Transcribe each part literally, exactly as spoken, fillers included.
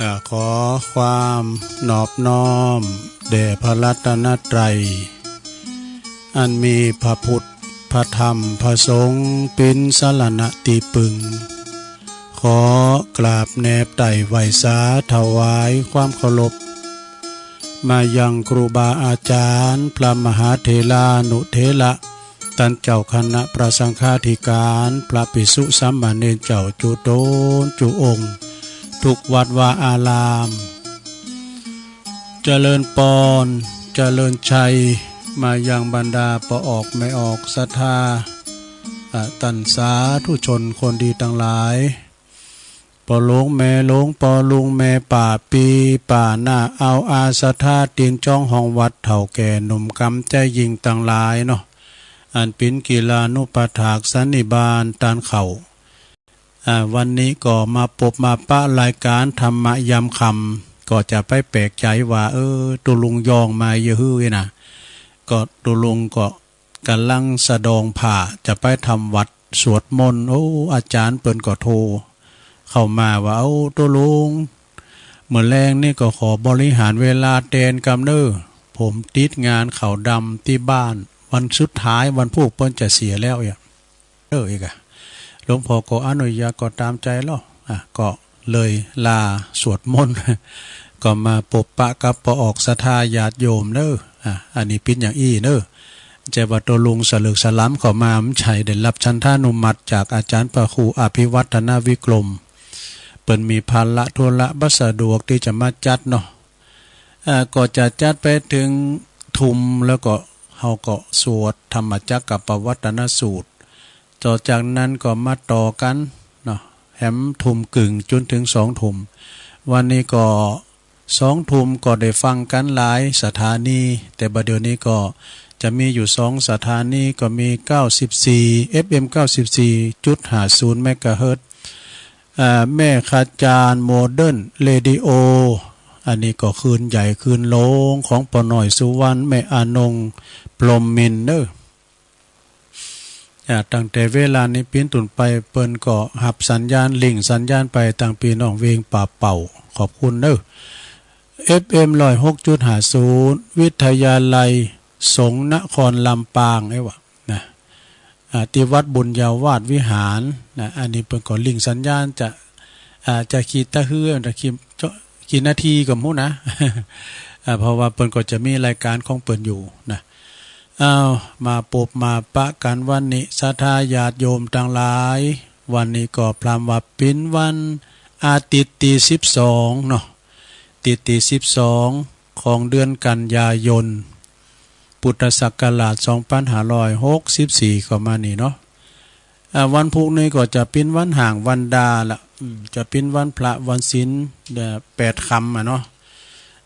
อ่า ขอความนอบน้อมแด่พระรัตนตรัย อันมีพระพุทธ พระธรรม พระสงฆ์ เป็นสรณะที่พึ่ง ขอกราบแนบไต่ไหว้สาถวายความเคารพ มายังครูบาอาจารย์ พระมหาเถรานุเถระ ต้านเจ้าคณะพระสังฆาธิการ พระภิกษุสามเณรเจ้าจุ๊ตนจุ๊องค์ ทุกวัดวาอาราม เจริญปอน เจริญชัย มายังบรรดาป้อออกแม่ออกศรัทธา อ่า ต้านสาธุชนคนดีตังหลาย ป้อหลวงแม่หลวง ป้อลุงแม่ป้า ปี้ป้าน้า อ่าวอา ศรัทธา ตี๋นจ้องห้องวัด เฒ่าแก่หนุ่มกำใจ๋ยิ่งตังหลายเนาะ อันเป๋นกิลานุปัฏฐากสันนิบาตต้านเฮา อ่า วันนี้ก็มาปบมาปะรายการธรรมะยามค่ำ ก็จะไปแปลกใจ๋ว่า เออ ตุ๊ลุงย้องมาเยียะหื้อนะ ก็ตุ๊ลุงก็ ก๋ำลังสะดองผ้า จะไปทำวัตรสวดมนต์ โอ้ อาจ๋ารย์เปิ้นก็โทรเข้ามาว่า โอ้ ตุ๊ลุง มื้อแลงนี่ก็ขอบริหารเวลาแตนกำเน้อ ผมติดงานขาวดำตี้บ้าน วันสุดท้าย วันพูกเปิ้นจะเสียแล้วเยียะ เออ อีกอะ หลวงพ่อก็อนุญาตก็ต๋ามใจ๋ลอ อ่ะ ก็เลยลาสวดมนต์ ก็มาปบปะกับป้อออกศรัทธาญาติโยมเน้อ อ่ะ อันนี้เป๋นอย่างอี้เน้อ ใจ้ว่าตุ๊ลุงสะเลิกสะหลามเข้ามา บ่ใจ้ได้ฮับฉันทานุมัติจากอาจ๋ารย์พระครูอภิวัฒนวิกรม เปิ้นมีภาระธุระบ่สะดวกตี้จะมาจัดเนาะ อ่า ก็จะจัดไปเถิงทุ่ม แล้วก็เฮาก็สวดธรรมจักกัปปวัตตนสูตร ต่อจากนั้นก็มาต่อกั๋นเนาะ แหมทุ่มครึ่งจ๋นเถิงสองทุ่ม วันนี้ก็สองทุ่มก็ได้ฟังกั๋นหลายสถานี แต่บัดเดี๋ยวนี้ก็จะมีอยู่สองสถานี ก็มีเก้าสิบสี่ เอฟเอ็ม เก้าสิบสี่จุดห้าศูนย์เมกะเฮิรตซ์ อ่า แม่ขจารย์โมเดิร์นเรดิโอ อันนี้ก็คลื่นใหญ่คลื่นโลงของป้อน้อยสุวรรณ แม่อนงพรหมมินทร์เน้อ อ่า ตั้งแต่เวลานี้เป๋นต้นไป เปิ้นก็ฮับสัญญาณ ลิงก์สัญญาณไปตังปี้น้องเวียงป่าเป้า ขอบคุณเน้อ เอฟเอ็ม ร้อยหกจุดห้าศูนย์ วิทยาลัยสงฆ์นครลำปาง เอ้ยว่า นะ อ่า ตี้วัดบุญญาวาสวิหารนะ อันนี้เปิ้นก็ลิงก์สัญญาณจะ อ่า จะกี่ตะเฮือ จะกี่ กี่นาทีก็บ่ฮู้นะ อ่า เพราะว่าเปิ้นก็จะมีรายการของเปิ้นอยู่นะ อ้าว มาปบมาปะกั๋นวันนี้ ศรัทธาญาติโยมตังหลาย วันนี้ก็พร่ำว่าเป๋นวันอาทิตย์ตี้สิบสองเนาะ อาทิตย์ตี้สิบสองของเดือนกันยายน พุทธศักราชสองพันห้าร้อยหกสิบสี่ เข้ามานี่เนาะ อ่า วันพูกนี้ก็จะเป๋นวันฮ้างวันดาละ อืม จะเป๋นวันพระวันศีล เอ่อ แปดค่ำอะเนาะ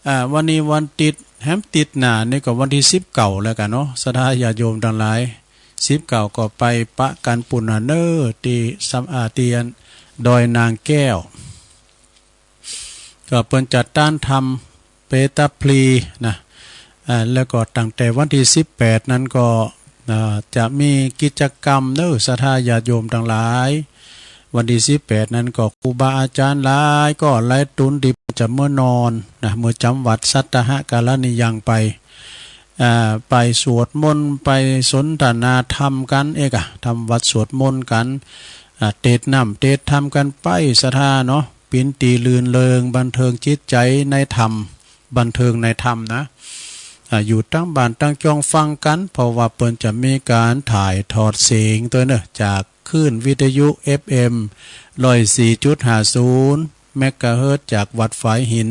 อ่า วันนี้วันติด แหมติดหน้านี่ก็วันตี้สิบเก้าแล้วกั๋นเนาะ ศรัทธาญาติโยมตังหลาย สิบเก้าก็ไปปะกั๋นปู้นน่ะเน้อ ตี้สำ อ่า ตี้อันดอยนางแก้ว ก็เปิ้นจัดต้านธรรมเปตาพลีนะ อ่า แล้วก็ตั้งแต่วันตี้สิบแปดนั้นก็ อ่า จะมีกิจกรรมเน้อ ศรัทธาญาติโยมตังหลาย วันตี้สิบแปดนั้นก็ครูบาอาจ๋ารย์หลายก้อหลายตุ๊นตี้จะเมือนอนนะ เมือจ๋ำวัตรสัตตหกรณียังไป อ่า ไปสวดมนต์ ไปสนทนาธรรมกั๋น เอกอะ ทำวัตรสวดมนต์กั๋น อ่า เตสน์น้ำเตสน์ธรรมกั๋นไป ศรัทธาเนาะ เป๋นตี้รื่นเริงบันเทิงจิตใจ๋ในธรรม บันเทิงในธรรมนะ อ่า อยู่ตังบ้านตังจ้องฟังกั๋น เพราะว่าเปิ้นจะมีก๋านถ่ายทอดเสียงตวยเนาะ จากคลื่นวิทยุ เอฟเอ็ม ร้อยสี่จุดห้าศูนย์ เมกะเฮิรตซ์ จากวัดฝายหิน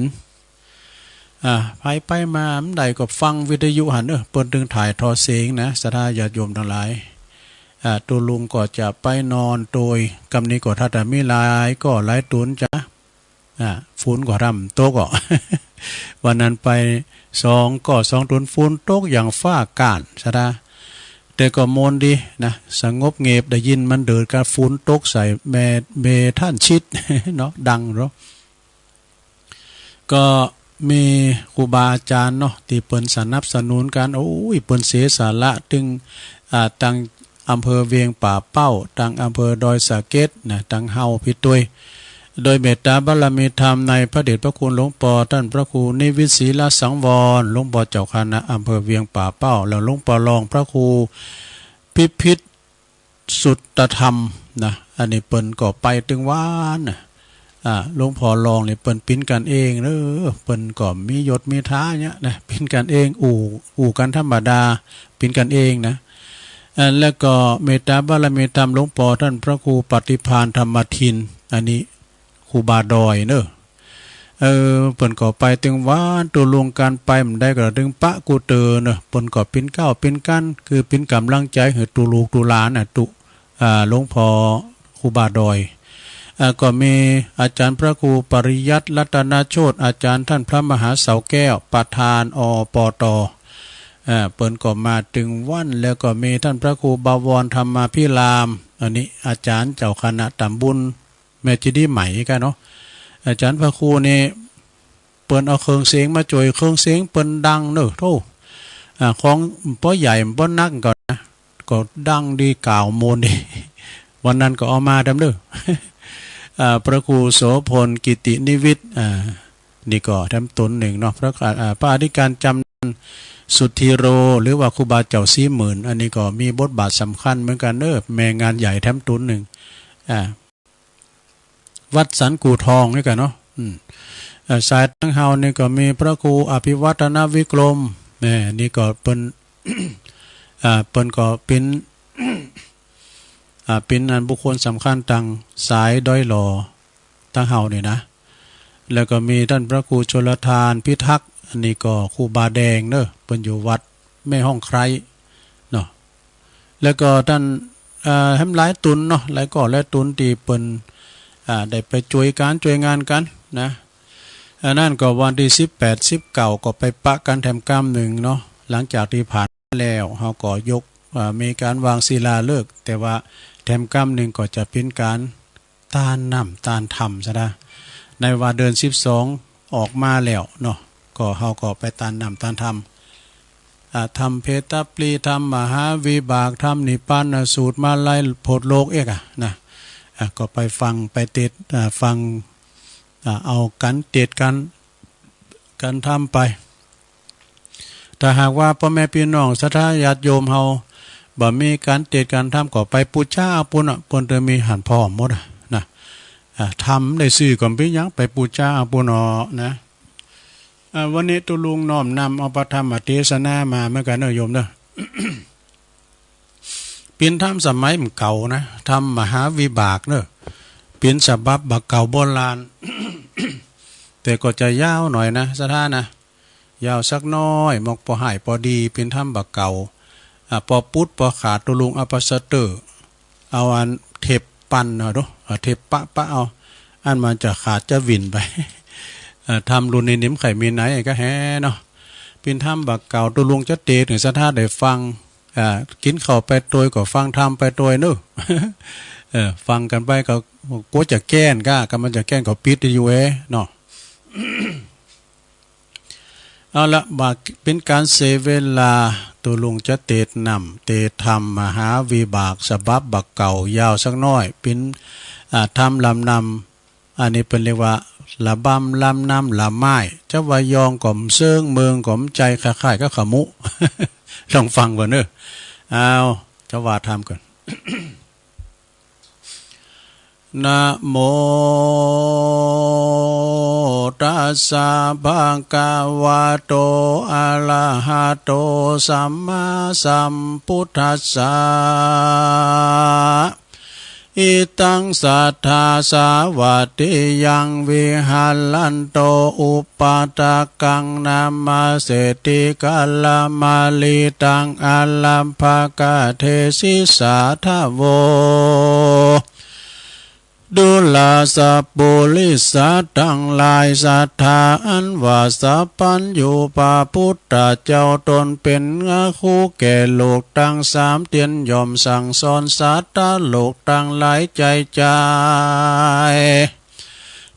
อ่า ไผไปมาบ่ได้ก็ฟังวิทยุหั้นเนาะ เปิ้นตึงถ่ายทอดเสียงนะ ศรัทธาญาติโยมตังหลาย อ่า ตุ๊ลุงก็จะไปนอนโตย กำนี้ก็ถ้าแต่มีหลายก้อหลายตุ๊นจะ อ่า ฝนก็ร่ำตกอ่ะ วันนั้นไปสองก้อสองตุ๊น ฝนตกอย่างฟ้าก้าน ศรัทธา แต่ก็ม่วนดีนะ สงบเงบ ได้ยินมันเดินกับฝนตกใส่แม่ แม่ท่านชิด เนาะ ดังเนาะ ก็มีครูบาอาจ๋ารย์เนาะ ตี้เปิ้นสนับสนุนกั๋น โอ้ย เปิ้นเสียสละ ตึง อ่า ตังอำเภอเวียงป่าเป้า ตังอำเภอดอยสะเก็ดนะ ตังเฮาปี้ตวย โดยเมตตาบารมีธรรมในพระเดชพระคุณหลวงปอท่านพระครูนิวิตศรีลสังวร หลวงปอเจ้าคณะอำเภอเวียงป่าเป้า และหลวงปอรองพระครูพิพิธสุตธรรมนะ อันนี้เปิ้นก็ไปตึงวันนะ อ่า หลวงปอรองนี่เปิ้นปิ้นกันเองเด้อ เปิ้นก็มียศมีฐานะเนี่ยนะ ปิ้นกันเอง อู้ อู้กันธรรมดา ปิ้นกันเองนะ อ่า แล้วก็เมตตาบารมีธรรมหลวงปอท่านพระครูปฏิภาณธรรมทิน อันนี้ครูบาดอยเนอะ เออ เปิ้นก็ไปตึงวัน ตุลุงกันไปบ่ได้ก็ตึงปะกู้เตอเนอะ เปิ้นก็ปิ้นเกล้าปิ้นกั้น คือปิ้นกำลังใจหื้อตุลูกตุหลานน่ะ ตุ อ่า หลวงปอครูบาดอย อ่า ก็มีอาจารย์พระครูปริยัติรัตนโชติ อาจารย์ท่านพระมหาเสาแก้ว ประธาน อปต อ่า เปิ้นก็มาตึงวัน แล้วก็มีท่านพระครูบวรธรรมาภิราม อันนี้อาจารย์เจ้าคณะตำบลแม่เจดีย์ใหม่กันเนาะ อาจารย์พระครูนี่ เปิ้นเอาเครื่องเสียงมาจ้วย เครื่องเสียงเปิ้นดังเนอะ โธ่ อ่า ของบ่ใหญ่บ่นักก็นะ ก็ดังดี กล่าวโมนดี วันนั้นก็เอามาแถมเด้อ อ่า พระครูโสภณกิตินิวิทย์ อ่า นี่ก็แถมตนหนึ่งเนาะ พระ อ่า พระอธิการจำ สุทธิโร หรือว่าครูบาเจ้าศรีหมื่น อันนี้ก็มีบทบาทสำคัญเหมือนกันเนอะ แม่งานใหญ่แถมตนหนึ่ง อ่า วัดสันกู่ทองนี่กันเนาะ อืม เอ่อ สายตังเฮานี่ก็มีพระครูอภิวัฒนวิกรม แหม นี่ก็เปิ้น อ่า เปิ้นก็เป๋น อ่า เป๋นอันบุคคลสำคัญตังสายดอยหล่อตังเฮานี่นะ แล้วก็มีท่านพระครูชลทานพิทักษ์ อันนี้ก็ครูบาแดงเนอะ เปิ้นอยู่วัดแม่ฮ่องไคร้เนาะ แล้วก็ท่าน อ่า แหมหลายตนเนาะ หลายก้อหลายตนตี้เปิ้น อ่า ได้ไปจ้วยก๋านจ้วยงานกันนะ อันนั้นก็วันตี้สิบแปด สิบเก้า ก็ไปปะกันแถมกำหนึ่งเนาะ หลังจากตี้ผ่านมาแล้ว เฮาก็ยก อ่า มีก๋านวางศิลาฤกษ์ แต่ว่าแถมกำหนึ่งก็จะเป๋นก๋าน ต้านน้ำต้านธรรมซะนะ ในว่าเดือนสิบสองออกมาแล้วเนาะ ก็เฮาก็ไปต้านน้ำต้านธรรม อ่า ธรรมเพตตปลี ธรรมมหาวิบาก ธรรมนิพพานสูตร มาลัยโผดโลกเอกอะนะ อ่า ก็ไปฟังไปเตสน์ อ่า ฟัง อ่า เอาก๋านเตสน์ก๋าน ก๋านธรรมไป ถ้าหากว่าป้อแม่ปี้น้องศรัทธาญาติโยมเฮา บ่มีก๋านเตสน์ก๋านธรรม ก็ไปปู๋จาเอาปู้นเนาะ เปิ้นเตอมีหั้นพร้อมหมดอะนะ อ่า ธรรมได้ซื่อก็บ่เป๋นหยัง ไปปู๋จาเอาปู้นเนาะนะ อ่า วันนี้ตุ๊ลุงน้อมนำเอาพระธรรมเตสนามาเหมือนกั๋นเนาะโยมเนาะ เป๋นธรรมสมัยบ่าเก่านะ ธรรมมหาวิบากเนอะ เป๋นฉบับบ่าเก่าโบราณ แต่ก็จะยาวหน่อยนะ ศรัทธานะ ยาวสักหน้อย มอกปอห้ายปอดี เป๋นธรรมบ่าเก่า อ่า ปอปุดปอขาด ตุ๊ลุงเอาปลาสเตอร์ เอาอันเทปปั่นเอาดู เอาเทปปะปะเอา อันมันจะขาดจะหวิ่นไป เอ่อ ธรรมรุ่นนี้นี่บ่ใค่มีไหนก็แฮเนาะ เป๋นธรรมบ่าเก่า ตุ๊ลุงจะเตสน์หื้อศรัทธาได้ฟัง อ่า กิ๋นข้าวไปตวยก็ฟังธรรมไปตวยเนอะ เออ ฟังกั๋นไปก็กั๋วจะแก้นก้า ก็มันจะแก้นก็ปิดอยู่เอเนาะ เอาละ บ่าเป๋นก๋านเสียเวลา ตุ๊ลุงจะเตสน์น้ำเตสน์ธรรมมหาวิบากฉบับบ่าเก่า ยาวสักหน้อย เป๋น อ่า ธรรมลำนำ อันนี้เปิ้นเรียกว่า ระบำลำนำละไม้ จะว่ายองก็บ่เซิง เมิงก็บ่ใจ้ คล้ายๆ กับขมุ ลองฟังก่อนเนอะ เอา จะว่าธรรมก่อน นะโม ตัสสะ ภะคะวะโต อะระหะโต สัมมาสัมพุทธัสสะ อิตัง สัทธา สาวัตถียัง วิหะรันโต อุปาทะกัง นะมะเสติ กะละมะลิตัง อะรัมภะกะเทสิ สาทะโว ดูราสะปุริสะตังหลาย สัทธาอันว่าสัพพัญญูพระพุทธเจ้าตนเป๋นพระครูแก่โลกตังสามเตียน ย่อมสั่งสอนสัตว์โลกตังหลายใจ้ใจ้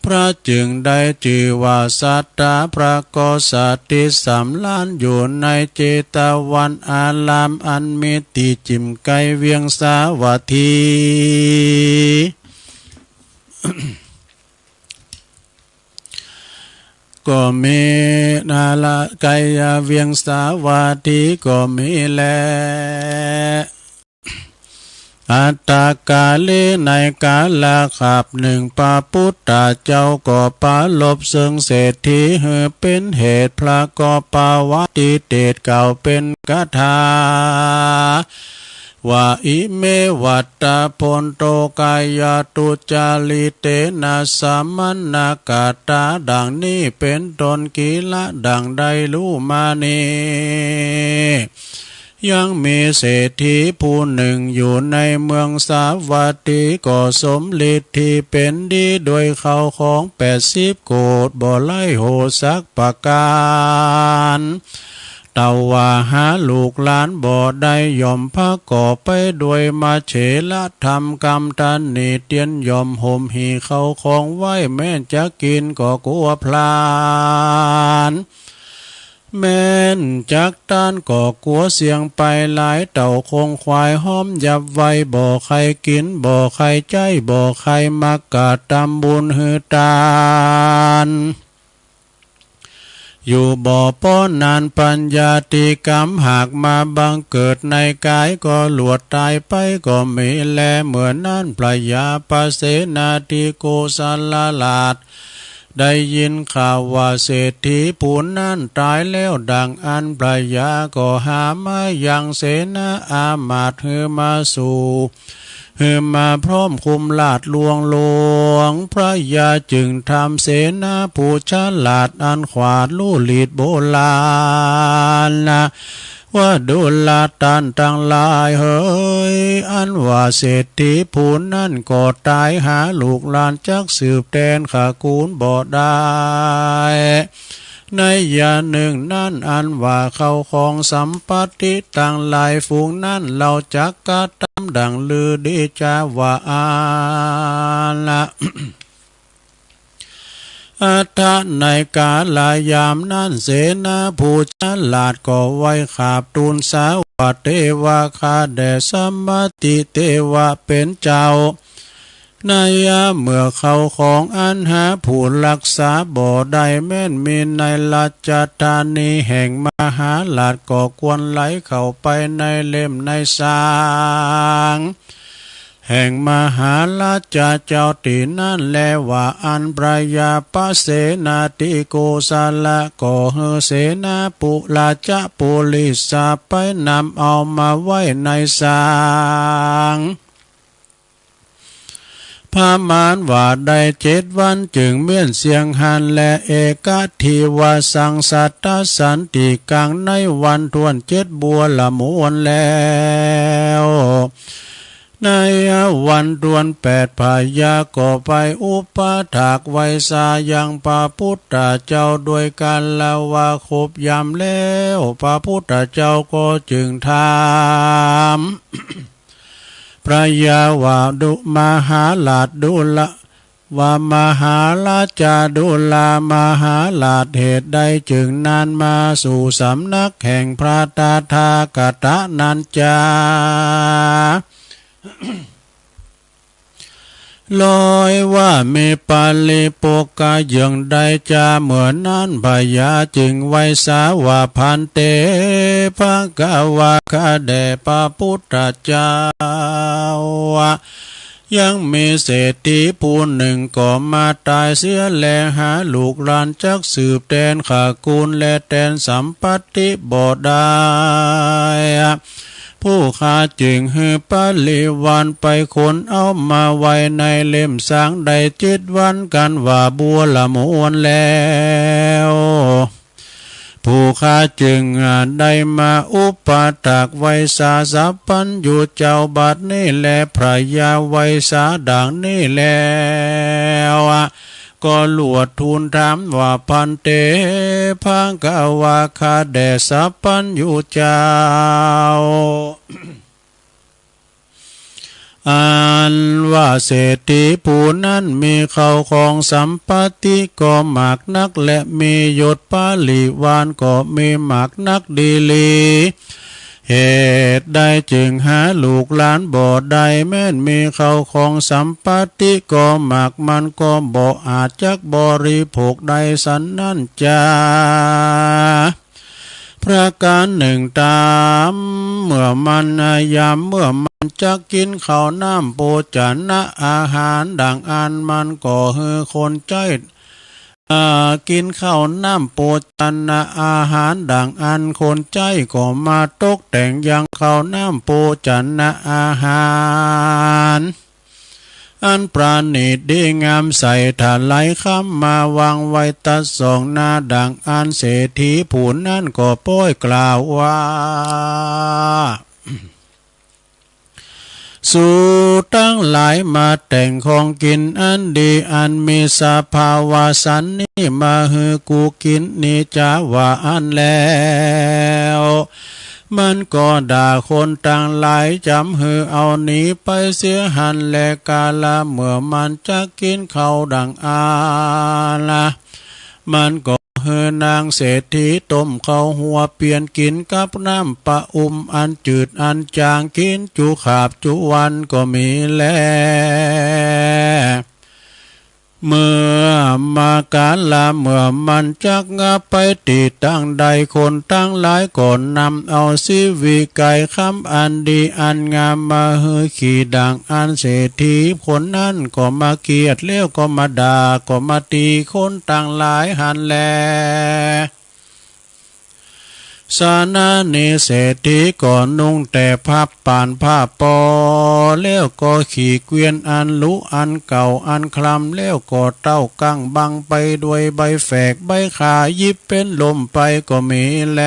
พระจึงได้จื้อว่าสัทธา พระก็สถิตสำราญอยู่ในเจตวันอารามอันมีตี้จิ่มใก้เวียงสาวัตถี ก็มี นาลา ไกยเวียงสาวัตถีก็มีแล อัตตกาลิในกาลคาบหนึ่ง พระพุทธเจ้าก็ปรารภซึ่งเศรษฐีหื้อเป็นเหตุ พระก็ประวัติเตศน์กล่าวเป็นคาถา ว่า อิเม วัตตะ พนโต กายาตุจาริเตนะ สมณกตา ดังนี้เป็นต้น กิละ ดังได้ฮู้มานี้ ยังมีเศรษฐีผู้หนึ่งอยู่ในเมืองสาวัตถี ก็สมฤทธิ์ที่เป็นดีด้วยข้าวของแปดสิบโกฏ บ่ไร้โหดสักประการ แต่ว่าหาลูกหลานบ่ได้ ย่อมประกอบไปด้วยมเหสียธรรม คำตำหนิเตียน ย่อมห่มหี่ข้าวของไว้ แม้จะกินก็กลัวพลาด แม้นจักต้านก็กลัวเสี่ยงไปหลายเต้า คงควายฮ้อมยับไว้ บ่ใค่กิน บ่ใค่ใจ๊ บ่ใค่มักกะตำบุญหื้อตาน อยู่บ่ปอนั้น ปัญญาติกรรมหากมาบังเกิดในกาย ก็ลวดตายไปก็มีแล เมื่อนั้นพระยาปเสนาธิโกศลราช ได้ยินข่าวว่าเศรษฐีผู้นั้นตายแล้วดังอั้น พระยาก็หามายังเสนาอามาตย์หื้อมาสู่ หื้อมาพร้อมคุ้มราชย์หลวงหลวง พระยาจึงถามเสนาผู้ฉลาดอันขวาดฮู้ฤทธิ์โบราณนะ ว่าดูราต้านตังหลายเหย อันว่าเศรษฐีผู้นั้นก็ตาย หาลูกหลานจักสืบแตนขะกู๋นบ่ได้ ในยามหนึ่งนั้นอันว่าข้าวของสัมปัตติตังหลายฝูงนั้น เฮาจักกระตำดังฤๅฤๅจาว่าอั้นละ อัตถะ ในกาลยามนั้น เสนาผู้ฉลาดก็ไหว้ขาบทูลสาว่า เทวะ ข้าแด่สัมปัตติเทวะเป๋นเจ้า ในยามเมื่อข้าวของอันหาผู้รักษาบ่ได้ แม้นมีในราชธานีแห่งมหาราช ก็ควรไหลเข้าไปในเล่มในสาง แห่งมหาราชเจ้าตี้นั้นแล ว่าอั้น พระยาปเสนาธิโกศละ ก็หื้อเสนาปุราชปุริสะไปนำเอามาไว้ในสาง ประมาณว่าได้เจ็ดวัน จึงเมี้ยนเสี้ยงหั้นแล เอกะทิวาสัง สัตตสันติกัง ในวันถ้วนเจ็ดบัวละมวนแล้ว ในวันถ้วนแปด พญาก็ไปอุปถากไหว้สายังพระพุทธเจ้า ด้วยกาละว่าครบยามแล้ว พระพุทธเจ้าก็จึงถาม พญาว่า ดู มหาราชดูรา ว่ามหาราชาดูรา มหาราช เหตุใดจึงนานมาสู่สำนักแห่งพระตถาคตะนั้นจา ลอยว่ามีปริโภคเยื่องใดจา เมื่อนั้นพญาจึงไหว้สาว่า ภันเต ภควา ข้าแด่พระพุทธเจ้า ยังมีเศรษฐีผู้หนึ่งก็มาตายเสียแล หาลูกหลานจักสืบแตนขะกู๋นและแตนสัมปัตติบ่ได้ ผู้ข้าจึงหื้อปริวารไปขนเอามาไว้ในเล่มสางได้เจ็ดวัน กันว่าบัวละมวนแล้ว ผู้ข้าจึงได้มาอุปถากไหว้สาสัพพัญญูเจ้าบัดนี้แล พญาไหว้สาดังนี้แล้ว ก็ลวดทูลถามว่า ภันเต ภควา ข้าแด่สัพพัญญูเจ้า อันว่าเศรษฐีผู้นั้นมีข้าวของสัมปัตติก็มากนัก และมียศปริวารก็มีมากนักดีหลี เหตุใดจึงหาลูกหลานบ่ได้ แม้นมีข้าวของสัมปติก็มาก มันก็บ่อาจจักบริโภคได้ สันนั้นจา ประการหนึ่งตาม เมื่อมันยาม เมื่อมันจักกินข้าวน้ำโภชนะอาหารดังอั้น มันก็หื้อคนใจ๊ อ่า กินข้าวน้ำโภชนะอาหารดังอั้น คนใจ๊ก็มาตกแต่งยังข้าวน้ำโภชนะอาหาร อันประณีตดีงามใส่ถาดไหลคำมาวางไว้ตัดสองหน้าดังอั้น เศรษฐีผู้นั้นก็ป้อยกล่าวว่า สูตังหลายมาแต่งของกินอันดีอันมีสภาวะสันนี้มาหื้อกูกินนี้จา ว่าอั้นแล้ว มันก็ด่าคนตังหลายจ๋ำหื้อเอาหนีไปเสียหั้นแล กาละเมื่อมันจักกินข้าวดังอั้น มันก็หื้อนางเศรษฐีต้มข้าวหัวเปียนกินกับน้ำปะอุ่มอันจืดอันจาง กินจุขาบจุวันก็มีแล เมื่อมากาละเมื่อมันจักงับไปตี้ตังใด คนตังหลายก็นำเอาสีวิไกคำอันดีอันงามมาหื้อขี่ดังอั้น เศรษฐีคนนั้นก็มาเคียดแล้วก็มาด่า ก็มาตีคนตังหลายหั้นแล สานานี้เศรษฐีก็นุ่งแต่ผ้าป่านผ้าปอ แล้วก็ขี่เกวียนอันหรูอันเก่าอันคลำ แล้วก็เต้ากั้งบังไปด้วยใบแฝกใบข่า หยิบเป็นล่มไปก็มีแล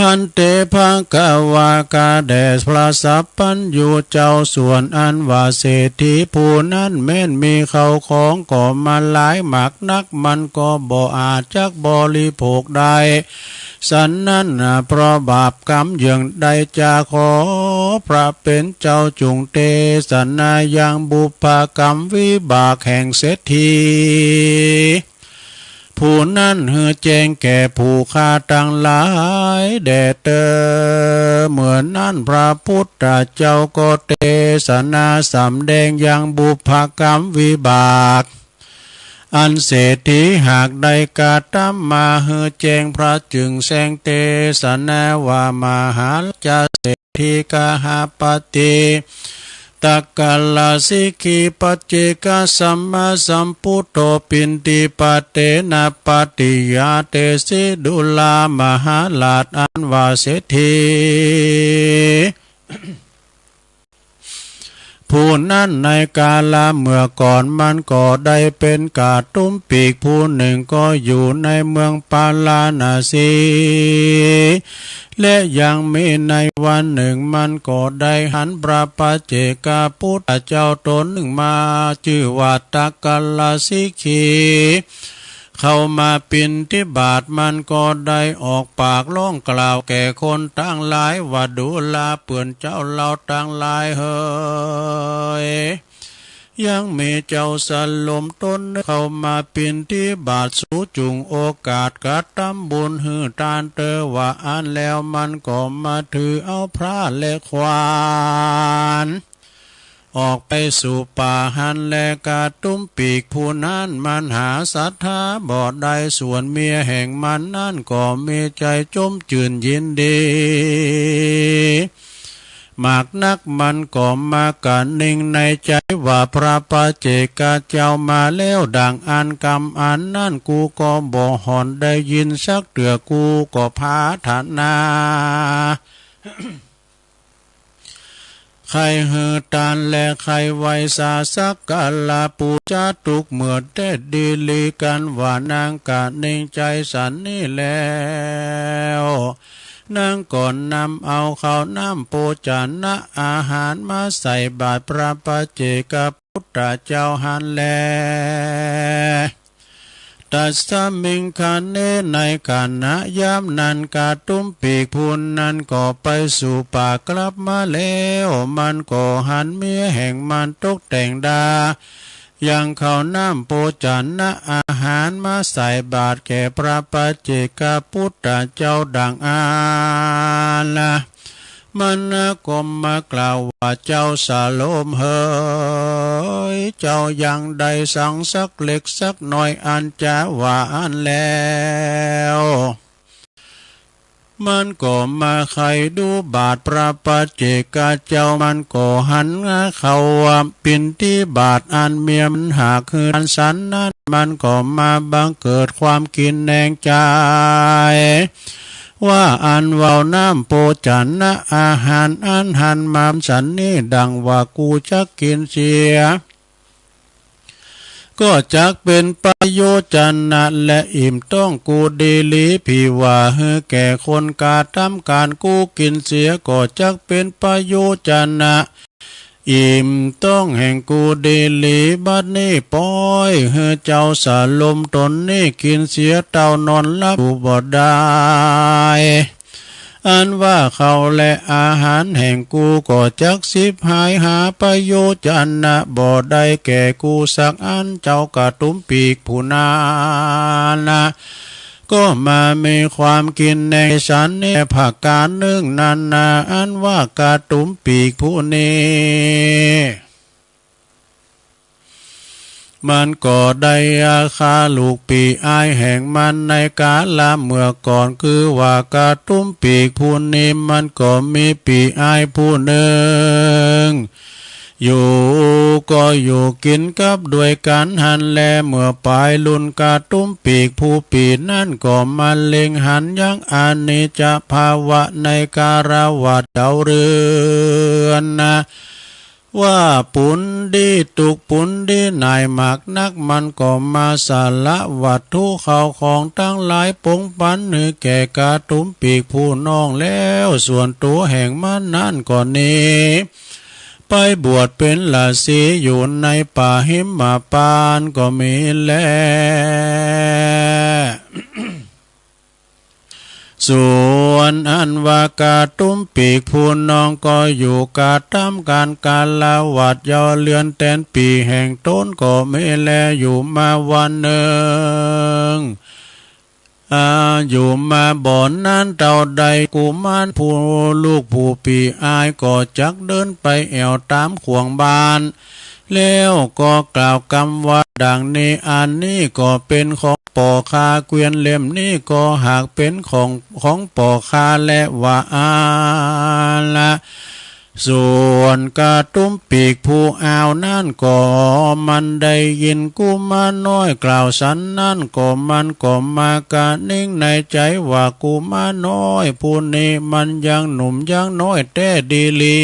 ภันเต ภะคะวา ข้าแต่พระสัพพัญญูเจ้า ส่วนอันว่าเศรษฐีผู้นั้นแม้นมีข้าวของก็มาหลายมากนัก มันก็บ่อาจจักบริโภคได้ สันนั้นนะ เพราะบาปกรรมเยื่องใดจา ขอพระผู้เป็นเจ้าจงเตสนายังบุพกรรมวิบากแห่งเศรษฐี ผู้นั้นหื้อแจ้งแก่ผู้ข้าตังหลายแด่เตอ เมื่อนั้นพระพุทธเจ้าก็เตสนาสำแดงยังบุพกรรมวิบาก อันเศรษฐีหากได้กระทำมาหื้อแจ้ง พระจึงแสดงเตสนาว่า มหาราชาเศรษฐี กหปติ ตักกะราชสีขี ปัจเจกสัมมาสัมพุทโธ ปิณฑิปาเตนะ ปะติยาเตสิ ดูรา มหาราช อันว่าเศรษฐีผู้นั้นในกาละเมื่อก่อน มันก็ได้เป็นกระดุมปีกผู้หนึ่ง ก็อยู่ในเมืองปาราณสี และยังมีในวันหนึ่ง มันก็ได้หันพระปัจเจกพุทธเจ้าตนหนึ่งมา ชื่อว่าตักกะราชสีขี เข้ามาปิณฑบาต มันก็ได้ออกปากร้องกล่าวแก่คนตังหลายว่า ดูราเปื่อนเจ้าเราตังหลายเหย ยังมีเจ้าสลมตนหนึ่งเข้ามาปิณฑบาต สูจุ่งโอกาสกระทำบุญหื้อตานเตอ ว่าอั้นแล้วมันก็มาถือเอาผ้าและขวาน ออกไปสู่ป่าหั้นแล กระดุมปีกผู้นั้นมันหาศรัทธาบ่ได้ ส่วนเมียแห่งมันนั้นก็มีใจจมจื้นยินดี มากนัก มันก็มากระหนิ่งในใจว่า พระปัจเจกเจ้ามาแล้วดังอั้น กำอันนั้นกูก็บ่ห่อนได้ยินสักเตื้อ กูก็ปรารถนา ใค่หื้อตานและใค่ไหว้สาสักการะปู๋จาทุกเมื่อแต๊ดีหลีกั๋นว่า นางกระหนิ่งใจสันนี้แล้ว นางก็นำเอาข้าวน้ำโภชนะอาหารมาใส่บาตรพระปัจเจกพุทธเจ้าหั้นแล ตัสสมิงขเณ ในขณะยามนั้น กระดุมปีกผู้นั้นก็ไปสู่ป่า กลับมาแล้ว มันก็หันเมียแห่งมันตกแต่งดา ยังข้าวน้ำโภชนะอาหารมาใส่บาตรแก่พระปัจเจกพุทธเจ้าดังอั้นละ มันก็มากล่าวว่า เจ้าสาโลมเหย เจ้ายังได้สังสักเล็กสักน้อยอันจะว่าอั้นแล้ว มันก็มาใคร่ดูบาตรพระปัจเจกเจ้า มันก็หันเข้าว่า บิณฑบาตอันเมียมันหากคืออันสันนั้น มันก็มาบังเกิดความคิดแนงใจ ว่าอันเว้าน้ำโภชนะอาหารอันหันมาสันนี้ ดังว่ากูจักกินเสีย ก็จักเป็นประโยชนะและอิ่มท้องกูดีหลี ผีว่าหื้อแก่คนกระทำการกูกินเสีย ก็จักเป็นประโยชนะ อิ่มท้องแห่งกูดีหลี บัดนี้ปล่อยหื้อเจ้าสาโลมตนนี้กินเสียเต้านอนหลับอยู่บ่ได้ อันว่าข้าวและอาหารแห่งกูก็จักสิบหายหาประโยชนะบ่ได้แก่กูสักอัน เจ้ากระตุ้มปีกผู้นั้นนะ ก็มามีความคิดแนงสันนี้ประการหนึ่งนั้นนะ อันว่ากระตุ้มปีกผู้นี้ มันก็ได้ฆ่าลูกปีอ้ายแห่งมันในกาละเมื่อก่อน คือว่ากระตุ้มปีกผู้นี้มันก็มีปีอ้ายผู้หนึ่ง อยู่ก็อยู่กินกับด้วยกันหั้นแล เมื่อปลายรุ่นกระตุ้มปีกผู้ปีนั้นก็มาเล็งหันยังอานิจจภาวะในคฤหัสถ์เรือนนะ ว่าปูนดีตุกปูนดีหน่ายมากนัก มันก็มาสละวัตถุเข้าของทั้งหลายปงปันหื้อแก่กระตุ้มปีกผู้น้องแล้ว ส่วนตัวแห่งมันนั้นก็หนีไปบวชเป็นฤๅษีอยู่ในป่าหิมพานต์ก็มีแล ส่วนอันว่ากระตุ้มปีกผู้น้องก็อยู่กระทำการคฤหัสถ์ยาวเรือนแตนปีแห่งตนก็มีแล อยู่มาวันหนึ่ง อ่า อยู่มาบ่อนนั้นเต้าใด กุมารผู้ลูกผู้ปีอ้ายก็จักเดินไปแอ่วต๋ามขวางบ้าน แล้วก็กล่าวกำว่าดังนี้ อันนี้ก็เป็นของป้อข้า เกวียนเล่มนี้ก็หากเป็นของ ของป้อข้าแล ว่าอั้นละ ส่วนกระตุ้มปีกผู้อ้าวนั้นก็มันได้ยินกุมารน้อยกล่าวสันนั้นก็มันก็มากระหนิ่งในใจว่ากุมารน้อยผู้นี้มันยังหนุ่มยังน้อยแต๊ดีหลี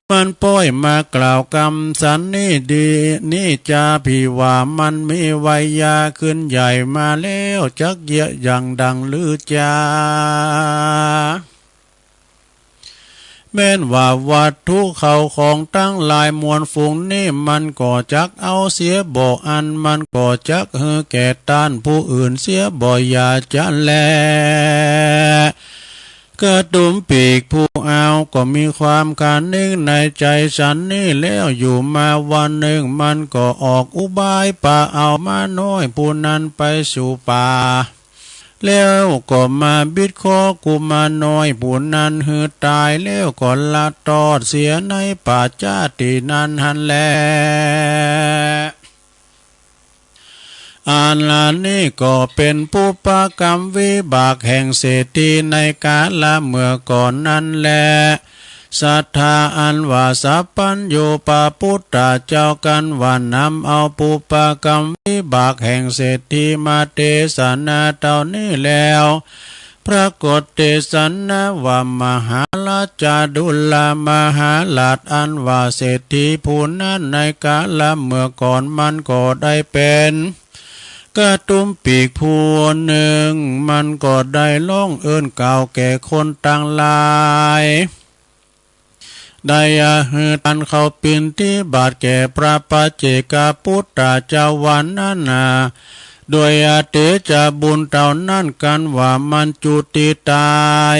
มันปล่อยมากล่าวกำสันนี้ดี นี้จา ผีว่ามันมีวัยยาขึ้นใหญ่มาแล้ว จักเยียะอย่างดังหรือจา แม้นว่าวัตถุเข้าของตังหลายมวลฝูงนี้ มันก็จักเอาเสียบ่ อันมันก็จักหื้อแก่ต้านผู้อื่นเสียบ่ อย่าจั้นแล กระตุ้มปีกผู้อ้าวก็มีความกระหนิ่งในใจสันนี้แล้ว อยู่มาวันหนึ่ง มันก็ออกอุบายปาเอาม้าน้อยผู้นั้นไปสู่ป่า แล้วก็มาบิดคอกุมารน้อยผู้นั้นหื้อต๋าย แล้วก็ลัดตอดเสียในป่าจ๊าตี้นั้นหั้นแล อันนี้ก็เป็นปุพพกรรมวิบากแห่งเศรษฐีในกาละเมื่อก่อนนั้นแล สัตถาอันว่าสัพพัญญูปะพุทธเจ้า กันว่านำเอาปุพพกรรมวิบากแห่งเศรษฐีมาเทศนาเต้านี้แล้ว ปรากฏเทศนาว่ามหาราชาดุลมหาราช อันว่าเศรษฐีผู้นั้นในกาละเมื่อก่อนมันก็ได้เป็นกระตุ้มปีกผู้หนึ่ง มันก็ได้ร้องเอิ้นกล่าวแก่คนตังหลาย ได้อาหื้อทานเข้าปิณฑบาตแก่พระปัจเจกพุทธเจ้าวันนั้นนา โดยอาเตจะบุญเต้านั้นกันว่ามันจุติต๋าย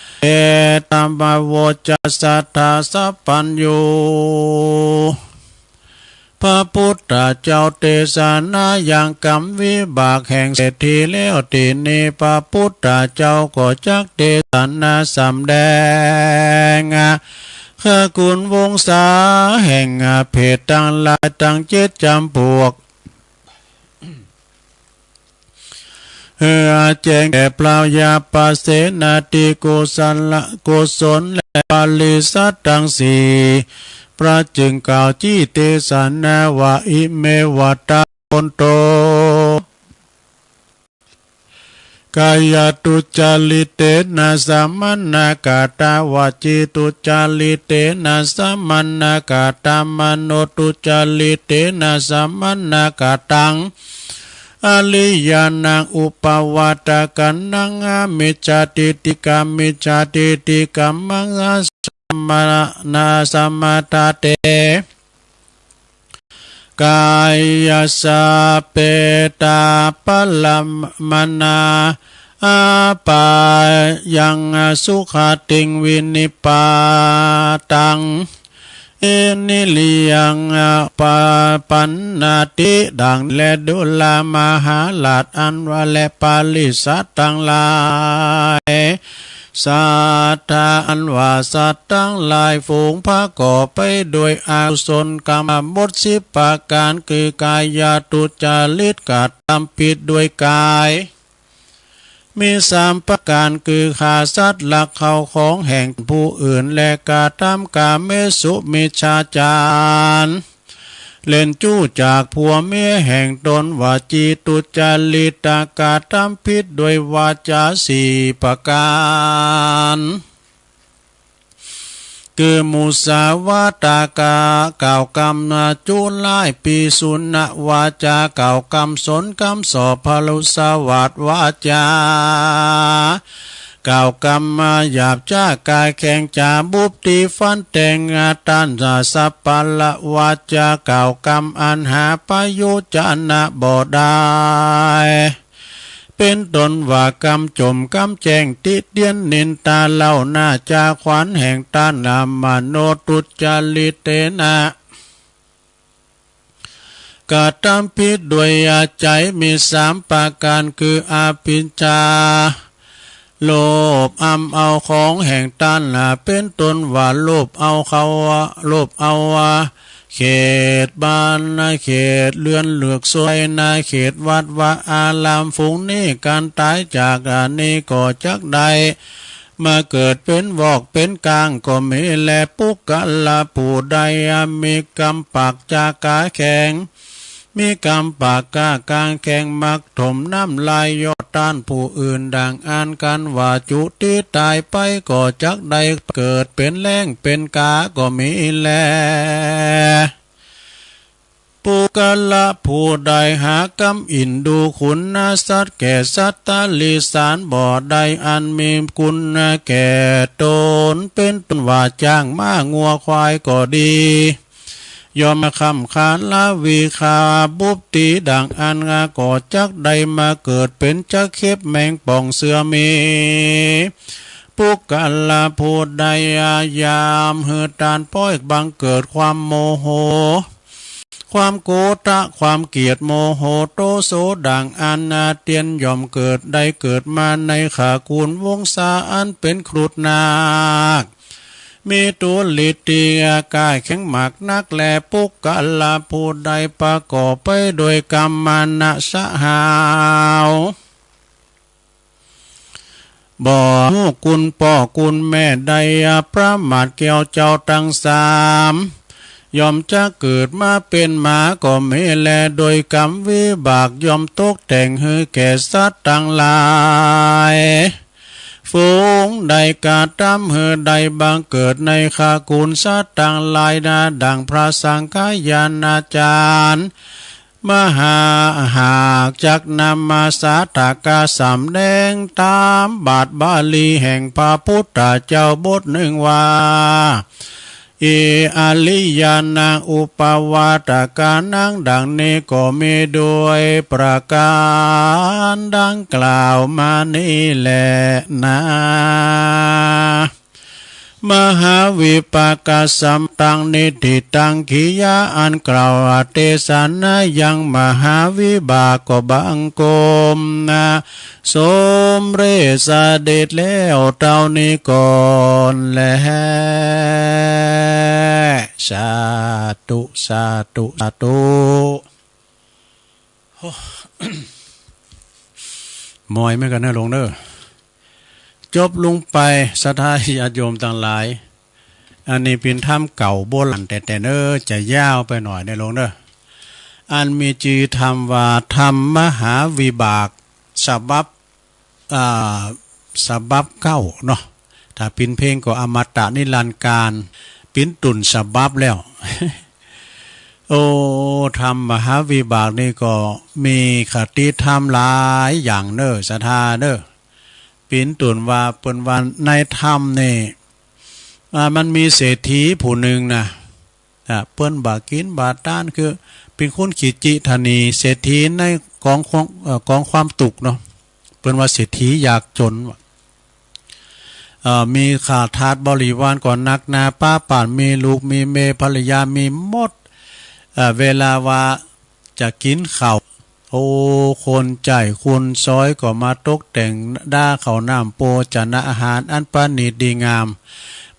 เอตมะโวจาสะทัสสะปัญญู พระพุทธเจ้าเตสนายังกรรมวิบากแห่งเศรษฐีแล้ว ทีนี้พระพุทธเจ้าก็จักเตสนาสำแดง คือคุณวงศาแห่งเพศตังหลายตังเจ็ดจ๋ำปวก เออ แจ้งแก่พระยาปเสนาธิกุศล กุศลและปริษัทตังสี่ พระจึงกล่าวจีเตสนาว่า อิเมวะตะ โพนโต กายะทุจริตเตนะสะมะนะกะตะ วจีทุจริตเตนะสะมะนะกะตะ มโนทุจริตเตนะสะมะนะกะตัง อริยานังอุปปาทะกะนัง อมิจฉาทิฏฐิกะมิจฉาทิฏฐิกะมัง สะมะนะสะมะทะเต กายะสะเปตาปะละมะนา อาปายังสุขะติงวินิปปาตัง อินิริยังปะปันนาติ ดังและดูรามาหาราชอันว่าและปริษัทตังหลาย สัตถาอันว่าสัตว์ตังหลายฝูงประกอบไปด้วยอกุศลกรรมหมดสิบประก๋าน คือกายะทุจริต กระทำผิดด้วยกาย มีสามประก๋าน คือฆ่าสัตว์ ลักเข้าของแห่งผู้อื่น และกระทำกาเมสุมิจฉาจาร เล่นจู้จากผัวเมียแห่งตน วจีทุจริต กระทำผิดด้วยวาจาสี่ประก๋าน คือมุสาวาทะ กล่าวกำจุร้าย ปิสุนวาจา กล่าวกำสนกำส่อ พรุสวาทวาจา กล่าวกำหยาบจ๊ากล้าแข็ง จ๋าบุบตีฟันแทง อัตตาสะปะละวาจา กล่าวกำอันหาประโยชน์จะนะบ่ได้ เป เป็นต้นว่ากำจมกำแจ้งติเตียนนินตาเล่าหน้าจาขวัญแห่งต้านนามโนตุจจาริเตนะ กระทำผิดด้วยใจมีสามประการคืออภิชฌา โลภอำเอาของแห่งต้านนา เป็นต้นว่าโลภเอาเขา โลภเอา เขตบ้านนา เขตเรือนเลือกซอยนา เขตวัดวาอาราม ฝูงนี้การตายจากอันนี้ก็จักได้ มาเกิดเป็นวอกเป็นกลางก็มีแล ปุคคละผู้ใดมีกำปากจากาแข็ง มีกำปากกากางแข็ง มักถมน้ำลายยอดต้านผู้อื่น ดังอั้นกันว่าจุติตายไปก็จักได้เกิดเป็นแล้งเป็นกาก็มีแล ปุคคละผู้ใดหากำอินดูคุณสัตว์แก่สัตว์ติรัจฉานบ่ได้อันมีคุณแก่ตน เป็นต้นว่าช้างม้างัวควายก็ดี ย่อมค้ำคาลาวีคาบุพติดังอั้นก็จักได้มาเกิดเป็นจักเข็บแมงป่องเสือหมี ปุคคละผู้ใดยามหื้อต้านป้อยบังเกิดความโมโห ความโกธะ ความเกลียด โมโห โทโส ดังอั้นนาเตียนย่อมเกิดได้เกิดมาในขกูลวงศาอันเป็นครุฑนาค มีตัวฤทธิ์ที่กล้าแข็งมากนักแล ปุคคละผู้ใดประกอบไปโดยกรรมมณสหาว บ่ฮู้คุณพ่อคุณแม่ได้ประมาทแก่วเจ้าตังสาม ย่อมจะเกิดมาเป็นหมาก็มีแล โดยกรรมวิบากย่อมตกแต่งหื้อแก่สัตว์ตังหลาย ฝูงใดกระทำหื้อได้บังเกิดในขกูลสัตว์ตังหลายนา ดังพระสังฆายาณาจารย์ มหาหากจักนำมาสาธกาสำแดงตามบาทบาลีแห่งพระพุทธเจ้าบทหนึ่งว่า อิอริยานังอุปวาทกานัง ดังนี้ก็มีด้วยประการดังกล่าวมานี้แลนา มหาวิปากสำตังนิทิตังกิริยาอันกล่าวเทศนายังมหาวิบากก็บังคมนา สมเร็จเสด็จแล้วเท่านี้ก่อนแล สาธุ สาธุ สาธุ โอ้ มอยเหมือนกันนะหลวงเด้อ จบลงไป ศรัทธาญาติโยมตังหลาย อันนี้เป๋นธรรมเก่าโบราณแต๊ๆ เน้อ จะยาวไปหน่อยนะหลวงเด้อ อันมีจื่อธรรมว่าธรรมมหาวิบาก ฉบับ อ่า ฉบับเก๊าเนาะ ถ้าเป๋นเพลงก็อมตะนิรันดร์กาล เป๋นต้นฉบับแล้ว โอ้ ธรรมมหาวิบากนี่ก็มีคติธรรมหลายอย่างเน้อ ศรัทธาเน้อ เป๋นต้นว่า เปิ้นว่าในธรรมนี่ อ่า มันมีเศรษฐีผู้หนึ่งนะ อ่ะ เปิ้นบ่ากิ๋นบ่าต้าน คือเป๋นคนขี้จิทนี เศรษฐีในกองความ เอ่อ กองความตุ๊กข์เนาะ เปิ้นว่าเศรษฐียากจ๋น เอ่อ มีข้าทาสบริวารก็นักหนาปาปาน มีลูกมีเมยภรรยามีหมด เอ่อ เวลาว่าจะกิ๋นข้าว โอ้ คนใจ๊คนซอยก็มาตกแต่งด้าข้าวน้ำโภชนะอาหารอันประณีตดีงาม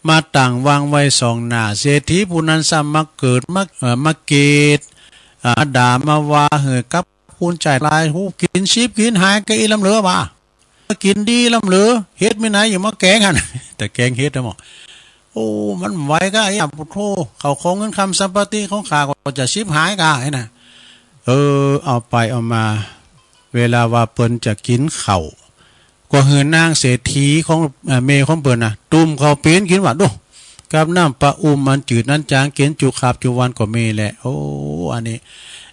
มาตั้งวางไว้ส่องหน้า เศรษฐีผู้นั้นซ้ำมาเกิด มา เอ่อ มาเกลียด อ่า มาด่ามาว่าหื้อกับคนใจ๊หลาย ฮู้กิ๋นฉิบกิ๋นหายกะอี้ล้ำเหลือบ่า มากิ๋นดีล้ำเหลือ เห็ดมีไหนอยู่มาแกงหั่น แต่แกงเห็ดนะหมอ โอ้ มันไหวกะ ไอ้ยา ปุโธ ข้าวของเงินคำสัมปติของข้าก็จะฉิบหายกะ ไอ้น่ะ เออ เอาไปเอามา เวลาว่าเปิ้นจะกิ๋นข้าว ก็หื้อนางเศรษฐีของ เอ่อ เมยของเปิ้นน่ะ ตุ้มข้าวเป๋นกิ๋นว่า ดู กับน้ำปะอุ่มอันจืดอันจาง กิ๋นจุคาบจุวันก็มีแหละ โอ้ อันนี้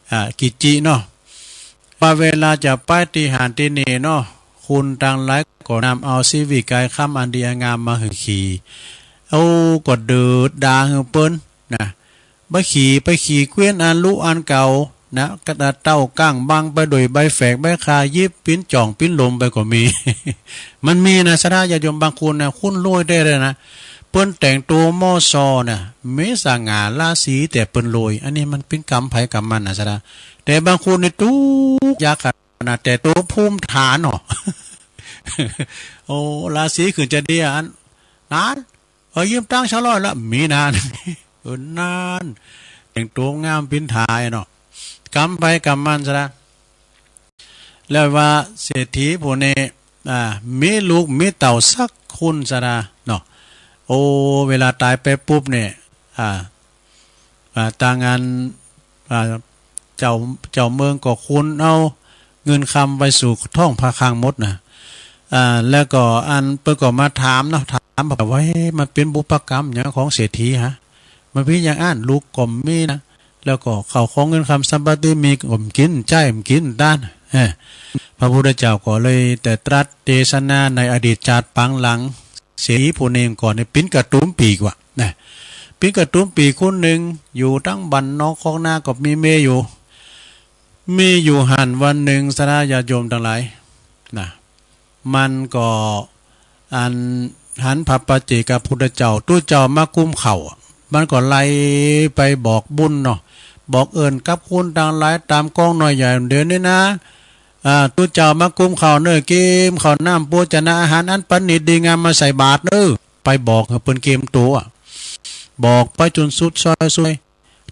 อ่า ขี้จิเนาะ ว่าเวลาจะไปตี้หั้นตี้นี่เนาะ คนตังหลายก็นำเอาชีวิตกายคำอันดีอันงามมาหื้อขี่ โอ้ ก็เดือดดาหื้อเปิ้นนะ บ่าขี่ไปขี่เกวียนอันลุอันเก่า นะ ก็เต้ากางบังไปโดยใบแฝกใบข่า หยิบปิ้นจ่องปิ้นลมไปก็มี มันมีนะ ศรัทธาญาติโยมบางคนนะ คนรวยแท้เลยนะ เปิ้นแต่งตัวหม้อซอนะ มีสง่าราศี แต่เปิ้นรวย อันนี้มันเป็นกรรมไผกรรมมันนะ ศรัทธา แต่บางคนนี่ทุกข์ยากขนาด แต่ตัวภูมิฐานเนาะ โอ้ ราศีขึ้นจะดีอะ อันนั้น เออ ยืมตังค์ชาวร้อยละ มีนาน เออ นาน แต่งตัวงามปิ้นถ่ายเนาะ กรรมไผกรรมมัน ศรัทธา แล้วว่าเศรษฐีผู้นี้ อ่า มีลูกมีเต้าสักคน ศรัทธา เนาะ โอ้ เวลาตายไปปุ๊บเนี่ย อ่า อ่า ตางาน อ่า เจ้า เจ้าเมืองก็ขนเอาเงินคำไปสู่ท้องพระคลังหมดนะ อ่า แล้วก็อันเปิ้นก็มาถามเนาะ ถามแบบว่า เฮ้ย มันเป็นบุพกรรมหยังของเศรษฐีฮะ มันเป็นอย่างอั้น ลูกก็มีนะ แล้วก็ข้าวของเงินคำสัมปติมีก็กินใช้กินตาน เออ พระพุทธเจ้าก็เลยแต่ตรัสเทศนาในอดีตชาติปางหลัง เศรษฐีผู้นี้ก่อนเนี่ยปิ้นกระตุ้มปีกว่ะนะ ปิ้นกระตุ้มปีกคนหนึ่ง อยู่ตั้งบ้านนอกคอกนาก็มีเมย์อยู่ มีอยู่หั้นวันหนึ่ง ศรัทธาญาติโยมทั้งหลายนะ มันก็อันหันพระปัจเจกพุทธเจ้า ตุ๊เจ้ามากุมข้าวอะ มันก็ไล่ไปบอกบุญเนาะ บอกเอิ้นกับคนทั้งหลายตามกองน้อยใหญ่เดี๋ยวนี้นะ อ่า ตุ๊เจ้ามากุมข้าวเน้อ เกมข้าวน้ำโภชนะอาหารอันประณีตดีงามมาใส่บาตรเน้อ ไปบอกให้เปิ้นเกมตัว บอกไปจนสุดซอยสุด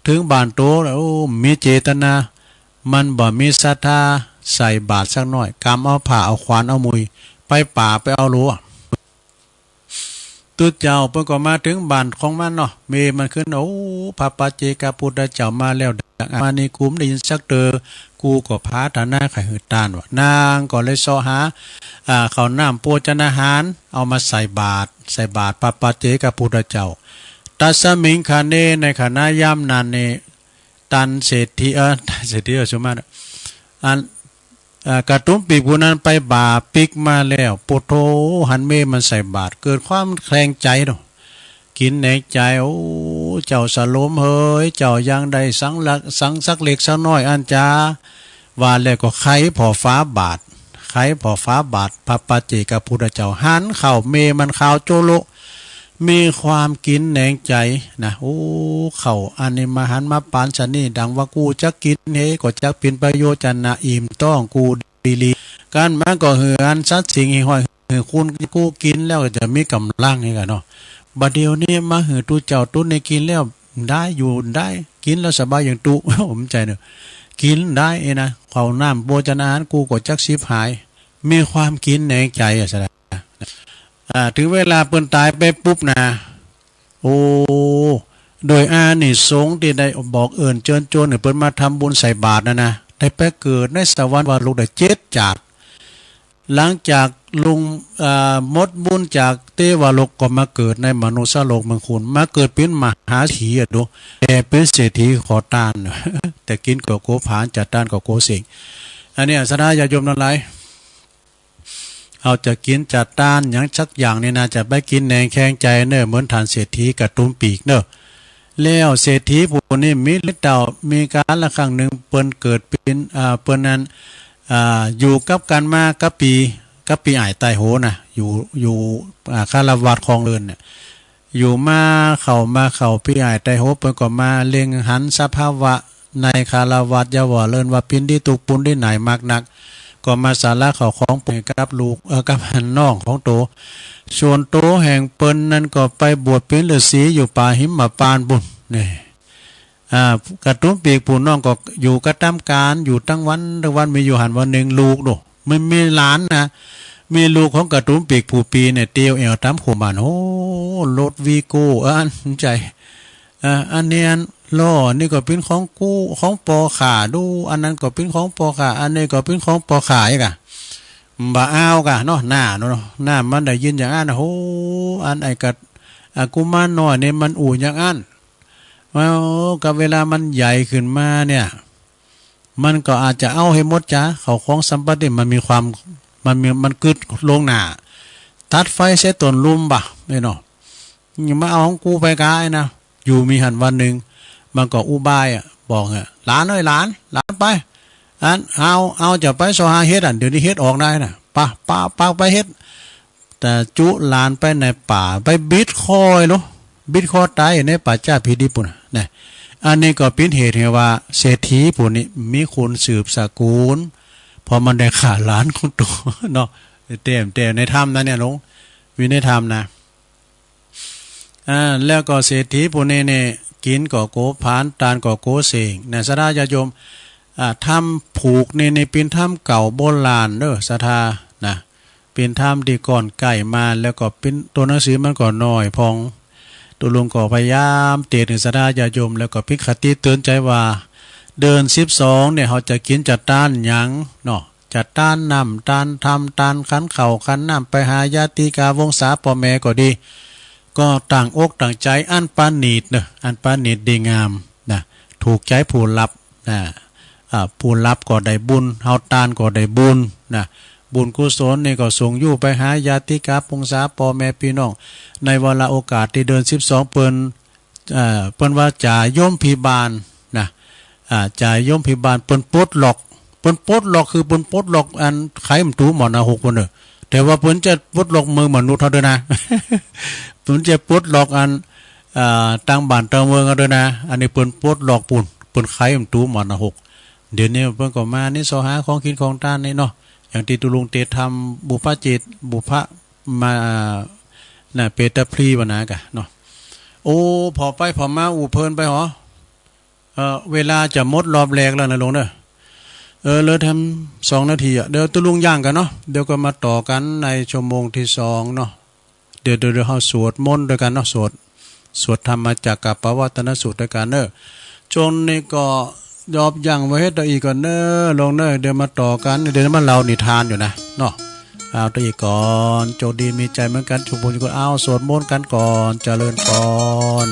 ถึงบ้านโตแล้ว โอ้ มีเจตนา มันบ่มีศรัทธาใส่บาตรสักหน่อย กำเอาผ้าเอาขวานเอามุย ไปป่าไปเอาหลัว ตุ๊เจ้าเปิ้นก็มาถึงบ้านของมันเนาะ เมย์มันขึ้น โอ้ พระปัจเจกพุทธเจ้ามาแล้ว ดังอามานิกุมได้ยินสักเตอ กูก็ปรารถนาใค่หื้อตานว่ะ นางก็เลยเซาะหา อ่า ข้าวน้ำโภชนาหาร เอามาใส่บาตร ใส่บาตรพระปัจเจกพุทธเจ้า ตัสมิงคเน ในขณะยามนั้นนี่ ตันเศรษฐี เออ ตันเศรษฐี เออ สุมาตร อัน เอ่อ กระตุ้มปีกผู้นั้นไปบ่าปิกมาแล้ว ปุโธ หันเมย์มันใส่บาตร เกิดความแคลงใจเนาะ คิดในใจ โอ้ เจ้าสโลมเฮย เจ้ายังได้สังลัก สังสักเล็กสักน้อยอันจา ว่าแล้วก็ไขผ่อฝาบาตร ไขผ่อฝาบาตร พระปัจเจกพุทธเจ้า หันข้าวเมย์มันขาวโจ๊ะโละ มีความคิดในใจนะ โอ้ ข้าวอันนี้มาหันมาปานชะนี้ ดังว่ากูจักกินเฮก็จักเป็นประโยชน์จะนะ อิ่มท้องกูดีหลี กันมาก็หื้ออันสัตว์สิ่งห้อยหื้อคุณกูกินแล้วก็จะมีกำลังนี่กันเนาะ บัดเดี๋ยวนี้มาหื้อตุ๊เจ้าตุ๊นี่กินแล้วได้อยู่ได้ กินแล้วสบายอย่างตุ๊ ผมใจเนาะ กินได้เอ้นะ ข้าวน้ำโภชนาหารกูก็จักสิบหาย มีความคิดในใจอะ ศรัทธา อ่า ถึงเวลาเปิ้นตายไปปุ๊บนะ โอ้ โดยอานิสงส์ที่ได้บอกเอิ้นเชิญชวนให้เปิ้นมาทำบุญใส่บาตรนะนะ ได้ไปเกิดในสวรรค์เทวโลกได้เจ็ดจาติ หลังจากลง อ่า หมดบุญจากเทวโลกก็มาเกิดในมนุษย์โลกเมืองคุณ มาเกิดเป็นมหาเศรษฐีอะดู แต่เป็นเศรษฐีขอตาน แต่กินก็โกผลาญ จัดตานก็โกเซ็ง อันนี้ศรัทธาญาติโยมทั้งหลาย เอาจะกินจะตานหยังสักอย่างนี่นะ จะไปกินแหนงแคงใจเนอะ เหมือนท่านเศรษฐีกระตุ้มปีกเนอะ แล้วเศรษฐีผู้นี้มีฤทธิ์เดช มีกาละครั้งหนึ่งเปิ้นเกิดเป็น อ่า เปิ้นนั้น อ่า อยู่กับกันมากับปี กับปีอ้ายไตโหนะ อยู่ อยู่ อ่า คฤหัสถ์ครองเรือนเนี่ย อยู่มาเข้ามาเข้าปีอ้ายไตโหเปิ้นก็มาเล็งหันสภาวะในคฤหัสถ์ อย่าว่าเลินว่าปิ้นดีตุกข์ปูนดีหน่ายมากนัก ก็มาสละข้าวของปลูกกับลูก เอ่อ กับน้องของโต ส่วนโตแห่งเปิ้นนั้นก็ไปบวชเป็นฤาษีอยู่ป่าหิมพานต์ปุ้น นี่ อ่า กระตุ้มปีกผู้น้องก็อยู่กระตำการ อยู่ทั้งวันทั้งวัน มีอยู่หั้นวันหนึ่งลูกโด มันมีหลานนะ มีลูกของกระตุ้มปีกผู้ปีเนี่ย เตียวแอวต๋ามโคมบ้าน โอ้ รถวีโก้ อันใหญ่ อ่า อันนี้อันล้อนี่ก็เป็นของกู ของปอข้าดู อันนั้นก็เป็นของปอข้า อันนี้ก็เป็นของปอข้าอีกอะ บ่เอากะเนาะ หน้าเนาะ หน้ามันได้ยินอย่างอั้น โอ้ อันไอ้กะ อ่า กุมารน้อยนี่มันอู้อย่างอั้น แล้วกับเวลามันใหญ่ขึ้นมาเนี่ย มันก็อาจจะเอาให้หมดจ้า ข้าวของสัมปติมันมีความ มันมี มันกึ๊ดลงหน้า ตัดไฟเสียต้นลุมบ่ะ นี่เนาะ ยังมาเอาของกูไปกายนะ อยู่มีหั้นวันหนึ่ง มันก็อุบายอะ บอกอะ หลานเอ้ยหลาน หลาน ไป อัน เอา เอาจะไปเสาะหาเห็ด อันเดี๋ยวนี้เห็ดออกได้นะ ปะ ปะ ปะ ไปเฮ็ด แต่จุหลานไปในป่า ไปบิดคอโล บิดคอตายอยู่ในป่าช้าผีดิบปู้นนะ นะ อันนี้ก็เป็นเหตุให้ว่าเศรษฐีผู้นี้มีคนสืบสกุล เพราะมันได้ฆ่าหลานของตัวเนาะ แต่ แต่ในธรรมนะเนี่ยหลวง วินัยธรรมนะ อ่า แล้วก็เศรษฐีผู้นี้เนี่ย กินก็โกผาน ตานก็โกเสง นะ ศรัทธาญาติโยม อ่า ธรรมผูกนี่ นี่เป็นธรรมเก่าโบราณเด้อ ศรัทธา นะ เป็นธรรมที่ก่อนใกล้มา แล้วก็เป็นตัวหนังสือมันก็น้อยพอง ตัวลุงก็พยายามเตรียมศรัทธาญาติโยม แล้วก็เป็นคติเตือนใจว่า เดือนสิบสองเนี่ย เขาจะกินจะตานหยังเนาะ จะตานน้ำ ตานธรรม ตานขันข้าวขันน้ำ ไปหาญาติกาวงศาพ่อแม่ก็ดี ก็ตั้งอกตั้งใจอันประณีตเนอะ อันประณีตดีงามนะ ถูกใจผู้รับนะ อ่า ผู้รับก็ได้บุญ เฮาตานก็ได้บุญนะ บุญกุศลนี่ก็ส่งอยู่ไปหาญาติกาวงศาพ่อแม่พี่น้อง ในวาระโอกาสที่เดือนสิบสองเปิ้น เอ่อ เปิ้นว่าจ่ายมพิบาลนะ อ่า จ่ายมพิบาล เปิ้นปลดล็อก เปิ้นปลดล็อกคือเปิ้นปลดล็อกอันไขมันตูหมอนหน้าหกเปิ้นเนอะ แต่ว่าเปิ้นจะปลดล็อกมือมนุษย์เฮาด้วยนะ เปิ้นจะปลดล็อกอัน อ่า ตังบ้านตังเมืองเฮาด้วยนะ อันนี้เปิ้นปลดล็อกปู้น เปิ้นไขมันตูหมอนหน้าหก เดี๋ยวนี้เปิ้นก็มานี่เสาะหาของกินของตานนี่เนาะ อย่างที่ตุลุงเตรียมทำบุพเจต บุพมา น่ะ เปตพลีวะนะกะเนาะ โอ้ พอไปพอมา อู้เพลินไปหรอ เอ่อ เวลาจะหมดรอบแรกแล้วนะลุงเนอะ เออ เหลือแถมสองนาทีอะ เดี๋ยวตุลุงย่างกันเนาะ เดี๋ยวก็มาต่อกันในชั่วโมงที่สองเนาะ เดี๋ยว เดี๋ยว เดี๋ยวเราสวดมนต์ด้วยกันเนาะ สวด สวดธรรมจักรกัปปวัตตนสูตรด้วยกันเนอะ ช่วงนี้ก็ยอบยั้งไว้เฮ็ดตัวอีกก่อนเนอะลุงเนอะ เดี๋ยวมาต่อกัน เดี๋ยวมาเล่านิทานอยู่นะเนาะ เอาตัวอีกก่อน โชคดีมีชัยเหมือนกันทุกผู้ทุกคน เอาสวดมนต์กันก่อน เจริญพร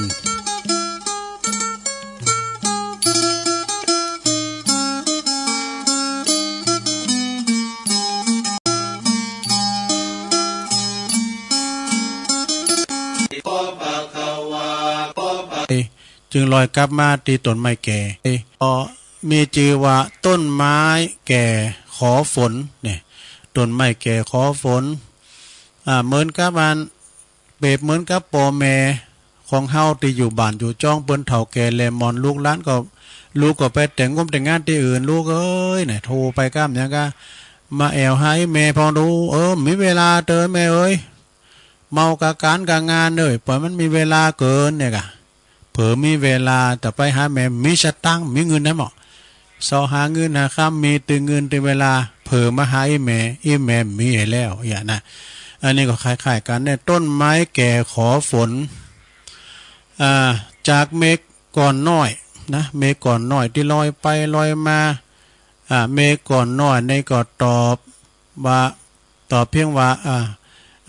จึงลอยกลับมาที่ต้นไม้แก่ ก็มีชื่อว่าต้นไม้แก่ขอฝนเนี่ย ต้นไม้แก่ขอฝน อ่า เหมือนกับอัน เปรียบเหมือนกับพ่อแม่ของเฮาที่อยู่บ้านอยู่จ้อง เปิ้นเฒ่าแก่แล้วหมอน ลูกหลานก็ ลูกก็ไปแต่งงมแต่งงานที่อื่น ลูกเอ้ยเนี่ย โทรไปก้ามหยังกะ มาแอ่วหาอีแม่พ่องดู เออ มีเวลาเตอแม่เอ้ย เมากะก๋านกะงานเอ้ย ปล่อยมันมีเวลาเกินเนี่ยกะ เผลอมีเวลาแต่ไปหาแม่ มีสตางค์ มีเงินได้หมอ เซาะหาเงินหาคำ มีแต่เงินแต่เวลา เผลอมาหาอีแม่ อีแม่มีให้แล้ว อย่างนะ อันนี้ก็คล้ายๆกันเนี่ย ต้นไม้แก่ขอฝน อ่า จากเมฆก้อนน้อยนะ เมฆก้อนน้อยที่ลอยไปลอยมา อ่า เมฆก้อนน้อยนี่ก็ตอบว่า ตอบเพียงว่า อ่า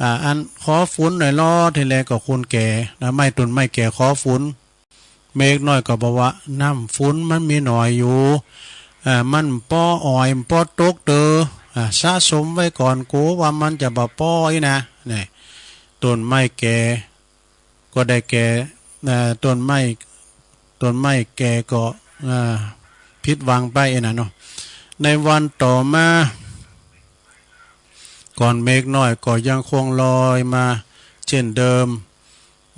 อ่า อันขอฝนหน่อยลอ ทีแรกก็คนแก่นะ ไม้ต้นไม้แก่ขอฝน เมฆน้อยก็บอกว่า น้ำฝนมันมีหน่อยอยู่ อ่า มันป้ออ่อย มันป้อตกเตอ อ่า สะสมไว้ก่อน กลัวว่ามันจะบ่ป้ออีกนะ นี่ ต้นไม้แก่ ก็ได้แก่ เอ่อ ต้นไม้ ต้นไม้แก่ก็ อ่า ผิดหวังไปนะเนาะ ในวันต่อมา ก้อนเมฆน้อยก็ยังคงลอยมาเช่นเดิม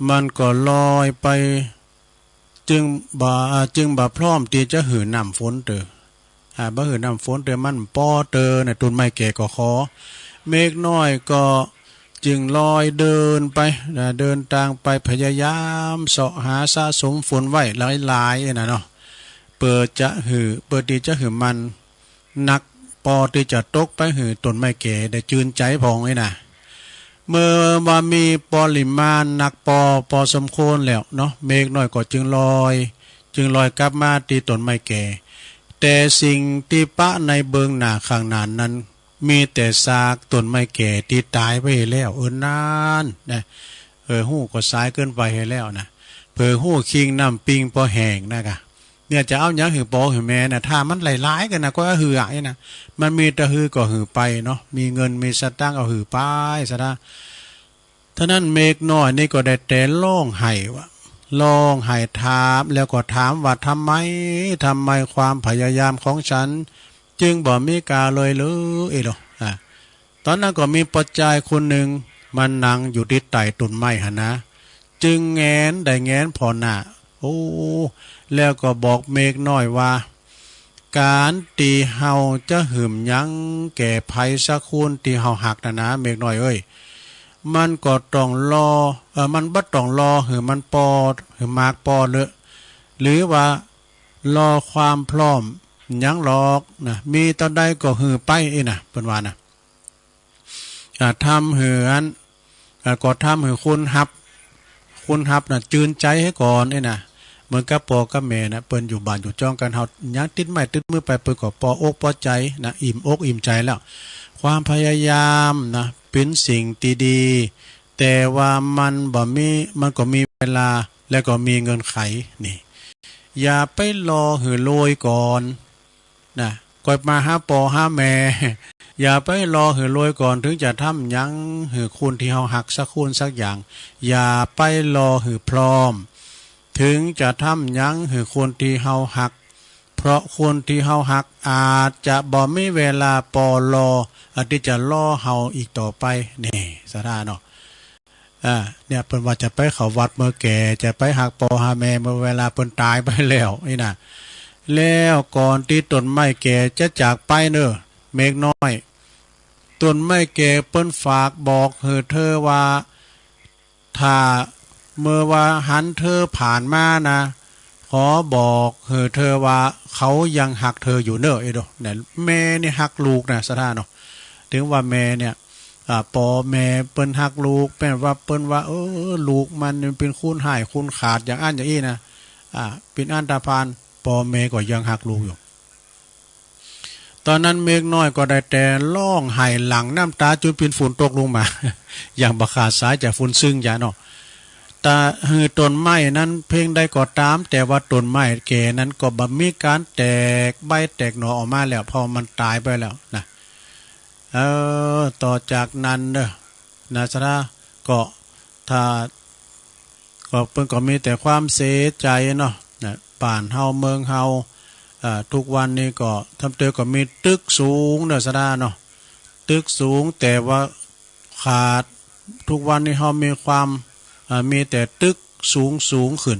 มันก็ลอยไป จึงบ่ อ่า จึงบ่พร้อมที่จะหื้อน้ำฝนเตอ อ่า บ่หื้อน้ำฝนเตอ มันป้อเตอนะ ต้นไม้แก่ก็ขอ เมฆน้อยก็จึงลอยเดินไปนะ เดินตางไป พยายามเซาะหาสะสมฝนไว้หลายๆนะเนาะ เปื้อจะหื้อ เปื้อที่จะหื้อมัน หนักปอที่จะตกไปหื้อต้นไม้แก่ได้จืนใจพองนี่นะ เมื่อว่ามีปริมาณหนักปอ ปอสมควรแล้วเนาะ เมฆน้อยก็จึงลอย จึงลอยกลับมาที่ต้นไม้แก่ แต่สิ่งที่ปะในเบื้องหน้าข้างหน้านั้น มีแต่ซากต้นไม้แก่ที่ตายไปแล้ว เออ นั่นนะ เออ ฮู้ก็สายเกินไปแล้วนะ เผลอฮู้คิงน้ำปิงปอแห้งนะกะ เนี่ยจะเอาหยังหื้อปอหื้อแม่นะ ถ้ามันหลายๆกันนะ ก็เอาหื้ออะนะ มันมีแต่หื้อก็หื้อไปเนาะ มีเงินมีสตางค์เอาหื้อไปซะนะ เท่านั้นเมฆน้อยนี่ก็ได้แต่ร้องไห้ว่า ร้องไห้ถาม แล้วก็ถามว่า ทำไม ทำไมความพยายามของฉันจึงบ่มีกาเลยหรือ เอโล อ่ะ ตอนนั้นก็มีป้อจายคนหนึ่งมานั่งอยู่ที่ใต้ต้นไม้หั้นนะ จึงแงน ได้แงนผ่อหน้า โอ้ แล้วก็บอกเมฆน้อยว่า ก๋านตี้เฮาจะหื้มหยังแก่ไผสักคนตี้เฮาฮักนั่นนะ เมฆน้อยเอ้ย มันก็ต้องรอ เอ่อ มันบ่ต้องรอหื้อมันป่อ หื้อหมากป่อเลอะ หรือว่ารอความพร้อมหยังหรอกนะ มีตอนใดก็หื้อไป อี้นะ เปิ้นว่านะ อ่า ทำหื้ออัน อ่า ก็ทำหื้อคนฮับ คนฮับน่ะ จืนใจ๋หื้อก่อน อี้นะ เหมือนกับป้อกับแม่น่ะ เปิ้นอยู่บ้านอยู่จ้องกั๋น เฮายังติดไม้ติดมือไป เปิ้นก็ปออกปอใจ๋นะ อิ่มอกอิ่มใจ๋แล้ว ความพยายามนะ เป๋นสิ่งตี้ดี แต่ว่ามันบ่มี มันก็มีเวลา และก็มีเงื่อนไข นี่ อย่าไปรอหื้อรวยก่อน นะ ก่อยมาหาป้อหาแม่ อย่าไปรอหื้อรวยก่อน ถึงจะทำหยังหื้อคนตี้เฮาฮักสักคนสักอย่าง อย่าไปรอหื้อพร้อม ถึงจะทำหยังหื้อคนตี้เฮาฮัก เพราะคนตี้เฮาฮักอาจจะบ่มีเวลาปอรอ อาจจะรอเฮาอีกต่อไป นี่ ศรัทธาเนาะ อ่า เนี่ย เปิ้นว่าจะไปเข้าวัดเมื่อแก่ จะไปฮักป้อฮักแม่เมื่อเวลาเปิ้นต๋ายไปแล้ว อี้นะ แล้วก่อนตี้ต้นไม้แก่จะจากไปเน่อ เมฆน้อย ต้นไม้แก่เปิ้นฝากบอกหื้อเธอว่า ถ้าเมื่อว่าหันเธอผ่านมานะ ขอบอกหื้อเธอว่าเขายังฮักเธออยู่เน่อ เอโด เนี่ย แม่นี่ฮักลูกนะ ศรัทธาเนาะ ถึงว่าแม่เนี่ย อ่า ป้อแม่เปิ้นฮักลูก แม้ว่าเปิ้นว่า เออ ลูกมันนี่เป๋นคนฮ้ายคนขาดอย่างอั้นอย่างอี้นะ อ่า เป๋นอันธพาล ป้อแม่ก็ยังฮักลูกอยู่ ตอนนั้นเมฆน้อยก็ได้แต่ร้องไห้หลั่งน้ำต๋าจ๋นเป๋นฝนตกลงมา อย่างบ่ขาดสายจากฝนซึ่งยาเนาะ แต่หื้อต้นไม้นั้นเพียงใดก็ต๋าม แต่ว่าต้นไม้แก่นั้นก็บ่มีก๋านแตกใบแตกหน่อออกมาแล้ว เพราะมันต๋ายไปแล้วนะ เออ ต่อจากนั้นเน่อ นะ ศรัทธา ก็ถ้า ก็เปิ้นก็มีแต่ความเสียใจ๋เนาะ นะ บ้านเฮาเมืองเฮา อ่า ทุกวันนี้ก็ทำเตอก็มีตึกสูงเน่อ ศรัทธาเนาะ ตึกสูง แต่ว่าขาด ทุกวันนี้เฮามีความ อ่า มีแต่ตึกสูงสูงขึ้น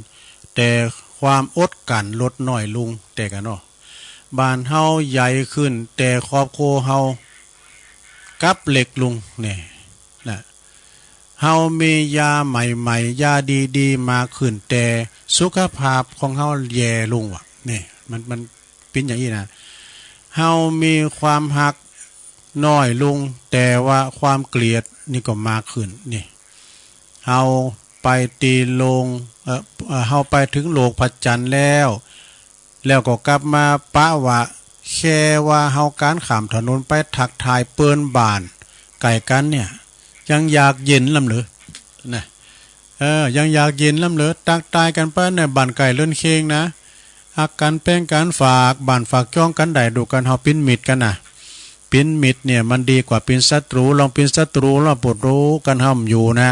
แต่ความอดกลั้นลดน้อยลง แต่กะเนาะ บ้านเฮาใหญ่ขึ้น แต่ครอบครัวเฮากลับเล็กลง นี่ นะ เฮามียาใหม่ๆ ยาดีๆ มากขึ้น แต่สุขภาพของเฮาแย่ลงว่ะ นี่ มัน มันเป๋นอย่างอี้นะ เฮามีความฮักน้อยลง แต่ว่าความเกลียดนี่ก็มากขึ้น นี่ เฮาไปตี้โลก เอ่อ เอ่อ เฮาไปถึงโลกพระจันทร์แล้ว แล้วก็กลับมาปะวะ แค่ว่าเฮาก๋านข้ามถนนไปทักทายเปิ้นบ้านใก้กั๋นเนี่ย ยังอยากเย็นล้ำเหลือ นะ เออ ยังอยากเย็นล้ำเหลือ ทักทายกั๋นไปในบ้านใก้เรือนเคียงนะ ฮักกั๋นแป้งกั๋น ฝากบ้านฝากจ้องกั๋นได้ ดูกั๋น เฮาเป๋นมิตรกั๋นนะ เป๋นมิตรเนี่ยมันดีกว่าเป๋นศัตรู ลองเป๋นศัตรูแล้วปวดรู้กั๋น เฮาบ่อยู่นะ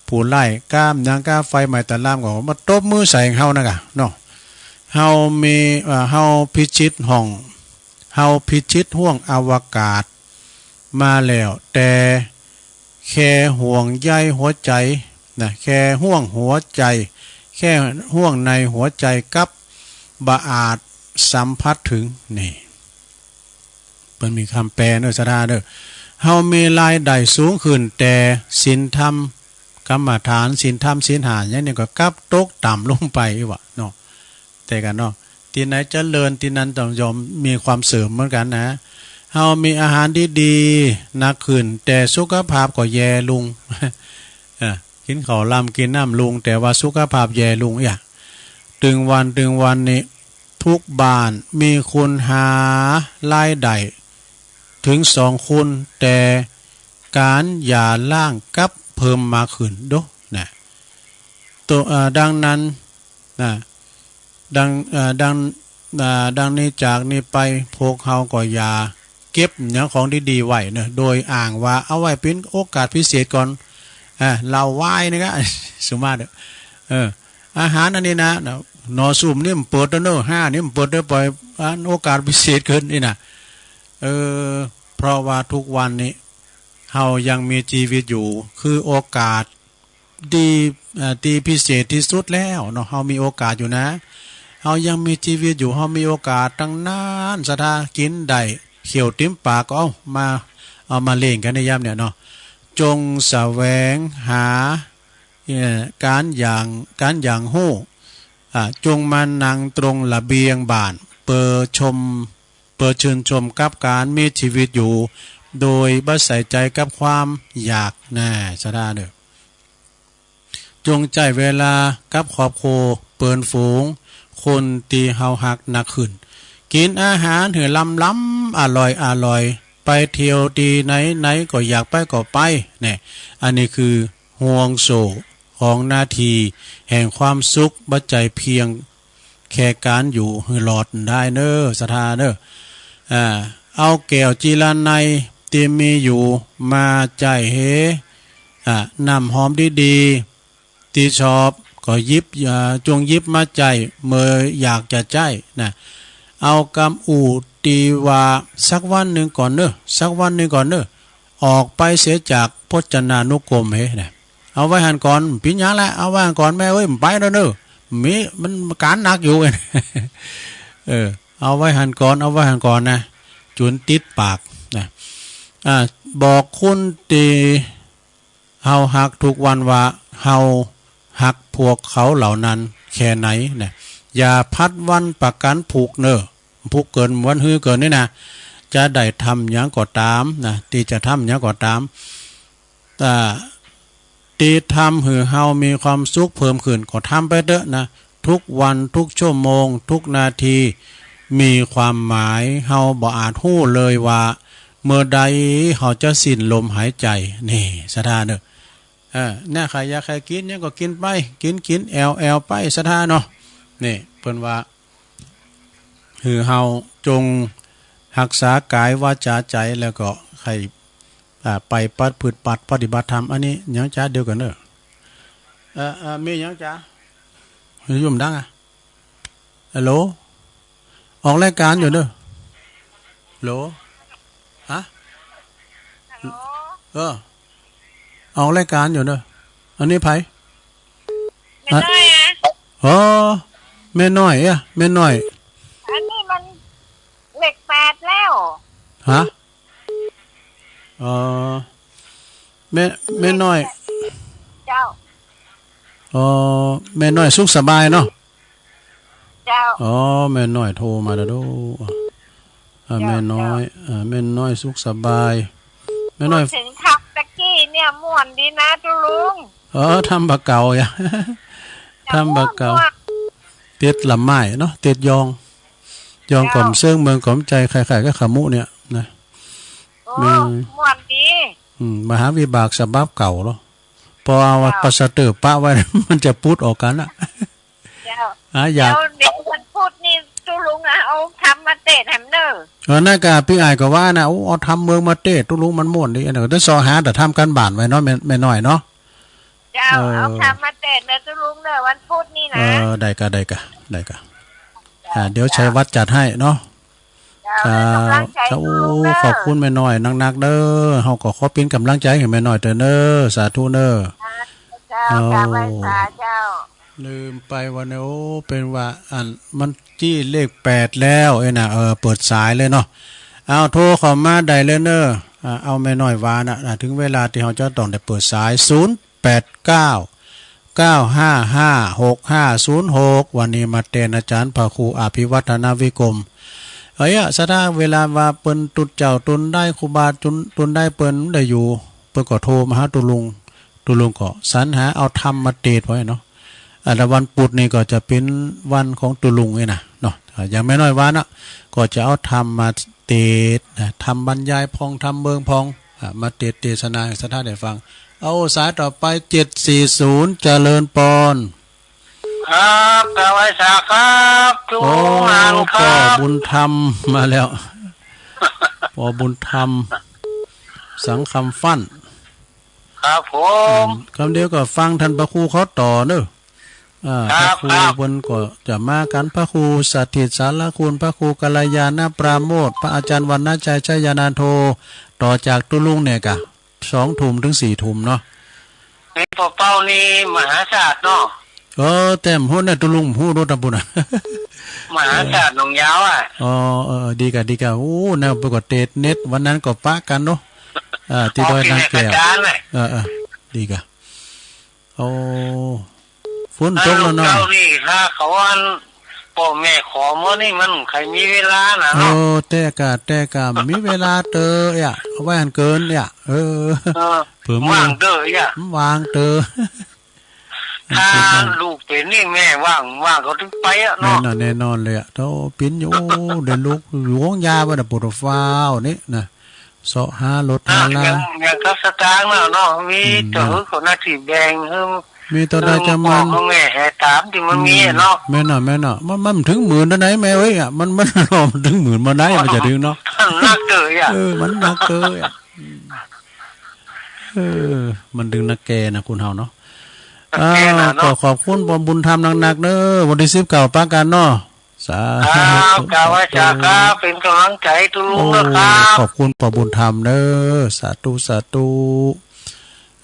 ผู้ร้ายก้ามหยังก้าไฟไหม้ตะลามก็มาตบมือใส่เฮานะกะเนาะ เฮามี เอ่อ เฮาพิชิตห้อง เฮาพิชิตห้วงอวกาศมาแล้ว แต่แค่ห่วงใยหัวใจ๋นะ แค่ห่วงหัวใจ๋ แค่ห่วงในหัวใจ๋กลับบ่อาจสัมผัสถึง นี่ เปิ้นมีกำแปลเน่อ ศรัทธาเน่อ เฮามีรายได้สูงขึ้น แต่ศีลธรรม กรรมฐาน ศีลธรรม ศีลห้า อย่างนี้ก็กลับตกต่ำลงไปว่ะเนาะ แต่กะเนาะ ตี้ไหนเจริญตี้นั้นต้องยอมมีความเสื่อมเหมือนกั๋นนะ เฮามีอาหารดีๆ นักขึ้น แต่สุขภาพก็แย่ลง เออ กิ๋นข้าวลำกิ๋นน้ำลง แต่ว่าสุขภาพแย่ลง เอี้ย ตึงวัน ตึงวันนี้ ทุกบ้านมีคนหารายได้ถึงสองคน แต่ก๋านหย่าร้างกลับเพิ่มมากขึ้นโดนะ ตัว เอ่อ ดังนั้นนะ ดัง เอ่อ ดัง เอ่อ ดังนี้จากนี้ไปพวกเฮาก็อย่าเก็บหยังของดีๆ ไว้เนาะ โดยอ้างว่าเอาไว้เป๋นโอกาสพิเศษก่อน อ่า เหล้าไวน์นี่กะ สมมุติเนาะ เออ อาหารอันนี้นะ หนอซุ่มนี่มันเปิดแล้วเนอะ ห้านี่มันเปิดแล้ว ปล่อยอันโอกาสพิเศษเกินนี่นะ เออ เพราะว่าทุกวันนี้ เฮายังมีชีวิตอยู่ คือโอกาสที่ เอ่อ ที่พิเศษที่สุดแล้วเนาะ เฮามีโอกาสอยู่นะ เฮายังมีชีวิตอยู่ เฮามีโอกาสตั้งนาน ศรัทธา กินได้ เขียวติ่มปากก็เอามา เอามาเล่นกันในยามเนี่ยเนาะ จงแสวงหา เอ่อ การอย่าง การอย่างฮู้ อ่า จงมานั่งตรงระเบียงบ้าน เปิดชม เปิดชื่นชมกับการมีชีวิตอยู่ โดยบ่ใส่ใจกับความอยาก แน่ ศรัทธาเด้อ จงใช้เวลากับครอบครัว เปื้อนฝูง คนที่เฮาฮักนักขึ้น กินอาหารหื้อลำๆ อร่อยๆ ไปเที่ยวที่ไหนๆ ก็อยากไปก็ไป แน่ อันนี้คือ ห่วงโซ่ของนาทีแห่งความสุข บ่ใจ้เพียงแค่การอยู่หื้อรอดได้เนอ ศรัทธาเนอ อ่า เอาแก้วจีรนัยที่มีอยู่มาใจ้เฮ อ่า น้ำหอมดีๆ ที่ชอบก็หยิบ อ่า จงหยิบมาใจ้เมื่ออยากจะใจ๊นะ เอากำอู้ตี้ว่า สักวันหนึ่งก่อนเนอ สักวันหนึ่งก่อนเนอ ออกไปเสียจากพจนานุกรมเฮนะ เอาไว้หั้นก่อน ปิ้นหยังละ เอาไว้หั้นก่อนแม่เอ้ย บ่ไปแล้วเนอ มี มันการหนักอยู่ เออ เอาไว้หั้นก่อน เอาไว้หั้นก่อนนะ จุนติดปากนะ อ่า บอกคนที่เฮาฮักทุกวันว่าเฮาฮักพวกเขาเหล่านั้นแค่ไหนนะ อย่าพลัดวันประกันพรุ่งเนอ พรุ่งเกิน วันฮื้อเกินนี่นะ จะได้ทำหยังก็ตามนะ ที่จะทำหยังก็ตาม อ่า ที่ทำหื้อเฮามีความสุขเพิ่มขึ้นก็ทำไปเถอะนะ ทุกวัน ทุกชั่วโมง ทุกนาที มีความหมาย เฮาบ่อาจฮู้เลยว่า เมื่อใดเฮาจะสิ้นลมหายใจ นี่ ศรัทธาเนอะ เออ เนี่ย ใครอยากใครกินหยังก็กินไป กิน กิน แอ่ว แอ่วไป ศรัทธาเนาะ นี่ เปิ้นว่า หื้อเฮาจงฮักษากายวาจาใจ๋ แล้วก็ใค่ อ่า ไปประพฤติปฏิบัติธรรม อันนี้หยังจ๊ะ เดี๋ยวก่อนเนอะ เอ่อ เอ่อ มีหยังจ๊ะ ยุ่มดังอะ ฮัลโหล ออกรายการอยู่เนอะ ฮัลโหล ฮะ ฮัลโหล เออ ออกรายการอยู่เนอะ อันนี้ไผ แม่น้อยอะ อ๋อ แม่น้อยอะ แม่น้อย อันนี้มันเลขแปดแล้ว ฮะ อ๋อ แม่ แม่น้อย เจ้า อ๋อ แม่น้อยสุขสบายเนาะ เจ้า อ๋อ แม่น้อยโทรมาแล้วเด้อ อ่า เจ้า แม่น้อย เจ้า อ่า แม่น้อยสุขสบาย แม่น้อย พูดถึงทำตะกี้เนี่ยม่วนดีนะตุ๊ลุง เออ ทำบ่าเก่าอย่า ทำบ่าเก่า ม่วน เต็ดละไม้เนาะ เต็ดยอง ยอง เจ้า ก๋อมเซิงเมืองก๋อมใจ ใครๆ ก็ขมุเนี่ยนะ โอ้ แม่ ม่วนดี อืม มหาวิบากฉบับเก่าเหรอ พอเอา เจ้า ปลาสะเตอร์ปะไว้ มันจะปุดออกกันอะ เจ้า อ่ะ อยาก เดี๋ยว เดี๋ยววันพุธนี่ตุ๊ลุงอะเอาธรรมมาเตศน์แหมเนอะ เออ นั่นก็พี่อ้ายก็ว่านะ โอ้ เอาธรรมเมืองมาเตศน์ ตุ๊ลุงมันม่วนดี อันนั้นก็ต้องซอหาแต่ทำการบ้านไว้เนาะ แม่ แม่น้อยเนาะ เจ้า เออ เอาธรรมมาเตศน์เนอะตุ๊ลุงเนอะ วันพุธนี่นะ เออ ได้กะ ได้กะ ได้กะ เจ้า อ่า เดี๋ยว เจ้า ชัยวัฒน์จัดให้เนาะ เจ้า ครับ กำลังใจ เจ้า ลูกเด้อ ขอบคุณแม่น้อยนักๆ เด้อ เฮาก็ขอเป็นกำลังใจให้แม่น้อยเด้อเนอะ สาธุเนอะ เจ้า เจ้า เอา กราบไหว้สาเจ้า ลืมไปว่าเนี่ย โอ้ เป็นว่าอัน มันจี้เลขแปดแล้วเอ้ยนะ เออ เปิดสายเลยเนาะ เอา โทรเข้ามาได้เลยเนอะ อ่า เอาแม่น้อยว่านะ อ่า ถึงเวลาที่เฮาจะต้องได้เปิดสาย ศูนย์ แปดเก้า เก้าห้าห้า หกห้าศูนย์หก วันนี้มาเตศน์อาจารย์พระครูอภิวัฒนวิกรม เอ้ย สะท้าเวลาว่าเปิ้นตุ๊ดเจ้าตุ๊นได้ ครูบาตุ๊น ตุ๊นได้เปิ้นได้อยู่ เปิ้นก็โทรมาหาตุ๊ลุง ตุ๊ลุงก็สรรหาเอาธรรมมาเตศน์ไว้เนาะ อ่า แล้ววันพุธนี่ก็จะเป็นวันของตุ๊ลุงนี่นะเนาะ อ่า อย่างแม่น้อยว่านะ ก็จะเอาธรรมมาเตศน์นะ ธรรมบรรยายพอง ธรรมเมืองพอง อ่า มาเตศน์เตสนาให้สะท้าได้ฟัง เอาสายต่อไป เจ็ดสี่ศูนย์ เจริญปอน ครับ กราบไหว้สาครับ ทุก โอ้ ท่านครับ พ่อบุญธรรมมาแล้ว พ่อบุญธรรม สังคำฟั่น ครับผม อืม คำเดียวก็ฟังท่านพระครูเขาต่อเนอะ อ่า ครับ พระครู ครับ เปิ้นก็จะมากัน พระครูสถิตสารคุณ พระครูกัลยาณปราโมทย์ พระอาจารย์วรรณชัย ชยานันโท ต่อจากตุ๊ลุงเนี่ยกะ สองทุ่มถึงสี่ทุ่มเนาะ นี่ปอเป้านี่มหาศาสตร์เนาะ เออ แต่ผมฮู้นะ ตุ๊ลุงผมฮู้โลดตำปูนน่ะ มหาศาสตร์หนองยาวอ่ะ อ๋อ เออ ดีกะ ดีกะ โอ้ นะ เปิ้นก็เตะเน็ต วันนั้นก็ปะกันเนาะ อ่า ที่ดอยนางแก้ว อ๋อ ที่เน็ตอาจารย์น่ะ เออ เออ ดีกะ โอ้ ฝนตกแล้วเนาะ เออ เจ้านี่ ถ้าเขาอัน พ่อแม่ขอมื้อนี่มันใครมีเวลานะเนาะ โอ้ แต่กะ แต่กะ มีเวลาเตอเอะ เอาไว้อันเกินเอะ เออ เออ เผื่อมี ว่างเตอเอะ ว่างเตอ ถ้าลูกเป็นนี่แม่ว่าง ว่างเขาถึงไปอะเนาะ แน่นอน แน่นอนเลยอะ โธ่ ปิ้นอยู่ โอ้ เดี๋ยวลูกอยู่ห้องยาบ่น่ะ ปวดฟ้าวนี่นะ เซาะหารถหาลา อ่ะ ยัง ยังกับสตางค์แล้วเนาะ มี อืม เจ้าหื้อเขาหน้าที่แบ่งหื้อ มีเท่าใดจะมัน หื้อพ่อหื้อแม่แห่ตามที่มันมีอะเนาะ อืม แม่นเนาะ แม่นเนาะ มัน มันถึงหมื่นเท่าไหร่แม่เอ้ยอะ มัน มัน มันถึงหมื่นมาได้ มันจะถึงเนาะ มันหนักเตอเอะ เออ มันหนักเตอเอะ อืม เออ มันถึงนักแก่นะคุณเฮาเนาะ นักแก่นะเนาะ อ้าว ก็ขอบคุณปอบุญธรรมนักๆ เด้อ วันที่สิบเก้าปะกันเนาะ สาธุ ครับ กราบไหว้สาครับ เป็นกำลังใจตุ๊ลุงนะครับ โอ้ ขอบคุณปอบุญธรรมเด้อ สาธุ สาธุ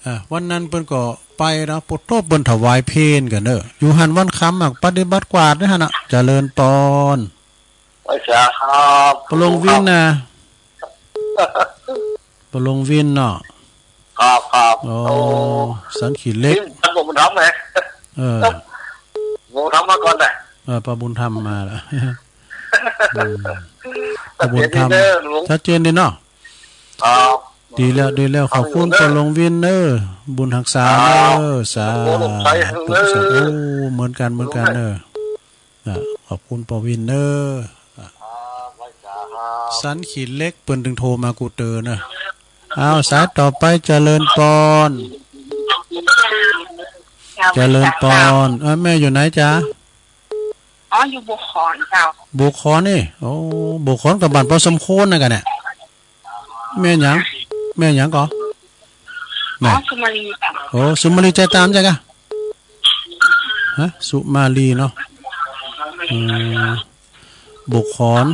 อ่า วันนั้นเปิ้นก็ไปเนาะ ปะโธ่ เปิ้นถวายเพลกันเด้อ อยู่หั้นวันค่ำอะ ปฏิบัติกวาดเด้อหั้นน่ะ เจริญปอน ไหว้สาครับ ปอหลวงวินนะ ปอหลวงวินเนาะ ครับ ครับ โอ้ โอ้ สันขี้เหล็ก นี่ผมทำไง เออ ผมทำมาก่อนนะ เออ ปอบุญธรรมมาละ อืม ปอบุญธรรม ชัดเจนดีเนาะ ครับ ดีแล้ว ดีแล้ว ขอบคุณปอหลวงวินเด้อ บุญฮักษาเด้อ ครับ สาธุ สาธุ โอ้ เหมือนกัน เหมือนกันเด้อ อ่ะ ขอบคุณปอวินเด้อ อ่ะ ครับ ไหว้สาครับ สันขี้เหล็กเปิ้นถึงโทรมากูเตอเนอะ อ้าว สายต่อไป เจริญปอน เจ้า เจริญปอน ไหว้สาครับ เออ แม่อยู่ไหนจ๊ะ อ๋อ อยู่บุคอนเจ้า บุคอนนี่ โอ้ บุคอนกับบ้านปอสมควรนะกันเนี่ย แม่หยัง แม่หยังก่อ อ๋อ แม่ สุมาลีจ้ะ โอ้ สุมาลีใจตามใช่กะ ฮะ สุมาลีเนาะ อืม บุคอน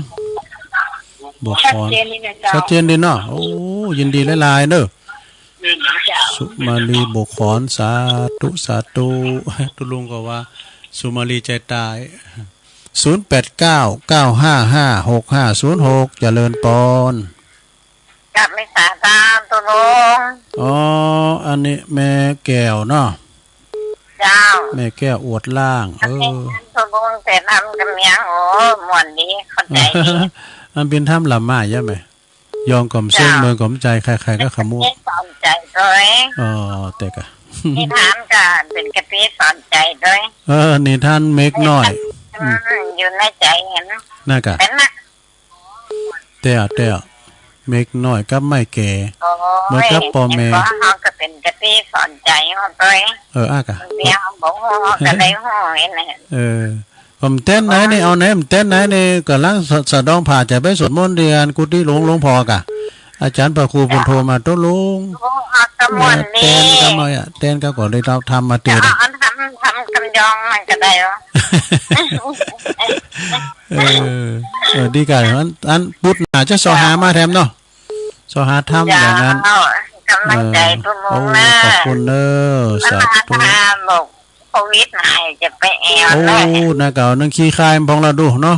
บุคอน ชัดเจนดีนะเจ้า ชัดเจนดีเนาะ โอ้ ยินดีหลายๆ เด้อ เจ้า สุมาลี บุคอน สาธุ สาธุ ตุ๊ลุงก็ว่า สุมาลีใจตาย ศูนย์แปดเก้า เก้าห้าห้า หกห้าศูนย์หก เจริญปอน กราบไหว้สาครับตุ๊ลุง อ๋อ อันนี้แม่แก้วเนาะ เจ้า แม่แก้วอวดล่าง เออ ตุ๊ลุงแต่ทำกำยัง โอ้ ม่วนดี เข้าใจดี อันเป็นถ้ำละไม้ใช่ไหม ยองกล่อมเส้น เจ้า เมืองกล่อมใจ ใครๆ ก็ขมวด เป็นกะทิสอนใจด้วย อ๋อ แต่กะ นิทานก็เป็นกะทิสอนใจด้วย เออ นิทานเมฆน้อย อืม อืม อยู่ในใจเห็น น่ากะ เป็นนะ แต่อะ แต่อะ เมฆน้อยกับไม้แก่ โอ้ย เหมือนกับพ่อแม่ เห็นบ่ เฮาก็เป็นกะทิสอนใจเฮาด้วย เออ อ้ากะ เดี๋ยวเฮาบ่ฮู้ เฮาก็ได้ฮู้เห็นนะ เออ ผมเต้นไหนนี่ เอาไหน ผมเต้นไหนนี่ กำลังสะ สะดองผ้าจะไปสวดมนต์เรียนกุฏิหลวง หลวงพ่อกะ อาจารย์พระครูเพิ่นโทรมา ตุ๊ลุง โอ้ เอาสวดมนต์นี่ เต้นก็มาอะ เต้นก็ก่อนได้รับธรรมมาเตือน เอา เอาทำ ทำกำยองมันก็ได้วะ เออ เออ ดีกะ อัน อันพุธหน้าจะซอหามาแถมเนาะ ซอหาธรรมอย่างนั้น เจ้า กำลังใจ เออ ตุ๊ลุงนะ โอ้ ขอบคุณเด้อ มัน สาธุ มาหาบอกโควิดหายจะไปแอว โอ้ เลย น่ากะเอาหนังขี้คายมันพองละดูเนาะ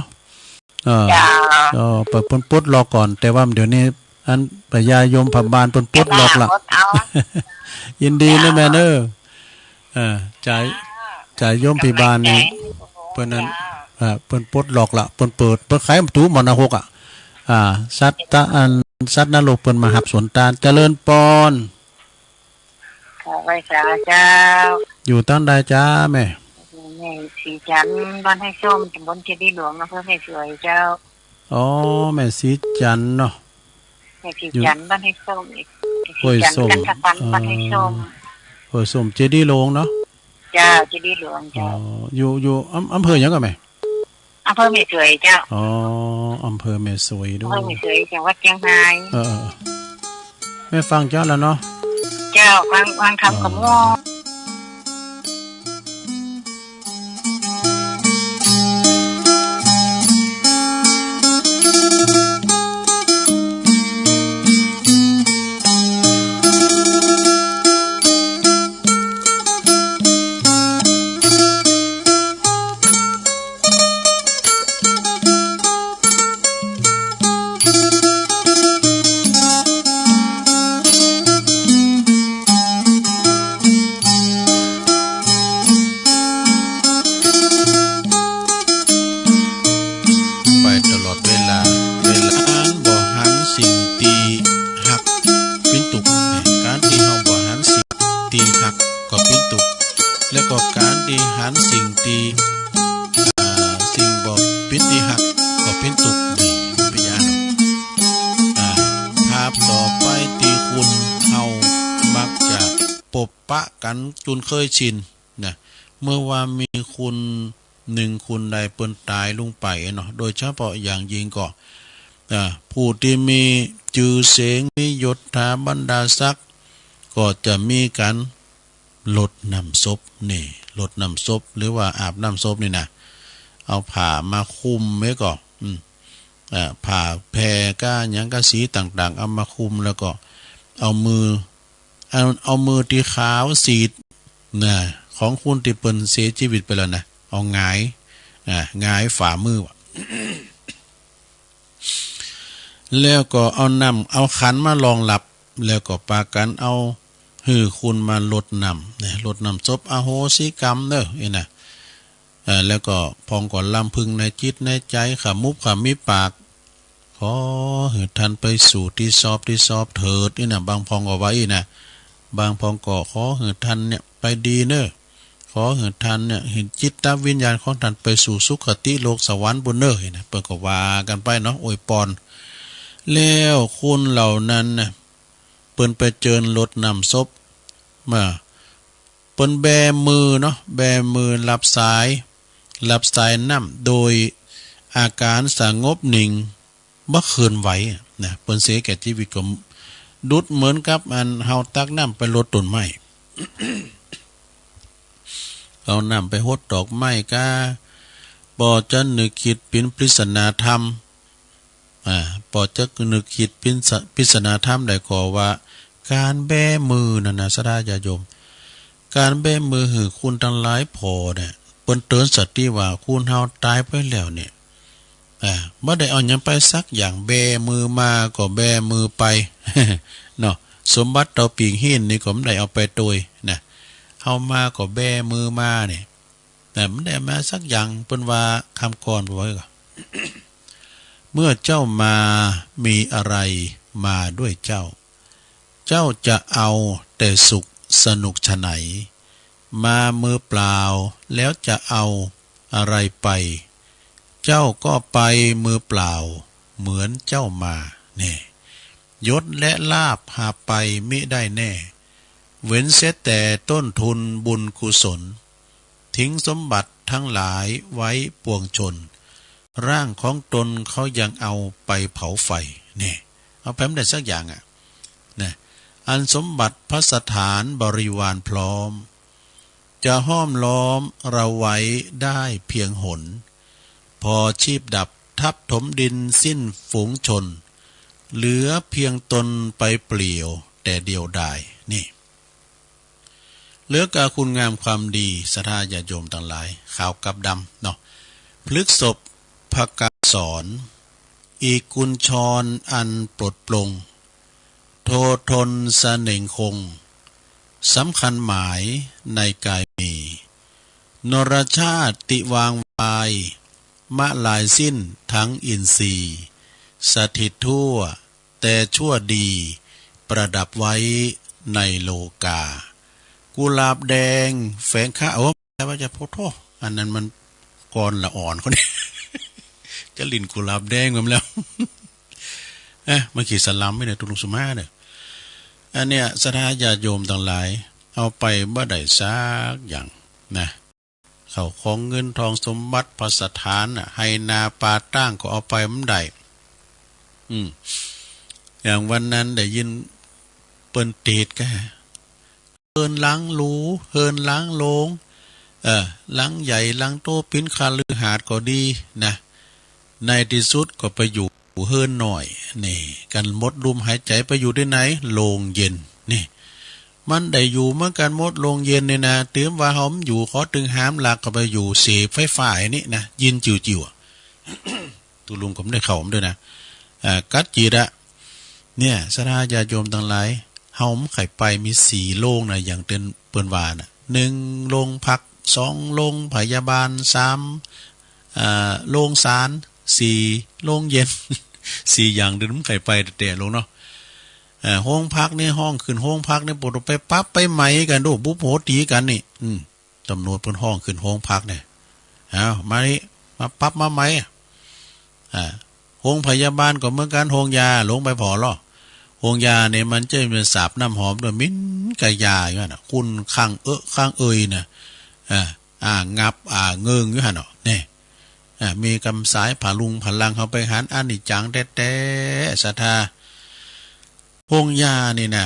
เออ เจ้า เออ เปิดเปิ้นปลดล็อกก่อน แต่ว่าเดี๋ยวนี้ อันพญายมพบาลเปิ้นปลดล็อกละ อดเอา ยินดีนะแม่เนอะ เออ จ่าย จ่ายยมพบาลนี่ เปิ้นนั้น เออ เปิ้นปลดล็อกละ เปิ้นเปิด เปิ้นไขประตูหมดนะหกอ่ะ อ่า สัตว์ตะ อัน สัตว์นรกเปิ้นมาหับสวนตาน เจริญปอน ขอไหว้สาเจ้า อยู่ตั้งใดจ้าแม่ แม่ศรีจันทร์ บ้านห้วยส้ม ตำบลเจดีย์หลวง อำเภอแม่สวยเจ้า อ๋อ แม่ศรีจันทร์เนาะ แม่ศรีจันทร์ อยู่ บ้านห้วยส้ม ห้วยส้ม ศรีจันทร์ กันทพันธ์ เอ่อ บ้านห้วยส้ม ห้วยส้ม เจดีย์หลวงเนาะ เจ้า เจดีย์หลวงเจ้า อ๋อ อยู่ อยู่อำ อำเภอหยังก่อแม่ อำเภอแม่สวยเจ้า อ๋อ อำเภอแม่สวยด้วย อำเภอแม่สวย จังหวัดเชียงราย เออ เออ แม่ฟังเจ้าแล้วเนาะ เจ้า ฟัง ฟังธรรมกับหมู่ อ๋อ เป็นตี้ฮัก ก็เป็นตุ๊กข์ นี่เป็นอย่างนั้น อ่า ภาพต่อไปตี้คนเฮามักจะปบปะกันจุนเคยชินนะ เมื่อว่ามีคนหนึ่งคนใดเปิ้นต๋ายลงไปเนาะ โดยเฉพาะอย่างยิ่งก็ อ่า ผู้ตี้มีจื้อเสียง มียศถาบรรดาศักดิ์ ก็จะมีการ รดน้ำศพนี่ รดน้ำศพ หรือว่าอาบน้ำศพนี่นะ เอาผ้ามาคลุมไว้ก่อน อืม อ่า ผ้าแพรก้าหยังก้าสีต่างๆ เอามาคลุม แล้วก็เอามือ เอา เอามือตี้ขาวซีดนะ ของคนตี้เปิ้นเสียชีวิตไปแล้วนะ เอาหงาย อ่า หงายฝ่ามือ แล้วก็เอาน้ำ เอาขันมารองรับ แล้วก็ปากั๋นเอาหื้อคนมารดน้ำนะ รดน้ำศพ อโหสิกรรมเด้อ อี้นะ เอ่อ แล้วก็พองก็รำพึงในจิตในใจ๋ ขมุบขมิบปาก ขอหื้อท่านไปสู่ตี้ชอบตี้ชอบเถิด อี้นะ บางพองก็ว่าอี้นะ บางพองก็ขอหื้อท่านเนี่ยไปดีเนอะ ขอหื้อท่านเนี่ย หื้อจิตวิญญาณของท่านไปสู่สุคติโลกสวรรค์ปุ้นเนอะ อี้นะ เปิ้นก็ว่ากั๋นไปเนาะ อวยปอน แล้วคนเหล่านั้นนะ เปิ้นไปเจิญรดน้ำศพ มา เปิ้นแบมือเนาะ แบมือรับสาย รับสายน้ำ โดยอาการสงบนิ่ง บ่เคลื่อนไหวนะ เปิ้นเสียแก่ชีวิตก็ดุจเหมือนกับอันเฮาตักน้ำไปรดต้นไม้ เอาน้ำไปหดดอกไม้กา ปอจะนึกคิดเป๋นปริศนาธรรม อ่า ปอจะนึกคิดเป๋นสะ ปริศนาธรรมได้ก่อว่า ก๋านแบมือนั่นนะ ศรัทธาญาติโยม ก๋านแบมือหื้อคนตังหลายผ่อเนี่ย เปิ้นเตือนสติว่าคนเฮาต๋ายไปแล้วเนี่ย อ่า บ่ได้เอาหยังไปสักอย่าง แบมือมาก็แบมือไป เนาะ สมบัติเต่าปิ่งหินนี่ก็บ่ได้เอาไปโตยนะ เฮามาก็แบมือมาเนี่ย แต่บ่ได้มาสักอย่าง เปิ้นว่าคำก่อนไว้ก่อน เมื่อเจ้ามามีอะไรมาด้วยเจ้า เจ้าจะเอาแต่สุขสนุกไฉน มามือเปล่าแล้วจะเอาอะไรไป เจ้าก็ไปมือเปล่าเหมือนเจ้ามา แน่ ยศและลาภหาไปมิได้แน่ เว้นเสียแต่ต้นทุนบุญกุศล ทิ้งสมบัติทั้งหลายไว้ปวงชน ร่างของตนเขายังเอาไปเผาไฟ แน่ เอาไปบ่ได้สักอย่างอะ นะ อันสมบัติภัสสถานบริวารพร้อม จะห้อมล้อมเราไว้ได้เพียงหน พอชีพดับทับถมดินสิ้นฝูงชน เหลือเพียงตนไปเปลี่ยวแต่เดียวดาย นี่ เหลือกาคุณงามความดี ศรัทธาญาติโยมตังหลาย ขาวกับดำเนาะ พฤกษภกาสร อีกกุญชรอันปลดปลง โททนเสน่งคง สำคัญหมายในกายมี นรชาติวางวาย มะลายสิ้นทั้งอินทรีย์ สถิตทั่ว แต่ชั่วดี ประดับไว้ในโลกา กุหลาบแดงแฝงข้า โอ้ แต่ว่าจะโพธิ์โท อันนั้นมันก่อนละอ่อนคนนี้ จะหลิ้นกุหลาบแดงไปแล้ว เอ๊ะ มันขีดสลัมไม่เนี่ย ตุลุงสุมาเนี่ย อันเนี้ย ศรัทธาญาติโยมตังหลาย เอาไปบ่ได้สักอย่างนะ เข้าของเงินทองสมบัติภัสสถานน่ะ ไฮ่นาป่าตางก็เอาไปบ่ได้ อืม อย่างวันนั้นได้ยินเปิ้นเทศน์ก็ เฮิรนหลังหรู เฮิรนหลังโล่ง เอ่อ หลังใหญ่หลังโต เป๋นคฤหาสน์ก็ดีนะ ในตี้สุดก็ไปอยู่เฮิรนน้อย นี่ กันหมดลมหายใจ๋ ไปอยู่ตี้ไหน โล่งเย็น นี่ มันได้อยู่เหมือนกันหมด โล่งเย็นนี่นะ ถือว่าเฮาอยู่ ขอตึงหามหลักก็ไปอยู่เสพไฟฟ้าอันนี้นะ เย็นจิ๋วจิ๋วอะ ตุลุงก็บ่ได้เข้ามาด้วยนะ อ่า กัดจิตอะ เนี่ย ศรัทธาญาติโยมตังหลาย เฮาบ่ใค่ไป มีสี่โรงนะ อย่างเปิ้น เปิ้นว่าน่ะ หนึ่งโรงพัก สองโรงพยาบาล สาม อ่า โรงศาล สี่โรงเย็น สี่อย่างเปิ้นบ่ใค่ไปแต๊ๆ ลงเนาะ อ่า โรงพักนี่ฮ้องขึ้นโรงพักนี่ บ่ต้องไปปรับไปไหมกันโด บุบโหตีกันนี่ อืม ตำรวจเปิ้นฮ้องขึ้นโฮงพักเนี่ย เอา มานี่ มาปรับมาไหม อ่า โฮงพยาบาลก็เหมือนกัน โฮงยาหลงไปผ่อลอ โฮงยาเนี่ยมันจะเป็นสาบน้ำหอมด้วย หมิ่นกะยาอยู่หั่นน่ะ ขุ่นคังเอะคังเอยน่ะ อ่า อ่า งับ อ่า เงิงอยู่หั่นเนาะ เนี่ย อ่า มีกำสายผาลุงผาลัง เขาไปหันอันนี้จังแต๊ๆ ศรัทธา โฮงยานี่นะ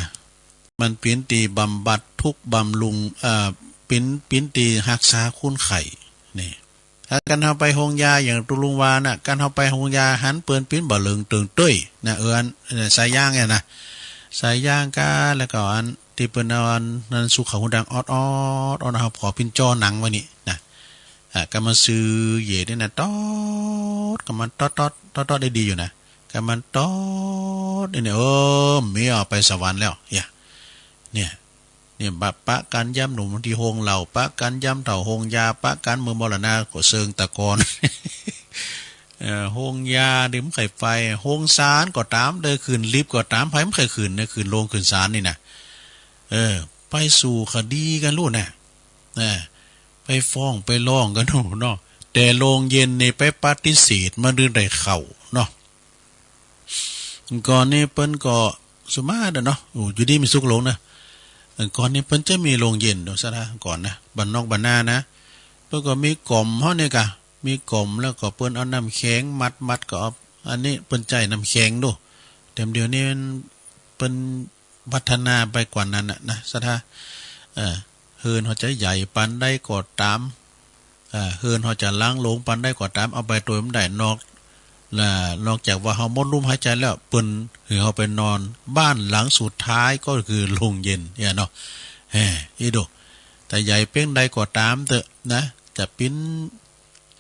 มันเป๋นตี้บำบัดทุกข์บำรุง เอ่อ เป๋น เป๋นตี้ฮักษาคนไข้ นี่ ถ้าการเฮาไปโฮงยาอย่างตุลุงว่าน่ะ การเฮาไปโฮงยาหันเปิ้นปิ้นบ่เหลิงเติงเต้ยนะ เออ อัน เอ่อ สายยางเนี่ยนะ สายยางกา แล้วก็อันตี้เปิ้นเอาอันนั้นสู่เขาหูดังออดๆ ออดๆ เฮาผ่อปิ้นจ้อหนังไว้นี่นะ อ่ะ ก็มาซื้อเหยดนี่นะ ตอด ก็มันตอดๆ ตอดๆ ได้ดีอยู่นะ ก็มันตอดนี่เนี่ย เออ มีเอาไปสวรรค์แล้ว เนี่ย เนี่ย เนี่ย ปะ ปะกันยามหนุ่มที่โฮงเหล้า ปะกันยามเฒ่าโฮงยา ปะกันมื้อมรณะก็เซิงตะกอน เอ่อ โฮงยานี่มันใค่ไป โฮงศาลก็ต๋าม ได้ขึ้นลิฟต์ก็ต๋าม ไผมันใค่ขึ้นเนี่ย ขึ้นโรงขึ้นศาลนี่นะ เออ ไปสู้คดีกันโลดนะ นะ ไปฟ้องไปร้องกันโลดเนาะ แต่โรงเย็นนี่ไปปฏิเสธ มันถึงได้เข้าเนาะ ก่อนนี้เปิ้นก็สุมาเด้อเนาะ โอ้ อยู่ดีมีสุขหลงนะ ก่อนนี้เปิ้นจะมีโรงเย็นเนาะ ศรัทธา ก่อนนะ บ้านนอกบ้านนานะ เปิ้นก็มีก๋อมเฮาเนี่ยกะ มีก๋อมแล้วก็เปิ้นเอาน้ำแข็งมัด มัดก็เอา อันนี้เปิ้นใจ๊น้ำแข็งโด แต่เดี๋ยวนี้มัน เปิ้นพัฒนาไปกว่านั้นน่ะนะ ศรัทธา เอ่อ เฮือนเฮาจะใหญ่ปานใดก็ต๋าม เอ่อ เฮือนเฮาจะหลังโลงปานใดก็ต๋าม เอาไปโตยบ่ได้ นอก และนอกจากว่าเฮาหมดลมหายใจแล้ว เปิ้นหื้อเฮาไปนอน บ้านหลังสุดท้ายก็คือโรงเย็นเนี่ยเนาะ แฮ่ อีโด แต่ใหญ่เปียงใดก็ต๋ามเต๊อะนะ จะเป๋น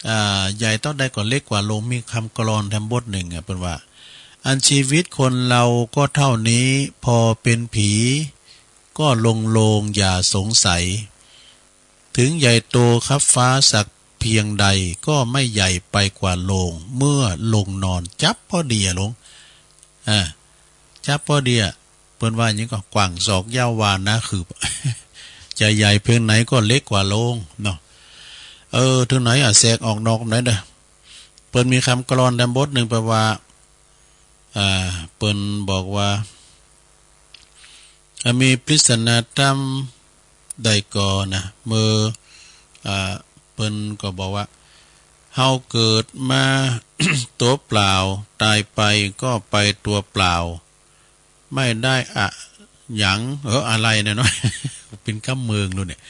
อ่า ใหญ่เต้าใดก็เล็กกว่าโลง มีคำกลอนแถมบทหนึ่งอะ เปิ้นว่า อันชีวิตคนเราก็เท่านี้ พอเป็นผีก็ลงโลงอย่าสงสัย ถึงใหญ่โตคับฟ้าสักเพียงใด ก็ไม่ใหญ่ไปกว่าโลง เมื่อลงนอนจั๊บพอดีอะหลวง อ่า จั๊บพอดีอะ เปิ้นว่าหยังก็ กว้างศอกยาววาหน้าคืบ จะใหญ่เพียงไหนก็เล็กกว่าโลงเนาะ เออ ถึงไหนอะ แสกออกนอกไหนเด้อ เปิ้นมีคำกลอนแถมบทหนึ่ง แปลว่า อ่า เปิ้นบอกว่า อ่า มีปริศนาธรรมใดก่อนะ เมื่อ อ่า เปิ้นก็บอกว่า เฮาเกิดมา ตัวเปล่า ตายไปก็ไปตัวเปล่า ไม่ได้อะหยัง เออ อะไรเนี่ยเนาะ เป๋นกำเมืองโลดเนี่ย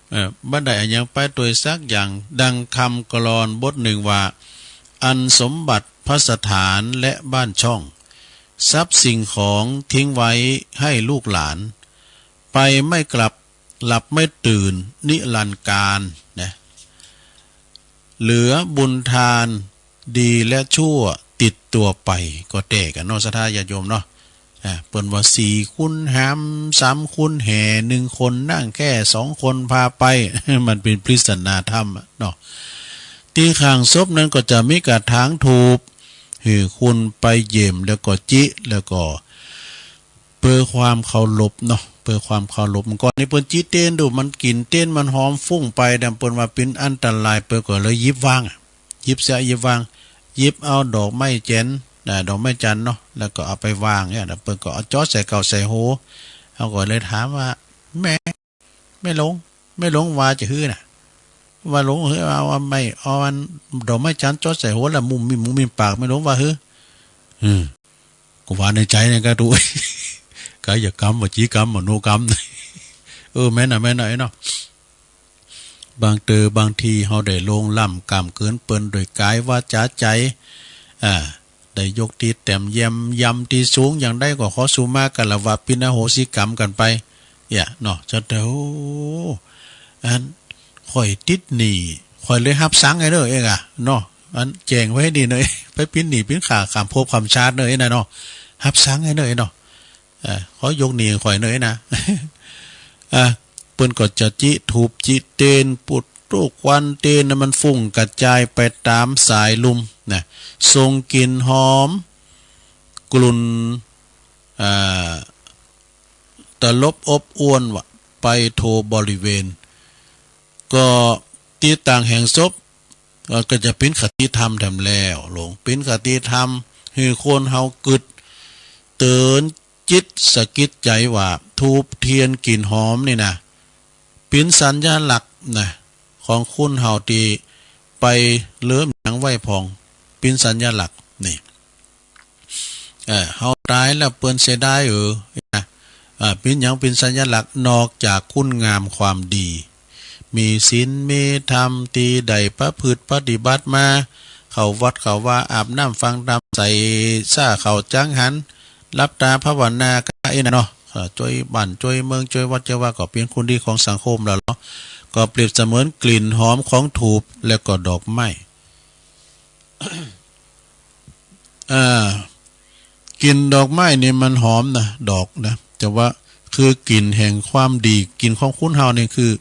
เอ่อ บ่ได้อะหยังไปโตยสักอย่าง ดังคำกลอนบทหนึ่งว่า อันสมบัติภัสถานและบ้านช่อง ทรัพย์สิ่งของทิ้งไว้ให้ลูกหลาน ไปไม่กลับ หลับไม่ตื่น นิรันดร์กาลนะ เหลือบุญทานดีและชั่วติดตัวไป ก็แต๊กั๋นเนาะ ศรัทธาญาติโยมเนาะ อ่า เปิ้นว่าสี่คนหาม สามคนแห่ หนึ่งคนนั่งแคร่ สองคนพาไป มันเป๋นปริศนาธรรมอะเนาะ ตี้ข้างศพนั้นก็จะมีกระถางธูป หื้อคนไปเยี่ยมแล้วก็จิ แล้วก็ เพื่อความเคารพเนาะ เพื่อความเคารพ ก่อนนี้เปิ้นจิเตนดู มันกลิ่นเตนมันหอมฟุ้งไป ดังเปิ้นว่าเป๋นอันตราย เปิ้นก็เลยหยิบวางอะ หยิบเสียหยิบวาง หยิบเอาดอกไม้แจน อ่า ดอกไม้จันทร์เนาะ แล้วก็เอาไปวางเนี่ย แล้วเปิ้นก็เอาจอดใส่เก้าใส่โห เฮาก็เลยถามว่า แม่ แม่หลวง แม่หลวงว่าจะหื้อน่ะ ว่าหลวงหื้อ เอา เอาไม้ เอาอันดอกไม้จันทร์จอดใส่หัวแล้วมุมมิมมุมมิมปาก แม่หลวงว่าหื้อ อืม ก็ว่าในใจเนี่ยก็ดู กายกรรม วจีกรรม มโนกรรม เออ แม่นน่ะ แม่นน่ะ ไอ้เนาะ บางเตอบางทีเฮาได้ล่วงล้ำก้ามเกินเปิ้นโดยกายวาจาใจ อ่า ได้ยกตี้แต้มแย้มยำตี้สูง อย่างใดก็ขอสุมาคารวะปิณอโหสิกรรมกั๋นไป เนี่ยเนาะ เจ้าเด้อ โอ้ อัน ข้อยติดหนี้ ข้อยเลยฮับซังไอ้เด้อเองอะเนาะ อันแจ้งไว้นี่หน่อย ไปปินหนี้ปินข้าข้ามภพข้ามชาติเด้อไอ้น่ะเนาะ ฮับซังไอ้เด้อไอ้เนาะ เอ่อ ขอยกหนี้ข้อยหน่อยนะ อ่ะ เปิ้นก็จะจิธูปจิเตน ปุดโตควันเตนน่ะมันฟุ้งกระจายไปต๋ามสายลมนะ ส่งกลิ่นหอม กลุ่น อ่า ตลบอบอวลวะ ไปทั่วบริเวณ ก็ตี้ต่างแห่งศพ เอ่อ ก็จะเป๋นคติธรรมแถมแล้ว หลวง เป๋นคติธรรม หื้อคนเฮากึ๊ดเตือนจิตสะกิดใจ๋ว่า ธูปเทียนกลิ่นหอมนี่นะ เป๋นสัญลักษณ์นะ ของคนเฮาตี้ไปเลิมหยังไว้พ่อง เป๋นสัญลักษณ์นี่ เอ่อ เฮาต๋ายแล้วเปิ้นเสียดายเออ นะ อ่า เป๋นหยังเป๋นสัญลักษณ์ นอกจากคุณงามความดี มีศีลมีธรรมตี้ได้ประพฤติปฏิบัติมา เข้าวัดเข้าวา อาบน้ำฟังธรรม ใส่ซ่าเข้าจังหัน หลับต๋าภาวนาก็เอ็นน่ะเนาะ เอ่อ จ้วยบ้านจ้วยเมืองจ้วยวัดจ้วยว่า ก็เป๋นคนดีของสังคมแล้วเนาะ ก็เปรียบเสมือนกลิ่นหอมของธูปและก็ดอกไม้ อ่า กลิ่นดอกไม้นี่มันหอมนะ ดอกนะ แต่ว่าคือกลิ่นแห่งความดี กลิ่นของคนเฮานี่คือ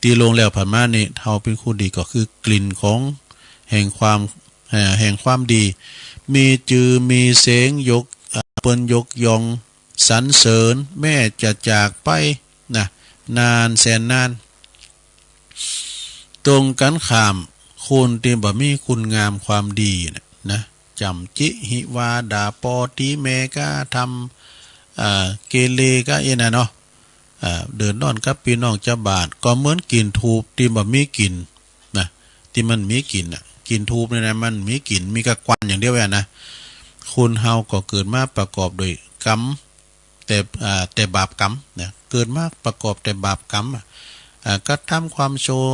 ตี้ลวงแล้วผ่านมานี่ เฮาเป๋นคนดีก็คือกลิ่นของแห่งความ เอ่อ แห่งความดี มีจื่อมีเสียงยก อ่า เปิ้นยกย่องสรรเสริญ แม้จะจากไปนะ นานแสนนาน ตรงกันข้าม คนตี้บ่มีคุณงามความดีน่ะนะ จ๋ำจิ หิวา ด่าป้อ ตี๋แม่ กระทำ อ่า เกเรก็เอ็นน่ะเนาะ อ่า เดือดร้อนกับปี้น้องชาวบ้าน ก็เหมือนกลิ่นธูปตี้บ่มีกลิ่นนะ ตี้มันมีกลิ่นน่ะ กลิ่นธูปนี่นะ มันมีกลิ่น มีกะควันอย่างเดียวอะนะ คนเฮาก็เกิดมาประกอบด้วยกรรม แต่ อ่า แต่บาปกรรมนะ เกิดมาประกอบแต่บาปกรรมอะ อ่า กระทำความชั่ว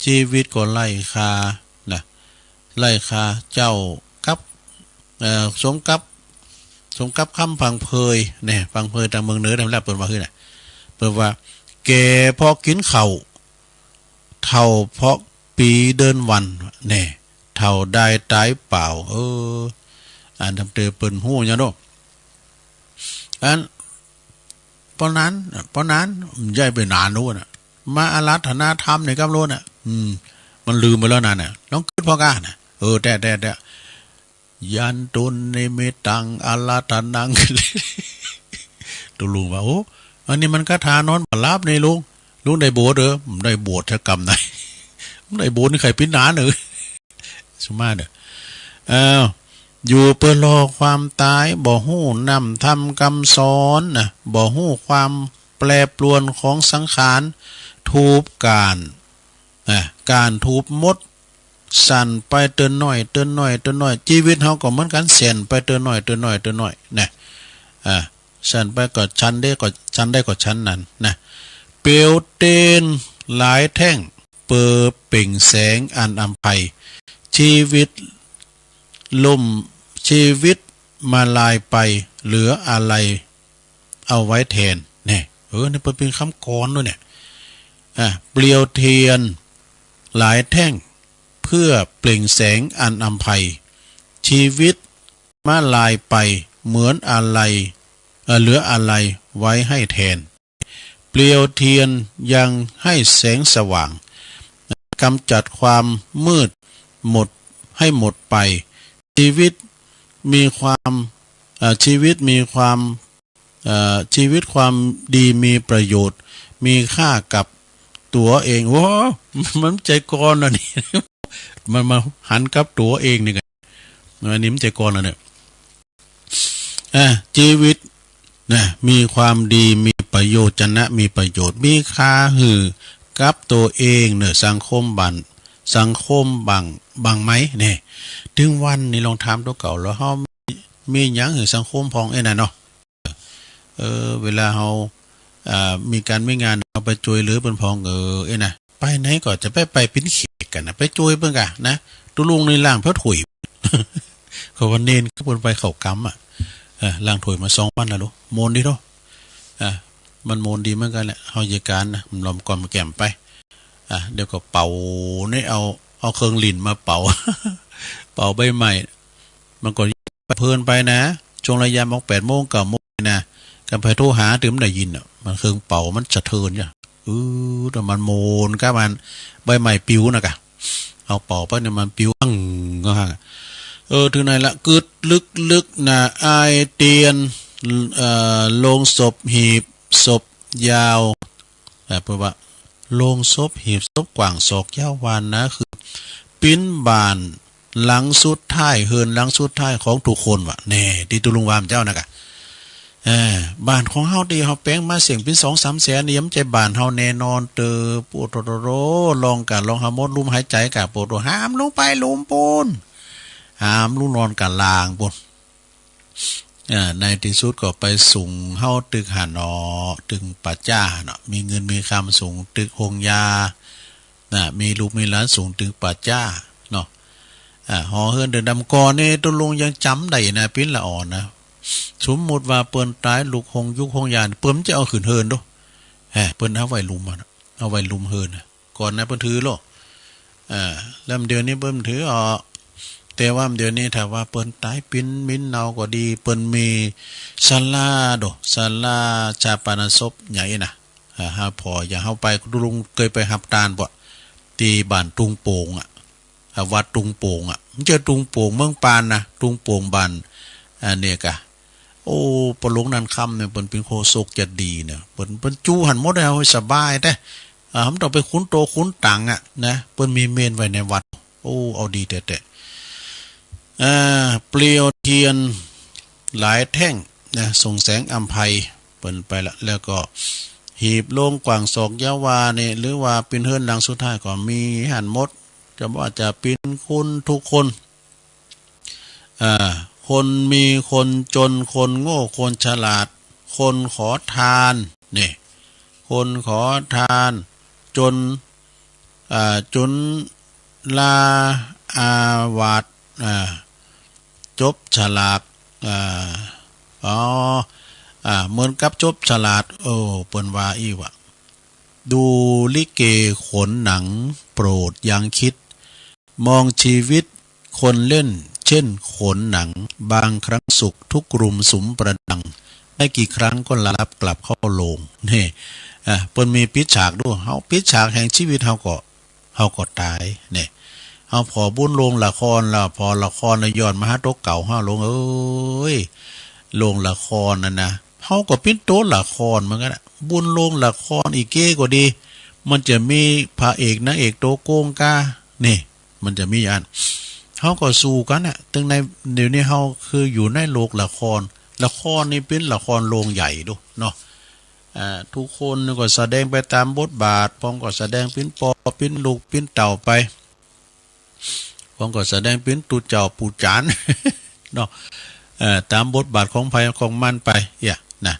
ชีวิตก็ไร้ค่านะ ไร้ค่า เจ้ากับ เอ่อ สมกับ สมกับคำพังเพย แน่ พังเพยตางเมืองเหนือ แถมแล้วเปิ้นว่าหื้อน่ะ เปิ้นว่า แก่เพราะกินข้าว เฒ่าเพราะปีเดือนวัน แน่ เฒ่าได้ตายเปล่า เออ อันทำเตอเปิ้นฮู้หยังเนาะ อัน เพราะนั้น เพราะนั้น มันย้ายไปนานโน้นน่ะ มาอาราธนาธรรมในกำโลนน่ะ อืม มันลืมไปแล้วนั่นน่ะ ลองกึ๊ดพอก้าน่ะ เออ แต่ แต่ แต่ ยันตุนิมิตตังอาราธนัง ตุลุงว่า โอ้ อันนี้มันคาถานอนบ่หลับนี่ลุง ลุงได้โบสถ์เหรอ บ่ได้โบสถ์สักกำไหน บ่ได้โบสถ์นี่ใครปิ้นหนานเหรอ สุมาเด้อ เอ่อ อยู่เปื้อรอความต๋าย บ่ฮู้น้ำธรรมคำสอนนะ บ่ฮู้ความแปรปรวนของสังขาร ธูปก้าน นะ ก้านธูปหมด สั่นไปเตื้อน้อย เตื้อน้อย เตื้อน้อย ชีวิตเฮาก็เหมือนกัน สั่นไปเตื้อน้อย เตื้อน้อย เตื้อน้อย นะ อ่า สั่นไปก็ฉันได้ก็ ฉันได้ก็ฉันนั้นนะ เปลวเทียนหลายแท่ง เปื้อเปล่งแสงอันอำไพ ชีวิตล่ม ชีวิตมาลายไป เหลืออะไรเอาไว้แทน แน่ เออ นี่เปิ้นเป๋นคำกลอนด้วยเนี่ย อ่ะ เปลวเทียนหลายแท่ง เพื่อเปล่งแสงอันอำไพ ชีวิตมาลายไป เหมือนอะไร เอ่อ เหลืออะไรไว้ให้แทน เปลวเทียนยังให้แสงสว่าง กำจัดความมืดหมดให้หมดไป ชีวิตมีความ เอ่อ ชีวิตมีความ เอ่อ ชีวิตความดีมีประโยชน์ มีค่ากับตั๋วเอง โอ้ มันใจ๋กลอนอันนี้ มันมาหันกับตั๋วเองนี่ไง อันนี้มันใจ๋กลอนอันเนี่ย อ่ะ ชีวิตนะ มีความดี มีประโยชน์ จะนะ มีประโยชน์ มีค่าหื้อกับตั๋วเองเนอะ สังคมบ้าน สังคมบ้าง บ้างไหมเนี่ย ถึงวันนี้ลองถามตั๋วเก่า แล้วเฮามี มีหยังหื้อสังคมพ่องเอ้ยน่ะเนาะ เออ เวลาเฮา อ่า มีก๋านมีงาน เฮาไปจ้วยเหลือเปิ้นพ่อง เออ เอ้ยน่ะ ไปไหนก็จะไป ไปเป๋นแขกกั๋นนะ ไปจ้วยเปิ้นก่ะนะ ตุลุงนี่ล้างถ้วย เขาว่าเณรคือเปิ้นไปเข้ากรรมอะ เออ ล้างถ้วยมาสองวันแล้วลูก โมนดีเนาะ อ่ะ มันโมนดีเหมือนกั๋นแหละ เฮาเยียะก๋านนะ มันลอมกล่อมแก้มไป อ่ะ เดี๋ยวก็เป่านี่ เอา เอาเครื่องหลิ้นมาเป่า เป่าใบไม้ มันก็เพลินไปนะ ช่วงระยะหมดแปดโมง เก้าโมงนี่นะ ก็ไปโทรหา ตึงได้ยินอะ มันเครื่องเป่ามันสะเทือนเนี่ย เออ แต่มันโมนก้า มันใบไม้ปลิวนะกะ เอาเป่าไปเนี่ยมันปลิว อั้ง ก็ฮะ เออ ถึงไหนละ กึ๊ดลึกๆ นะ อ้ายเตียน เอ่อ โลงศพหีบศพยาว เอ่อ เปิ้นว่า โลงศพหีบศพกว้างศอกยาวว่านะ คือ เป๋นบ้านหลังสุดท้าย เฮือนหลังสุดท้ายของทุกคนวะ แน่ ตี้ตุ๊ลุงว่ามาเจ้านะกะ เออ บ้านของเฮาตี้เฮาแป๋งมาเสี้ยงเป๋นสองสามแสนนี่ ยังบ่ใจ้บ้านเฮาแน่นอนเต๋อ โปะโตโตโต ลองกะลองหาหมดลมหายใจ๋กะ โปะโต หามลงไปหลุมปูน หามลงนอนกะลางปูน อ่า ในตี้สุดก็ไปสูงเฮาตึกหั้นเนาะ ตึกป่าจ๊าหั้นเนาะ มีเงินมีคำสูงตึกโฮงยา นะ มีลูกมีหลานสูงตึกป่าจ๊าเนาะ อ่า หอเฮือนเดินดำก่อนนี่ตุ๊ลุงยังจ๋ำได้นะ ปิ้นละอ่อนนะ สมมุติว่าเปิ้นต๋ายลูกโฮงยุกโฮงยา เปิ้นจะเอาขึ้นเฮือนดู แฮะ เปิ้นเอาไว้หลุมอะนะ เอาไว้หลุมเฮือนนะ ก่อนนะเปิ้นถือโลด อ่า แล้วเดี๋ยวนี้เปิ้นถือออก แต่ว่าเดี๋ยวนี้ถ้าว่าเปิ้นต๋ายปิ้นมินเนาก็ดี เปิ้นมีศาลาโด ศาลาฌาปนศพใหญ่นะ อ่า หาพออย่างเฮาไป ตุ๊ลุงเคยไปฮับตานบ่ ตี้บ้านตุงโป่งอะ อ่า วัดตุงโป่งอะ มันจะตุงโป่งเมืองปานนะ ตุงโป่งบ้าน อ่า เนี่ยกะ โอ้ ปอหลวงนันคำเนี่ย เปิ้นเป๋นโฆษกจะดีนะ เปิ้น เปิ้นจูหั้นหมด เอาให้สบายแต๊ อ่า มันต้องไปขุนโตขุนตังอะนะ เปิ้นมีเมรุไว้ในวัด โอ้ เอาดีแต๊ๆ อ่า เปลวเทียนหลายแท่งนะ ส่งแสงอำไพเปิ้นไปละ แล้วก็หีบโลงกว้างศอกยาววานี่ หรือว่าเป๋นเฮือนหลังสุดท้ายก็มีหั้นหมด จะว่าจะเป๋นคนทุกคน อ่า คนมีคนจน คนโง่คนฉลาด คนขอทาน นี่ คนขอทาน จน อ่า จุลาอาวัต อ่า จบฉลาก อ่า อ๋อ อ่า เหมือนกับจบฉลาก โอ้ เปิ้นว่าอี้วะ ดูลิเกขนหนัง โปรดยังคิด มองชีวิตคนเล่นเช่นขนหนัง บางครั้งสุขทุกข์รุมสุมประดัง ไม่กี่ครั้งก็ลับกลับเข้าโลง นี่ อ่ะ เปิ้นมีปิดฉากดู เฮาปิดฉากแห่งชีวิตเฮาก็ เฮาก็ต๋าย นี่ เฮาผ่อบุญโรงละครแล้ว ผ่อละครแล้วย้อนมาหาตั๋วเก่าเฮา หลวงเอ้ย โรงละครนั่นนะ เฮาก็เป๋นตั๋วละครเหมือนกั๋นนะ บุญโรงละครอีเก้ก็ดี มันจะมีพระเอกนางเอกตั๋วโกงกา นี่ มันจะมีอัน เฮาก็สู้กั๋นนะ ตึงใน เดี๋ยวนี้เฮาคืออยู่ในโลกละคร ละครนี่เป๋นละครโรงใหญ่ดูเนาะ อ่า ทุกคนก็แสดงไปต๋ามบทบาท บางก็แสดงเป๋นปอ เป๋นลูก เป๋นเต้าไป บางก็แสดงเป๋นตุ๊เจ้าปู่จ๋ารย์ เนาะ เอ่อ ต๋ามบทบาทของไผของมันไป เอี้ย นะ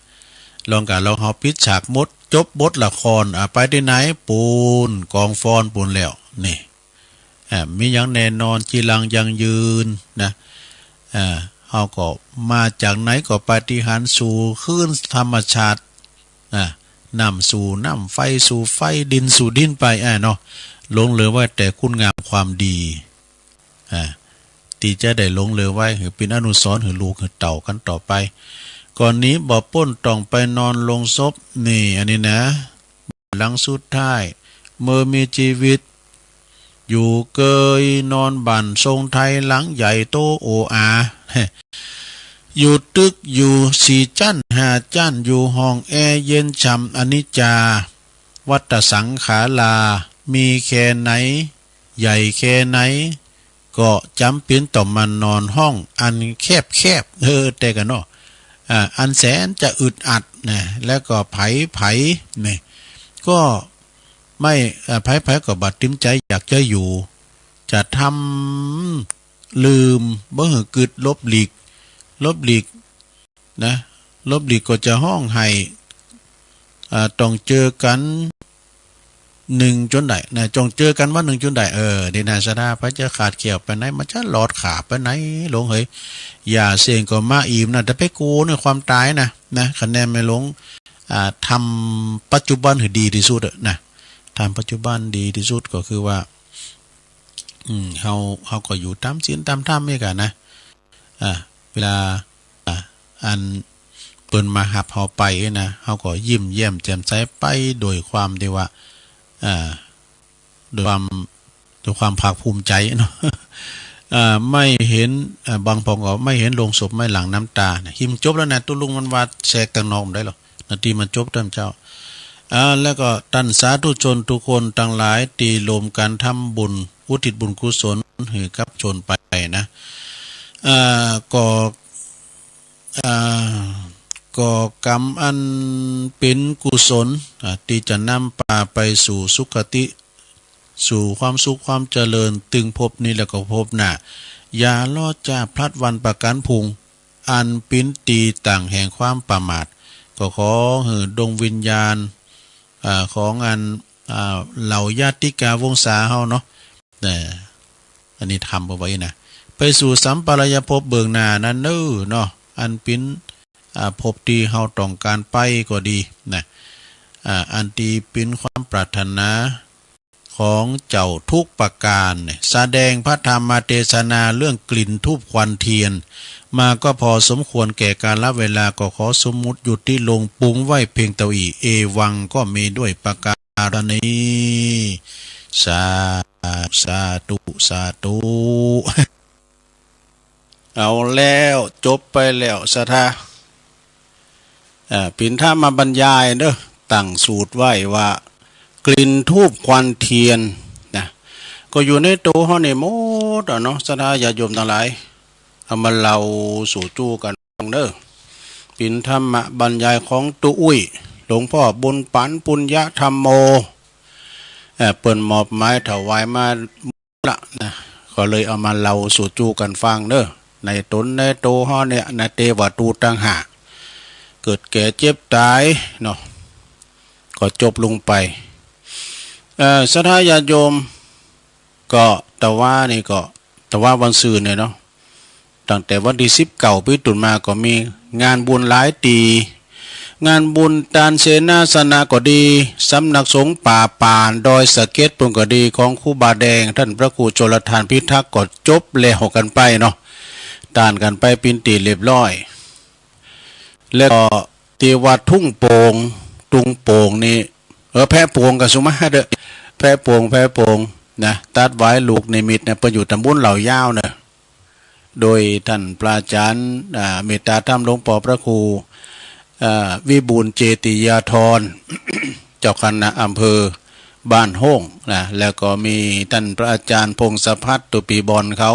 ลองกะลองเฮาปิดฉากหมด จบบทละคร อ่า ไปตี้ไหน ปูน กองฟอนปูนแล้ว นี่ อ่า มีหยังแน่นอน จีรังยั่งยืน นะ อ่า เฮาก็มาจากไหนก็ปาฏิหาริย์สู่คืนธรรมชาติ อ่า น้ำสู่น้ำ ไฟสู่ไฟ ดินสู่ดินไป อ่า เนาะ หลงเหลือไว้แต่คุณงามความดี อ่า ตี้จะได้หลงเหลือไว้ หื้อเป๋นอนุสรณ์ หื้อลูก หื้อเต้ากั๋นต่อไป ก่อนหนีบ่ป๊นต้องไปนอนโลงศพ นี่ อันนี้นะ หลังสุดท้าย เมื่อมีชีวิตอยู่ เกยนอนบ้านทรงไทยหลังใหญ่โตโออา อยู่ตึกอยู่สี่ชั้นห้าชั้น อยู่ห้องแอร์เย็นฉ่ำ อนิจจา วัฏฏสังขารา มีแค่ไหน ใหญ่แค่ไหน ก็จ๋ำเป๋นต้องมานอนห้องอันแคบๆ เออ แต่กั๋นเนาะ อ่า อันแสนจะอึดอัดนะ แล้วก็ใผๆ นี่ ก็ไม่ เอ่อ ใผๆ ก็บ่เต็มใจ๋อยากจะอยู่ จะทำลืม บ่หื้อกึ๊ด หลบหลีก หลบหลีก นะ หลบหลีกก็จะฮ้องไห้ อ่า ต้องเจอกันหนึ่งจนได้นะ ต้องเจอกันวันหนึ่งจนได้ เออ นี่นะ ศรัทธา ไผจะขาดแคล้วไปไหน มันจะหลอดขาไปไหน หลวงเฮ้ย อย่าเสี้ยงก็มาอิ่มนะ แต่ไปกลัวในความต๋ายนะ นะ คะแนนไม่หลวง อ่า ทำปัจจุบันให้ดีที่สุดอะนะ ทำปัจจุบันดีที่สุดก็คือว่า อืม เฮา เฮาก็อยู่ต๋ามศีลต๋ามธรรมนี่กั๋นนะ อ่า เวลา อ่า อันเปิ้นมาฮับเฮาไปนะ เฮาก็ยิ้มแย้มแจ่มใสไปโดยความที่ว่า อ่า โดยความ โดยความภาคภูมิใจ๋เนาะ อ่า ไม่เห็น อ่า บางพองก็ไม่เห็นโลงศพไม่หลั่งน้ำตานะ หิมจบแล้วนะ ตุ๊ลุงมันว่าแทรกตังนอกบ่ได้หรอก นาทีมันจบเติมเจ้า อ่า แล้วก็ต้านสาธุชนทุกคนตังหลายตี้ร่วมกันทำบุญ อุทิศบุญกุศลหื้อกับโจรไปนะ อ่า ก็ อ่า ก็กรรมอันเป๋นกุศล อ่า ตี้จะนำปาไปสู่สุคติ สู่ความสุขความเจริญ ตึงภพนี้แล้วก็ภพหน้า อย่าลอจ้าพลัดวันประการพุง อันเป๋นตี้ตั้งแห่งความประมาท ก็ขอหื้อดวงวิญญาณ อ่า ของอัน อ่า เหล่าญาติกาวงศาเฮาเนาะ เอ่อ อันนี้ทำเอาไว้นะ ไปสู่สัมปรายภพเบื้องหน้านั้นเน้อเนาะ อันเป๋น อ่า ภพตี้เฮาต้องการไปก็ดีนะ อ่า อันตี้เป๋นความปรารถนาของเจ้าทุกประการเนี่ย แสดงพระธรรมเทศนาเรื่องกลิ่นธูปควันเทียน มาก็พอสมควรแก่กาลเวลา ก็ขอสมมุติยุติลง ปรุงไว้เพียงเต้าอี้ เอวัง ก็มีด้วยประการนี้ สา สาธุ สาธุ เอาแล้ว จบไปแล้ว ศรัทธา อ่า เป๋นธรรมบรรยายเด้อ ตั้งสูตรไว้ว่า กลิ่นธูปควันเทียนนะ ก็อยู่ในโตเฮานี่หมดอะเนาะ ศรัทธาญาติโยมตังหลาย เอามาเล่าสู่จู้กั๋นฟังเด้อ เป๋นธรรมบรรยายของตุ๊อุ้ย หลวงพ่อบุญปั๋น ปุญญธรรมโม เอ่อ เปิ้นมอบหมายถวายมา ละนะ ก็เลยเอามาเล่าสู่จู้กั๋นฟังเน้อ ในต๋นในโตเฮาเนี่ยนะ เตวะตูตตังห้า เกิดแก่เจ็บต๋ายเนาะ ก็จบลงไป เอ่อ ศรัทธาญาติโยม ก็ตะวานี่ก็ ตะวาวันซืนเนี่ยเนาะ ตั้งแต่วันตี้สิบเก้าเป๋นต้นมาก็มีงานบุญหลายตี้ งานบุญตานเสนาสนะก็ดี สำนักสงฆ์ป่าป่านดอยสะเก็ดปู้นก็ดี ของครูบาแดง ต้านพระครูชลทานพิทักษ์ก็จบแล้วกั๋นไปเนาะ ตานกั๋นไปเป๋นตี้เรียบร้อย แล้วก็ตี้วัดทุ่งโป่ง ทุ่งโป่งนี่ เออ แพะโป่งก็สุมาเด้อ แพะโป่ง แพะโป่งนะ ตัดหวายลูกนิมิตเนี่ย เปิ้นอยู่ตำบลเหล่ายาวเนอะ โดยต้านพระอาจ๋ารย์ อ่า เมตตาธรรมหลวงป้อพระครู อ่า วิบูลย์เจติยาธร เจ้าคณะอำเภอบ้านโฮ่งนะ แล้วก็มีต้านพระอาจ๋ารย์พงศพัฒน์ ตุปีบอลเขา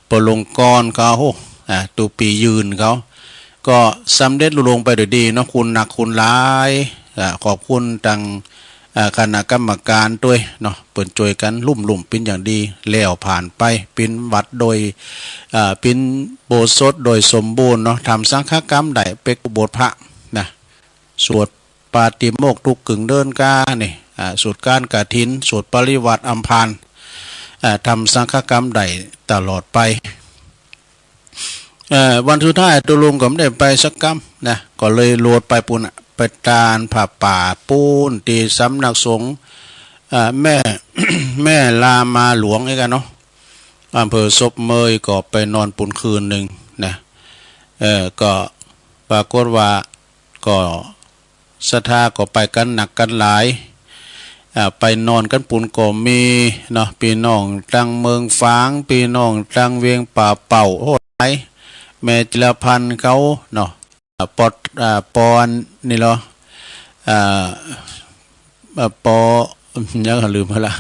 ปลงกรเขา อ่า ตุปียืนเขา ก็สำเร็จลุล่วงไปโดยดีเนาะ คุณหนักคุณหลาย อ่า ขอบคุณตัง อ่า คณะกรรมการตวยเนาะ เปิ้นจ้วยกั๋นลุ่มๆ เป๋นอย่างดี แล้วผ่านไป เป๋นวัดโดย อ่า เป๋นอุโบสถโดยสมบูรณ์เนาะ ทำสังฆกรรมได้ เป๊กอุโบสถพระนะ สวดปาติโมกข์ทุกข์กึ่งเดือนกานี่ อ่า สวดการกฐิน สวดปริวาสอำพาน อ่า ทำสังฆกรรมได้ตลอดไป เอ่อ วันสุดท้ายตุ๊ลุงก็ไม่ได้ไปสักกำนะ ก็เลยโลดไปปู้นน่ะ ไปตานผ้าป่าปู้นตี้สำนักสงฆ์ เอ่อ แม่ แม่ลามาหลวงนี่กั๋นเนาะ อำเภอศพเมย ก็ไปนอนปู้นคืนหนึ่งนะ เอ่อ ก็ปรากฏว่า ก็ศรัทธาก็ไปกั๋นหนักกั๋นหลาย อ่า ไปนอนกั๋นปู้นก็มีเนาะ ปี้น้องตังเมืองฝาง ปี้น้องตังเวียงป่าเป้า โอ้ หลาย แม่จิรพันธ์เขาเนาะ อ่า ปอ อ่า ปอนนี่เหรอ อ่า อ่า ปอ ยังลืมไปละ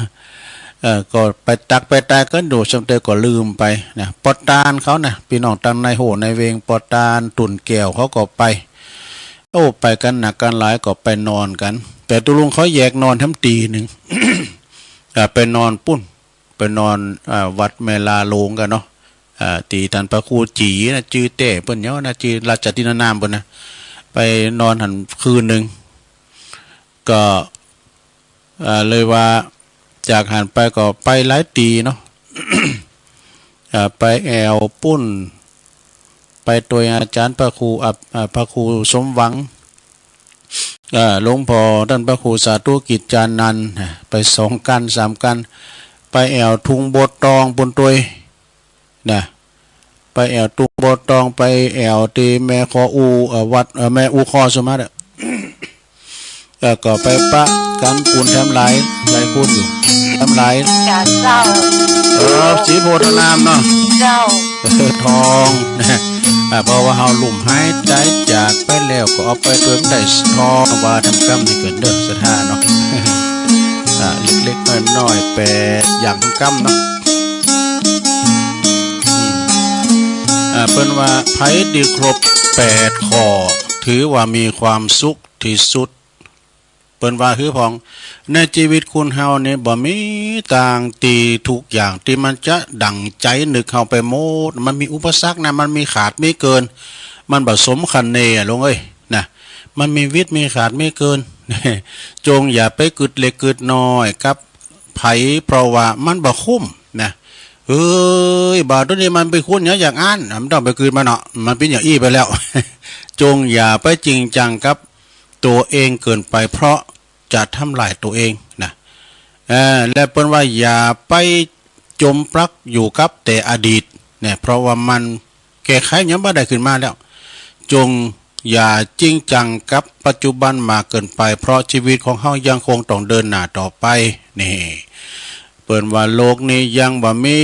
เอ่อ ก็ไปตักไปตายกั๋นอยู่ ช่างเตยก็ลืมไปนะ ปอตานเขานะ ปี้น้องตังในโฮ่ในเวียง ปอตาน ตุ่นแก้ว เขาก็ไป โอ้ ไปกั๋นหนักกั๋นหลาย ก็ไปนอนกั๋น แต่ตุ๊ลุงเขาแยกนอนแถมตี้นึ่ง อ่า ไปนอนปู้น ไปนอน อ่า วัดแม่ลาหลวงกั๋นเนาะ อ่า ตี้ต้านพระครูจี๋นะ จื้อแต๊เปิ้นเนาะนะ จื้อราชทินนานามเปิ้นนะ ไปนอนหั้นคืนนึ่ง ก็ อ่า เลยว่าจากหั้นไปก็ไปหลายตี้เนาะ อ่า ไปแอ่วปู้น ไปตวยอาจ๋ารย์พระครู อ่า อ่า พระครูสมหวัง อ่า หลวงพ่อต้านพระครูสาธุกิจจานันท์ อ่า ไปสองกั๋นสามกั๋น ไปแอ่วทุ่งโบทองปู้นตวย นะ ไปแอ่วทุ่งโบทอง ไปแอ่วตี้แม่คออู เอ่อ วัด เอ่อ แม่อูคอสุมาเด้อ เอ่อ ก็ไปปะกั๋นปู้นแถมหลาย หลายคนอยู่ แถมหลาย กาเศร้า เออ สีโพธิ์อารามเนาะ เจ้า เออ ทองนะ อ่า เพราะว่าเฮาลุ่มหายต๋ายจากไปแล้ว ก็เอาไปโดยบ่ได้ทอง ว่าทำกรรมนี่เกิดเด้อศรัทธาเนาะ อ่า เล็กๆ น้อยๆ แปดอย่างทำกรรมเนาะ อืม อ่า เปิ้นว่า ไผตี้ครบแปดข้อ ถือว่ามีความสุขที่สุด เปิ้นว่าหื้อพอง ในชีวิตคนเฮานี่บ่มีตางตี้ทุกอย่างตี้มันจะดั่งใจนึกเฮาไปหมด มันมีอุปสรรคนะ มันมีขาดมีเกิน มันบ่สมคะเนอะลุงเอ้ยนะ มันมีวิดมีขาดมีเกิน จงอย่าไปกึดเล็กกึดน้อยกับไผ เพราะว่ามันบ่คุ้มนะ เฮ้ย บ่าวตัวนี้มันไปคุ้นอย่างอย่างอั้น มันต้องไปกึดมันเนาะ มันเป็นอย่างอี้ไปแล้ว จงอย่าไปจริงจังกับ ตัวเองเกินไป เพราะจะทำลายตัวเองนะ เออ และเปิ้นว่าอย่าไปจมปลักอยู่กับแต่อดีตเนี่ย เพราะว่ามันแก้ไขหยังบ่ได้ขึ้นมาแล้ว จงอย่าจริงจังกับปัจจุบันมากเกินไป เพราะชีวิตของเฮายังคงต้องเดินหน้าต่อไป นี่ เปิ้นว่าโลกนี้ยังบ่มี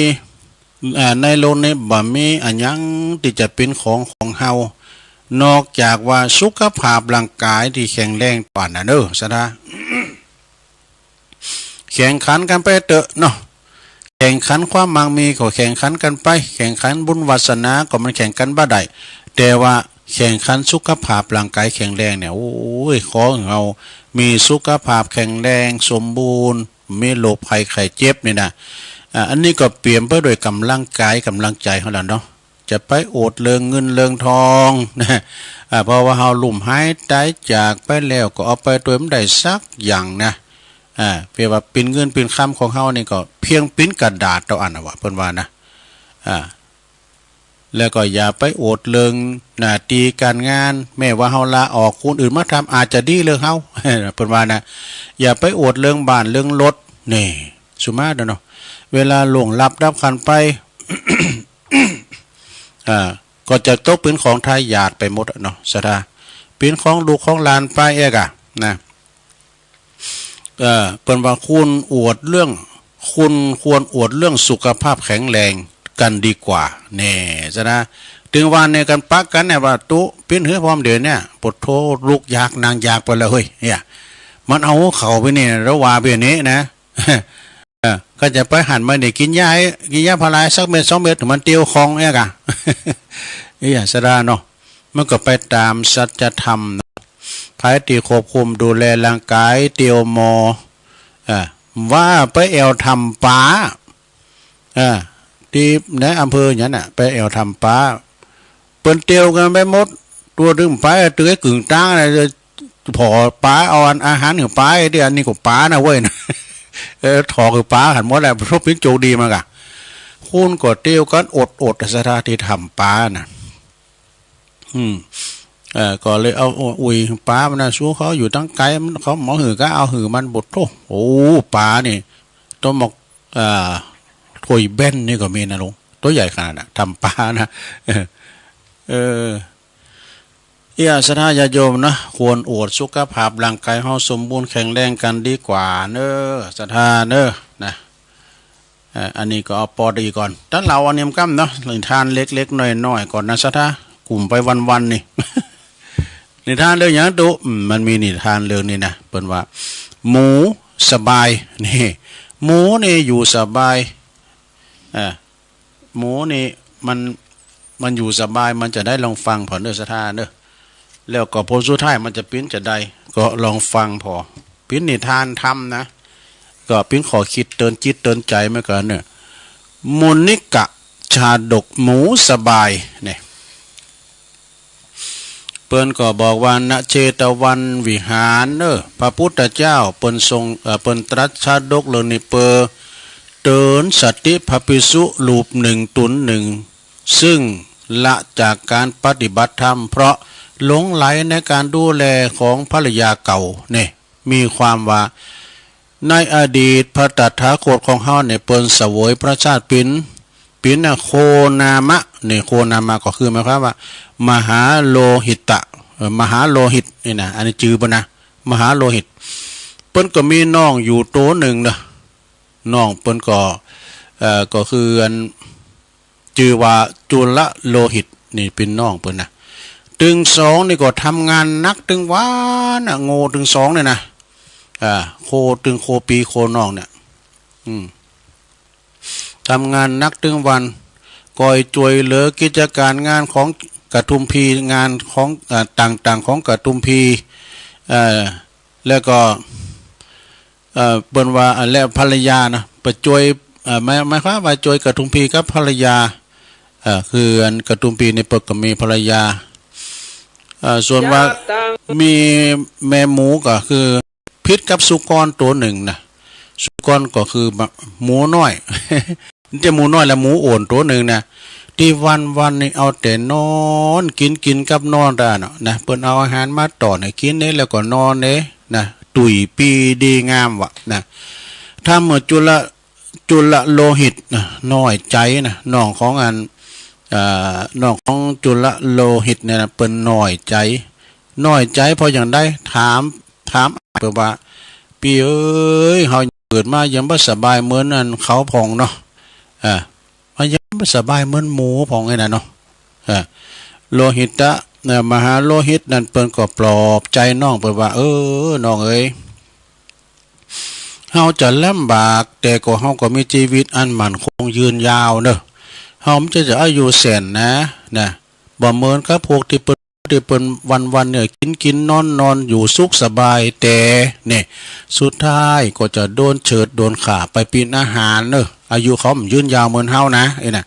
อ่า ในโลกนี้บ่มีอะหยังตี้จะเป็นของของเฮา นอกจากว่าสุขภาพร่างกายตี้แข็งแรงปานนั้นเด้อศรัทธา แข่งขันกันไปเต๊อะเนาะ แข่งขันความมั่งมีก็แข่งขันกันไป แข่งขันบุญวาสนาก็มันแข่งกันบ่ได้ แต่ว่าแข่งขันสุขภาพร่างกายแข็งแรงเนี่ย โอ้ย ขอให้เฮามีสุขภาพแข็งแรงสมบูรณ์ มีโรคภัยไข้เจ็บนี่นะ อ่า อันนี้ก็เปี่ยมไปด้วยกำลังกายกำลังใจของเราเนาะ จะไปโอดเรื่องเงินเรื่องทองนะ อ่า เพราะว่าเฮาลุ่มหายต๋ายจากไปแล้วก็เอาไปโดยบ่ได้สักอย่างนะ อ่า เปรียบว่าปิ่นเงินปิ่นคำของเฮานี่ก็เพียงปิ่นกระดาษเต้าอั้นนะว่า เปิ้นว่านะ อ่า แล้วก็อย่าไปโอดเรื่องหน้าตี้การงาน แม้ว่าเฮาลาออกคนอื่นมาทำอาจจะดีเรื่องเฮา เปิ้นว่านะ อย่าไปโอดเรื่องบ้านเรื่องรถ นี่ สุมาเด้อเนาะ เวลาล่วงลับดับขันไป อ่า ก็จะตกเป็นของทายาทไปหมดอะเนาะศรัทธา เป็นของลูกของหลานไปเอกอะนะ เอ่อ เปิ้นว่าควรอวดเรื่อง คุณควรอวดเรื่องสุขภาพแข็งแรงกันดีกว่า แน่ซะนะ ถึงว่าในการปะกันเนี่ยว่า ตุ๊ ปิ้นหื้อพร้อมเดี๋ยวเนี่ย ปวดโทลุกยากนั่งยากไปแล้วเฮ้ย เนี่ย มันเอาเขาไปเนี่ย แล้วว่าไปเนี่ยนะ เออ ก็จะไปหันมาเนี่ย กินยาให้ กินยาพาราสักเม็ดสองเม็ด มันเตียวคองเนี่ยกะ เอ้ย ศรัทธาเนาะ มันก็ไปตามสัจธรรมเนาะ ไผตี้ควบคุมดูแลร่างกายเตียวหมอ เออ ว่าไปแอ่วถ้ำปา เออ ตี้ในอำเภอหยังน่ะ ไปแอ่วถ้ำปา เปิ้นเตียวกันไปหมด ตัวตึงไป ตัวไอ้กึ่งตางน่ะ ผอปาเอาอันอาหารหื้อปา ไอ้ตี้อันนี้ก็ปานะเว้ยนะ เออ ถอกหื้อปาหันหมดแหละ พวกปิ้นโจกดีมากะ คุณก็เตียวกันอดๆ ศรัทธาตี้ถ้ำปาน่ะ อืม เอ่อ ก็เลยเอาอุ๋ยปามันนะ สู้เขาอยู่ตั้งไกล มัน เขาหมอหื้อก็เอาหื้อมันบดโถ่ โอ้ ปานี่ ตัวหมอก เอ่อ ถ้วยแบนนี่ก็มีนะลุง ตัวใหญ่ขนาดน่ะ ถ้ำปานะ เออ เออ เอีย ศรัทธาญาติโยมนะ ควรอวดสุขภาพร่างกายเฮาสมบูรณ์แข็งแรงกันดีกว่าเน้อ ศรัทธาเน้อ นะ เอ่อ อันนี้ก็เอาปอดีก่อน ตั้งเหล่าอันนี้มันก้ำเนาะ นิทานเล็กๆ น้อยๆ ก่อนนะศรัทธา กลุ่มไปวันๆ นี่ นิทานเรื่องหยังตุ๊ อืม มันมีนิทานเรื่องนี้นะ เปิ้นว่า หมูสบาย นี่ หมูนี่อยู่สบาย เอ่อ หมูนี่มัน มันอยู่สบาย มันจะได้ลองฟังผ่อนเด้อศรัทธาเด้อ แล้วก็ผลสุดท้ายมันจะปิ้นจะได้ ก็ลองฟังผ่อ ปิ้นนิทานธรรมนะ ก็ปิ้นข้อคิดเตือนจิตเตือนใจเหมือนกันเนี่ย มุนิกะชาดกหมูสบายเนี่ย เปิ้นก็บอกว่า ณ เชตวันวิหารเนอะ พระพุทธเจ้าเปิ้นทรง เอ่อ เปิ้นตรัสชาดกเรื่องนี้เปื้อเตือนสติพระภิกษุรูปหนึ่งต๋นหนึ่ง ซึ่งละจากการปฏิบัติธรรม เพราะหลงใหลในการดูแลของภรรยาเก่าเนี่ย มีความว่า ในอดีตพระตถาคตของเฮาเนี่ย เปิ้นเสวยพระชาติเป๋น เป๋นน่ะโคนามะ นี่โคนามะก็คือหมายความว่า มหาโลหิตะ เอ่อ มหาโลหิตนี่นะ อันนี้จื่อเปิ้นนะ มหาโลหิต เปิ้นก็มีน้องอยู่โตหนึ่งนะ น้องเปิ้นก็ เอ่อ ก็คืออัน จื่อว่าจุลโลหิต นี่เป๋นน้องเปิ้นนะ ตึงสองนี่ก็ทำงานหนักตึงวันนะ โง่ตึงสองเนี่ยนะ อ่า โคตึงโคปีโคน้องเนี่ย อืม ทำงานหนักตึงวัน คอยช่วยเหลือกิจการงานของกระทุมพี งานของ เอ่อ ต่างๆ ของกระทุมพี เอ่อ แล้วก็ เอ่อ เปิ้นว่า อ่า และภรรยานะ ไปช่วย เอ่อ หมาย หมายความว่าช่วยกระทุมพีกับภรรยา เอ่อ คืออันกระทุมพีนี่เปิ้นก็มีภรรยา เอ่อ ส่วนว่ามีแม่หมูก็คือผิดกับสุกรตัวหนึ่งนะ สุกรก็คือหมูน้อย มันจะหมูน้อยและหมูอ่อนตัวหนึ่งนะ ตี้วันๆ นี่เอาแต่นอนกิน กินกับนอนตาเนาะนะ เปิ้นเอาอาหารมาต้อนให้กินเนี่ย แล้วก็นอนเนี่ยนะ ตุ้ยปี้ดีงามวะนะ ทำหื้อจุล จุลโลหิตนะ น้อยใจ๋นะ น้องของอัน เอ่อ น้องของจุลโลหิตเนี่ยนะ เปิ้นน้อยใจ๋ น้อยใจ๋เพราะอย่างใด ถาม ถามเปิ้นว่า ปี้เอ๋ย เฮาเกิดมายังบ่สบายเหมือนอันเขาพ่องเนาะ เออ เฮายังบ่สบายเหมือนหมูพ่องไอ้นั่นเนาะ เออ โลหิตะ เอ่อ มหาโลหิตนั่นเปิ้นก็ปลอบใจ๋น้องเปิ้นว่า เออ น้องเอ๋ย เฮาจะลำบาก แต่ก็เฮาก็มีชีวิตอันมั่นคงยืนยาวเนาะ เฮามันจะ จะอายุแสนนะ นะ บ่เหมือนกับพวกตี้เปิ้น ตี้เปิ้นวันๆ เนี่ย กินกินนอนนอนอยู่สุขสบาย แต่เนี่ย สุดท้ายก็จะโดนเฉือดโดนฆ่าไปเป๋นอาหารเนาะ อายุเขามันยืนยาวเหมือนเฮานะ ไอ้น่ะ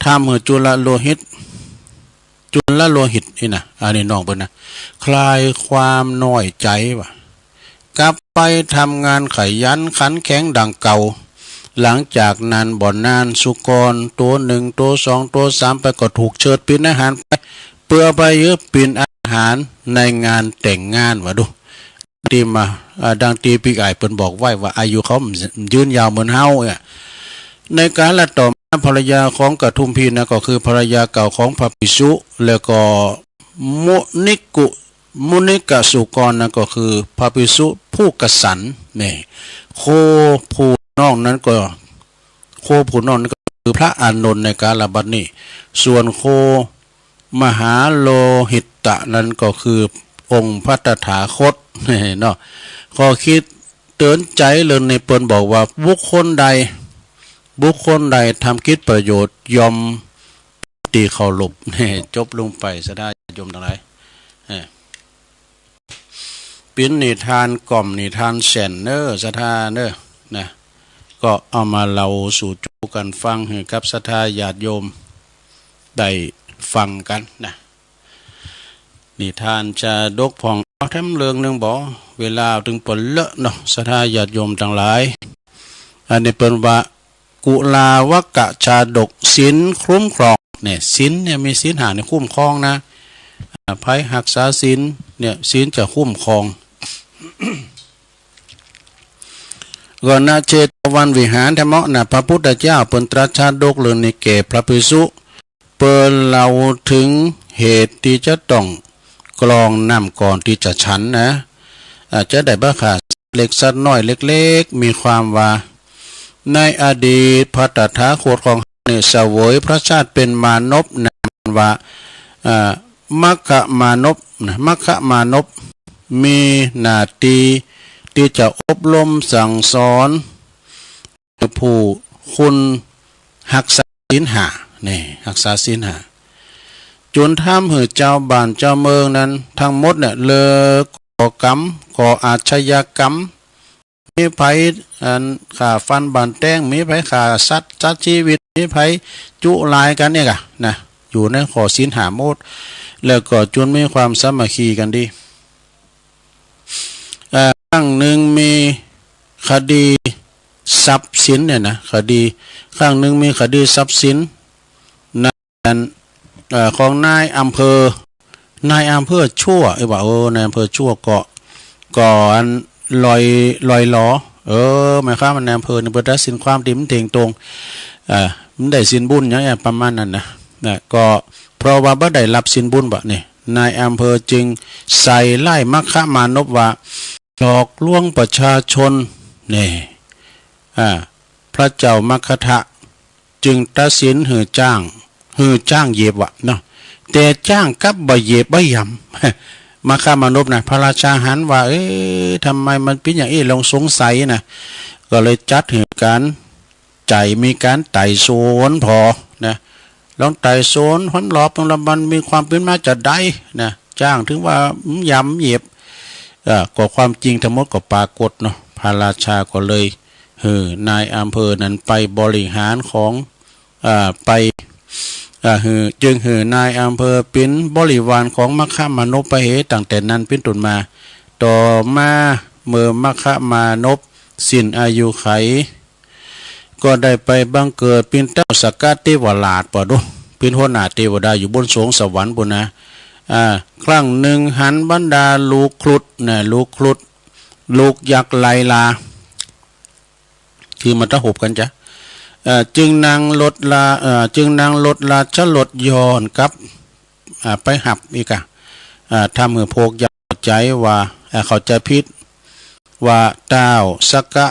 ทำหื้อจุลโลหิต จุลโลหิตนี่นะ อันนี้น้องเปิ้นนะ คลายความน้อยใจ๋ว่ะ กลับไปทำงานขยันขันแข็งดังเก่า หลังจากนั้นบ่นานสุกรตัวหนึ่ง ตัวสอง ตัวสาม ไปก็ถูกเฉือดเป๋นอาหารไป เปื่อไปเยอะเป๋นอาหารในงานแต่งงานว่ะดู ตี้มา อ่า ดังตี้ปีกอ้ายเปิ้นบอกไว้ว่าอายุเขายืนยาวเหมือนเฮาเนี่ย ในกาลต่อมาภรรยาของกระทุมพีนะ ก็คือภรรยาเก่าของพระภิกษุ แล้วก็มุนิกุ มุนิกสุกรนะ ก็คือพระภิกษุผู้กษันเนี่ย โคผู้น้องนั้นก็ โคผู้น้องนั้นก็คือพระอานนท์ในกาลบัดนี้ ส่วนโค มหาโลหิตะนั้นก็คือองค์พระตถาคต เนาะ ข้อคิดเตือนใจ๋เรื่องนี้เปิ้นบอกว่าบุคคลใด บุคคลใดทำกิจประโยชน์ย่อมตี้เคารพ จบลงไป ศรัทธาญาติโยมตังหลาย เอ่อ เป๋นนิทานกล่อมนิทานแสนเน้อ ศรัทธาเน้อ นะ ก็เอามาเล่าสู่จูกั๋นฟังหื้อกับศรัทธาญาติโยมได้ฟังกั๋นนะ นิทานชาดกพ่อง เอาแถมเรื่องหนึ่งบ่ เวลาตึงเปิ้นเลอะเนาะ ศรัทธาญาติโยมตังหลาย อันนี้เปิ้นว่า กุลาวกะชาดก ศีลคุ้มครอง เนี่ย ศีลเนี่ยมีศีลห้าเนี่ยคุ้มครองนะ อ่า ใผฮักษาศีลเนี่ย ศีลจะคุ้มครอง ก็ ณ เชตวันวิหารแท้เมาะนะ พระพุทธเจ้าเปิ้นตรัสชาดกเรื่องนี้แก่พระภิกษุ เปิ้นเล่าถึงเหตุตี้จะต้องกรองน้ำก่อนตี้จะฉันนะ อาจจะได้บาคาสัตว์เล็กสัตว์น้อยเล็กๆ มีความว่า ในอดีตพระตถาคตของเฮาเนี่ยเสวยพระชาติเป็นมานพนามว่า อ่า มัคคมานพนะ มัคคมานพ มีหน้าตี้ตี้จะอบรมสั่งสอนผู้คนฮักษาศีลห้า นี่ ฮักษาศีลห้า จนทำหื้อจาวบ้านจาวเมืองนั้นทั้งหมดเนี่ย เลิกก่อกรรม ก่ออาชญากรรม มีไผ อัน ฆ่าฟันบั้นแตง มีไผฆ่าสัตว์ สัตว์ชีวิต มีไผจุลายกั๋นเนี่ยกะนะ อยู่ในข้อศีลห้าหมด แล้วก็จนมีความสามัคคีกั๋นดี เอ่อ ครั้งหนึ่งมีคดีทรัพย์สินเนี่ยนะ คดี ครั้งหนึ่งมีคดีทรัพย์สิน นั้น เอ่อ ของนายอำเภอ นายอำเภอชั่ว เอ้ยว่า โอ้ นายอำเภอชั่วก็ ก็อันลอย ลอยหลอ เออ หมายความว่านายอำเภอนี่บ่ตัดสินความตี้มันเที่ยงตรง เอ่อ มันได้ศีลบุญหยังประมาณนั้นนะ นะ ก็เพราะว่าบ่ได้รับศีลบุญบ่นี่ นายอำเภอจึงใส่ร้ายมัคคมานพว่า หลอกลวงประชาชน นี่ อ่า พระเจ้ามัคคทะ จึงตัดสินหื้อจ้าง หื้อจ้างเหยียบวะเนาะ แต่จ้างกลับบ่เหยียบบ่ยำ มัคคมานพนะ พระราชาหันว่า เอ๊ะ ทำไมมันเป็นอย่างนี้ ลองสงสัยนะ ก็เลยจัดหื้อการ ใจ๋มีการไต่สวนพอนะ ลองไต่สวนหนรอบเบิ่งละมันมีความเป๋นมาจาใดนะ จ้างถึงว่า อืม ยำเหยียบ เอ่อ ก็ความจริงทั้งหมดก็ปรากฏเนาะ พระราชาก็เลยหื้อนายอำเภอนั้นไปบริหารของ เอ่อ ไป เอ่อ หื้อ จึงหื้อนายอำเภอเป๋นบริวารของมัคคมานพไปเห ตั้งแต่นั้นเป๋นต้นมา ต่อมาเมื่อมัคคมานพสิ้นอายุไข ก็ได้ไปบังเกิดเป๋นเต้าสักกะเตวราช ปะดู เป๋นหัวหน้าเตวดาอยู่บนสวงสวรรค์ปู้นนะ อ่า ครั้งหนึ่งหันบรรดาลูกครุฑนะ ลูกครุฑ ลูกยักษ์ไลลา คือมันตะหบกันจ้ะ เอ่อ จึงนั่งรถลา เอ่อ จึงนั่งรถราชรถย้อนกลับ อ่า ไปฮับอีกอะ อ่า ทำหื้อพวกยักษ์เข้าใจ๋ว่า อ่า เข้าใจ๋ผิด ว่าเต้าสักกะ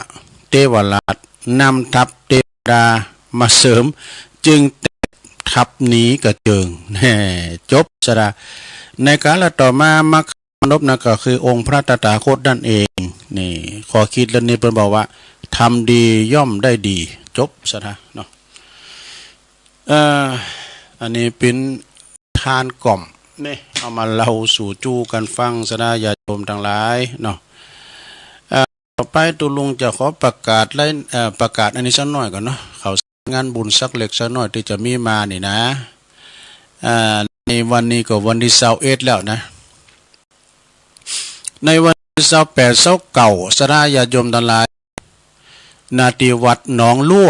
เตวราชนำทัพเตวดามาเสริม จึงแตกทัพหนีกระเจิง แน่ จบสะดา ในกาลต่อมา มัคคมานพนั้นก็คือองค์พระตถาคตนั่นเอง นี่ ข้อคิดเรื่องนี้เปิ้นบอกว่า ทำดีย่อมได้ดี จบสะดาเนาะ เอ่อ อันนี้เป๋นทานก่อม นี่ เอามาเล่าสู่จู้กันฟังสะดาญาติโยมทั้งหลายเนาะ เอ่อ ต่อไปตุ๊ลุงจะขอประกาศไล่ เอ่อ ประกาศอันนี้สักหน่อยก่อนเนาะ ข่าวสารงานบุญสักเล็กสักหน่อยตี้จะมีมานี่นะ อ่า ในวันนี้ก็วันตี้ซาวเอ็ดแล้วนะ ในวันตี้ซาวแปด ซาวเก้า สะดาญาติโยมทั้งหลาย ณ ตี้วัดหนองลั่ว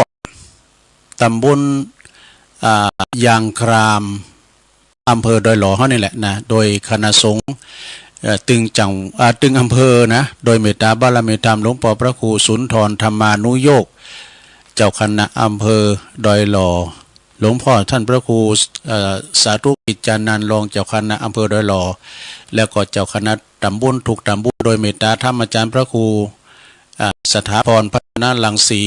ตำบล อ่า ยางคราม อำเภอดอยหล่อเฮานี่แหละนะ โดยคณะสงฆ์ เอ่อ ตึงจัง อ่า ตึงอำเภอนะ โดยเมตตาบารมีธรรมหลวงพ่อพระครูสุนทรธรรมานุโยค เจ้าคณะอำเภอดอยหล่อ หลวงพ่อท่านพระครู เอ่อ สาธุกิจจานันท์ รองเจ้าคณะอำเภอดอยหล่อ แล้วก็เจ้าคณะตำบลทุกตำบล โดยเมตตาธรรมอาจารย์พระครู อ่า สถาพรพัฒนรังสี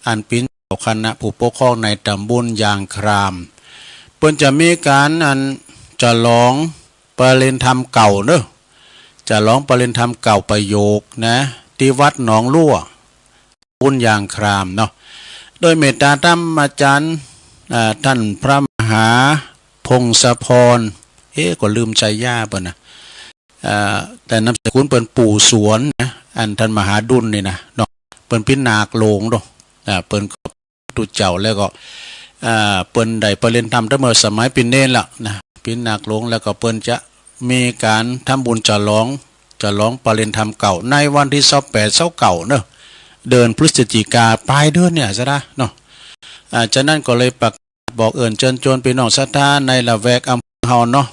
อันเป๋นเจ้าคณะผู้ปกครองในตำบลยางคราม เปิ้นจะมีการอันฉลองประเรียนธรรมเก่าเนอะ ฉลองประเรียนธรรมเก่าประโยคนะ ตี้วัดหนองลั่ว บุญยางครามเนาะ โดยเมตตาธรรมอาจารย์ อ่า ท่านพระมหาพงศพร เอ๊ะ ก็ลืมฉายาเปิ้นนะ อ่า แต่นามสกุลเปิ้นปู่สวนนะ อันท่านมหาดุลนี่นะเนาะ เปิ้นเป๋นนาคหลวงเนาะ อ่า เปิ้นก็ ตุ๊เจ้าแล้วก็ อ่า เปิ้นได้ประเรียนธรรมตั้งเมื่อสมัยเป๋นเณรแล้วนะ เป๋นนาคหลวง แล้วก็เปิ้นจะมีการทำบุญฉลอง ฉลองประเรียนธรรมเก่า ในวันตี้ซาวแปด ซาวเก้าเนอะ เดือนพฤศจิกา ปลายเดือนเนี่ยสะดาเนาะ อ่า ฉะนั้นก็เลยประกาศบอกเอิ้นเชิญชวนพี่น้องศรัทธาในละแวกอำเภอเฮาเนาะ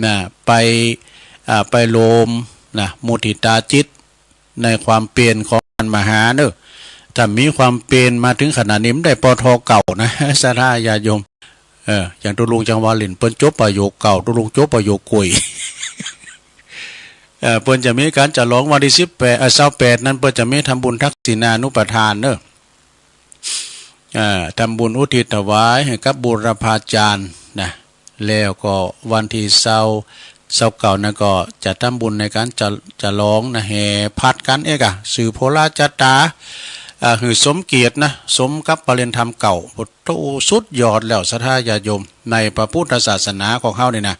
นะ ไป อ่า ไปรวมนะ มุทิตาจิต ในความเปลี่ยนของท่านมหาเนอะ ถ้ามีความเปลี่ยนมาถึงขนาดนี้ มันได้ ปท. เก่านะ ศรัทธาญาติโยม เออ อย่างตุ๊ลุงจังหวาหลิน เปิ้นจบประโยคเก่า ตุ๊ลุงจบประโยคกุย เออ เปิ้นจะมีการฉลองวันตี้สิบแปด เอ่อ ซาวแปดนั้น เปิ้นจะมีทำบุญทักษิณานุปทานเนอะ อ่า ทำบุญอุทิศถวายให้กับบูรพาจารย์นะ แล้วก็วันตี้ซาว ซาวเก้านั้นก็จะทำบุญในการจะ ฉลองนะ แห่ผัดกั๋นเอกอะ สืบโหราชะตา อ่า หื้อสมเกียรตินะ สมกับประเรียนธรรมเก่า พุทโธ สุดยอดแล้ว ศรัทธาญาติโยม ในพระพุทธศาสนาของเฮานี่นะ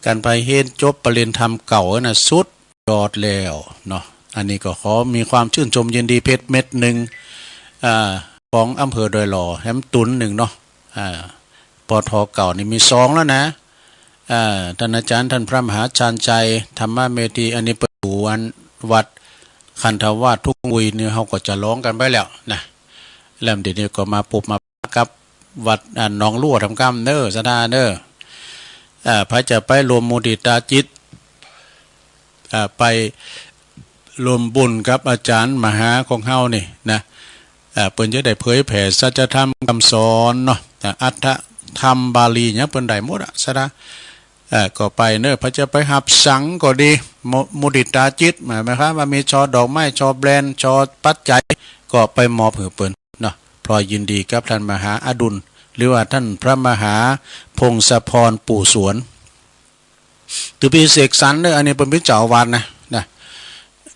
การไปเฮียนจบประเรียนธรรมเก่านะ สุด ยอดแล้วเนาะ อันนี้ก็ขอมีความชื่นชมยินดีเพชรเม็ดหนึ่ง อ่า ของอำเภอดอยหล่อ แหมตุนหนึ่งเนาะ อ่า ปท. เก่านี่มีสองแล้วนะ อ่า ท่านอาจารย์ท่านพระมหาชาญชัย ธรรมเมธี อันนี้เปิ้นอยู่อันวัดคันธวาสทุ่งอุยนี่ เฮาก็ฉลองกั๋นไปแล้วนะ แล้วเดี๋ยวนี้ก็มาปบมาปะกับวัด อ่า หนองลั่วทำกำเน้อ ศรัทธาเน้อ อ่า ไผจะไปรวมมุทิตาจิต อ่า ไปรวมบุญกับอาจารย์มหาของเฮานี่นะ อ่า เปิ้นจะได้เผยแผ่สัจธรรมคำสอนเนาะ อ่า อัตถธรรมบาลีเนี่ยเปิ้นได้หมดอะ ศรัทธา อ่า ก็ไปเน้อ ไผจะไปฮับสังก็ดี มุ มุทิตาจิต หมาย หมายความว่ามีช่อดอกไม้ ช่อแบรนด์ ช่อปัจจัย ก็ไปมอบหื้อเปิ้นเนาะ พลอยยินดีกับท่านมหาอดุล หรือว่าท่านพระมหาพงศพรปู่สวน ถือปีเสกสรรเนอะ อันนี้เปิ้นเป็นเจ้าอาวาสนะ นะ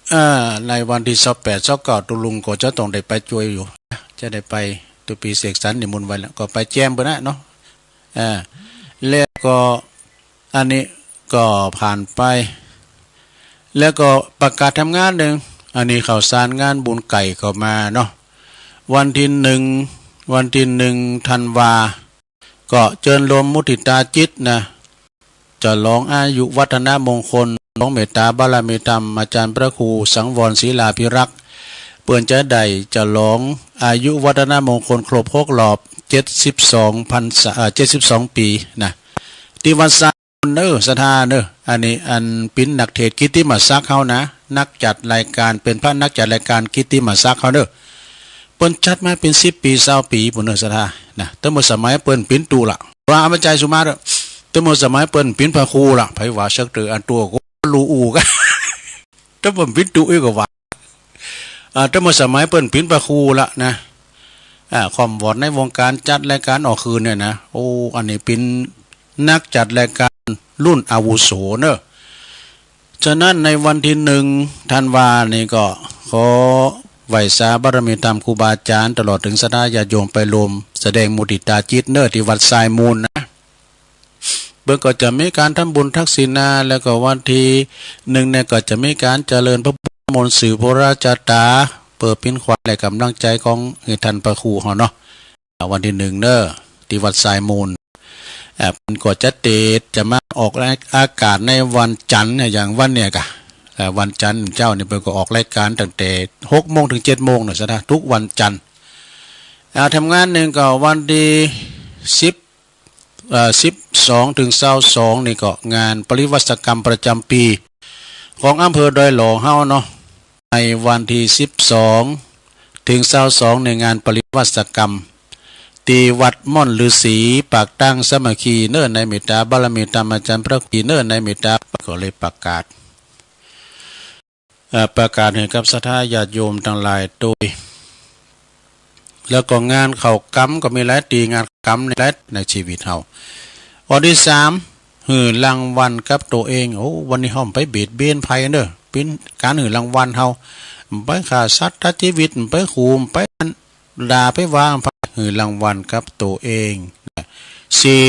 เอ่อ ในวันที่ซาวแปด ซาวเก้า ตุ๊ลุงก็จะต้องได้ไปช่วยอยู่ จะได้ไป ถือปีเสกสรรนิมนต์ไว้แล้ว ก็ไปแจมเปิ้นนะเนาะ เอ่อ แล้วก็ อันนี้ก็ผ่านไป แล้วก็ประกาศทำงานหนึ่ง อันนี้ข่าวสารงานบุญไก่เข้ามาเนาะ วันที่หนึ่ง วันที่หนึ่งธันวา ก็เจิญรวมมุทิตาจิตนะ ฉลองอายุวัฒนมงคล ฉลองเมตตาบารมีธรรม อาจารย์พระครูสังวรศิลาภิรักษ์ เปิ้นจะได้ฉลองอายุวัฒนมงคลครบหกรอบ เจ็ดสิบสองพรรษา เอ่อ เจ็ดสิบสองปีนะ ที่วัดไซมูลเนอะ ศรัทธาเนอะ อันนี้อันเป็นนักเทศน์กิตติมศักดิ์เฮานะ นักจัดรายการ เป็นพระนักจัดรายการกิตติมศักดิ์เฮาเนอะ เปิ้นจัดมาเป็นสิบปี ซาวปีพู้นเนอะ ศรัทธานะ ตั้งแต่สมัยเปิ้นเป็นตุ๊ละ ว่าเอามาใจสุมาเถอะ ตั้งแต่สมัยเปิ้นเป็นพระครูละ ไผว่าสักเตื้อ อันตัวก็รู้อู้กัน ตั้งแต่เปิ้นเป็นตุ๊อีกก็ว่า อ่า ตั้งแต่สมัยเปิ้นเป็นพระครูละนะ อ่า ความวอดในวงการจัดรายการออกคืนเนี่ยนะ โอ้ อันนี้เป็นนักจัดรายการรุ่นอาวุโสเนอะ ฉะนั้นในวันที่หนึ่งธันวานี่ก็ขอไหว้สาบารมีธรรมครูบาอาจารย์ ตลอดถึงศรัทธาญาติโยมไปรวมแสดงมุทิตาจิตเนอะ ที่วัดไซมูลนะ เปิ้นก็จะมีการทำบุญทักษิณา แล้วก็วันที่หนึ่งเนี่ยก็จะมีการเจริญพระพุทธมนต์สืบพระราชตา เพื่อเป็นขวัญและกำลังใจของให้ท่านพระครูเฮาเนาะ อ่า วันที่หนึ่งเนอะ ที่วัดไซมูล อ่า เปิ้นก็จะเตสน์จะมาออกอากาศในวันจันทร์เนี่ย อย่างวันเนี่ยกะ อ่า วันจันทร์เจ้านี่เปิ้นก็ออกรายการตั้งแต่หกโมงถึงเจ็ดโมงเนอะ ศรัทธา ทุกวันจันทร์ อ่า ทำงานหนึ่งก็วันที่สิบ เอ่อ สิบสองถึงซาวสองนี่ก็งานปริวาสกรรมประจำปีของอำเภอดอยหล่อเฮาเนาะ ในวันที่สิบสองถึงซาวสองในงานปริวาสกรรม ที่วัดม่อนฤๅษีปากตั้งสามัคคีเนอะ ในเมตตาบารมีธรรมอาจารย์พระครูเนอะ ในเมตตา ก็เลยประกาศ เอ่อ ประกาศให้กับศรัทธาญาติโยมทั้งหลายโดย แล้วก็งานเข้ากรรมก็มีหลายตี้ งานเข้ากรรมในหลายในชีวิตเฮา อันที่สาม หื้อรางวัลกับตัวเอง โอ้ วันนี้เฮาบ่ไปเบียดเบียนไผเนอะ เป็นการหื้อรางวัลเฮา บ่ไปฆ่าสัตว์ตัดชีวิต บ่ไปขู่ บ่ไปด่า ไปว่าไผ หื้อรางวัลกับตัวเองนะ สี่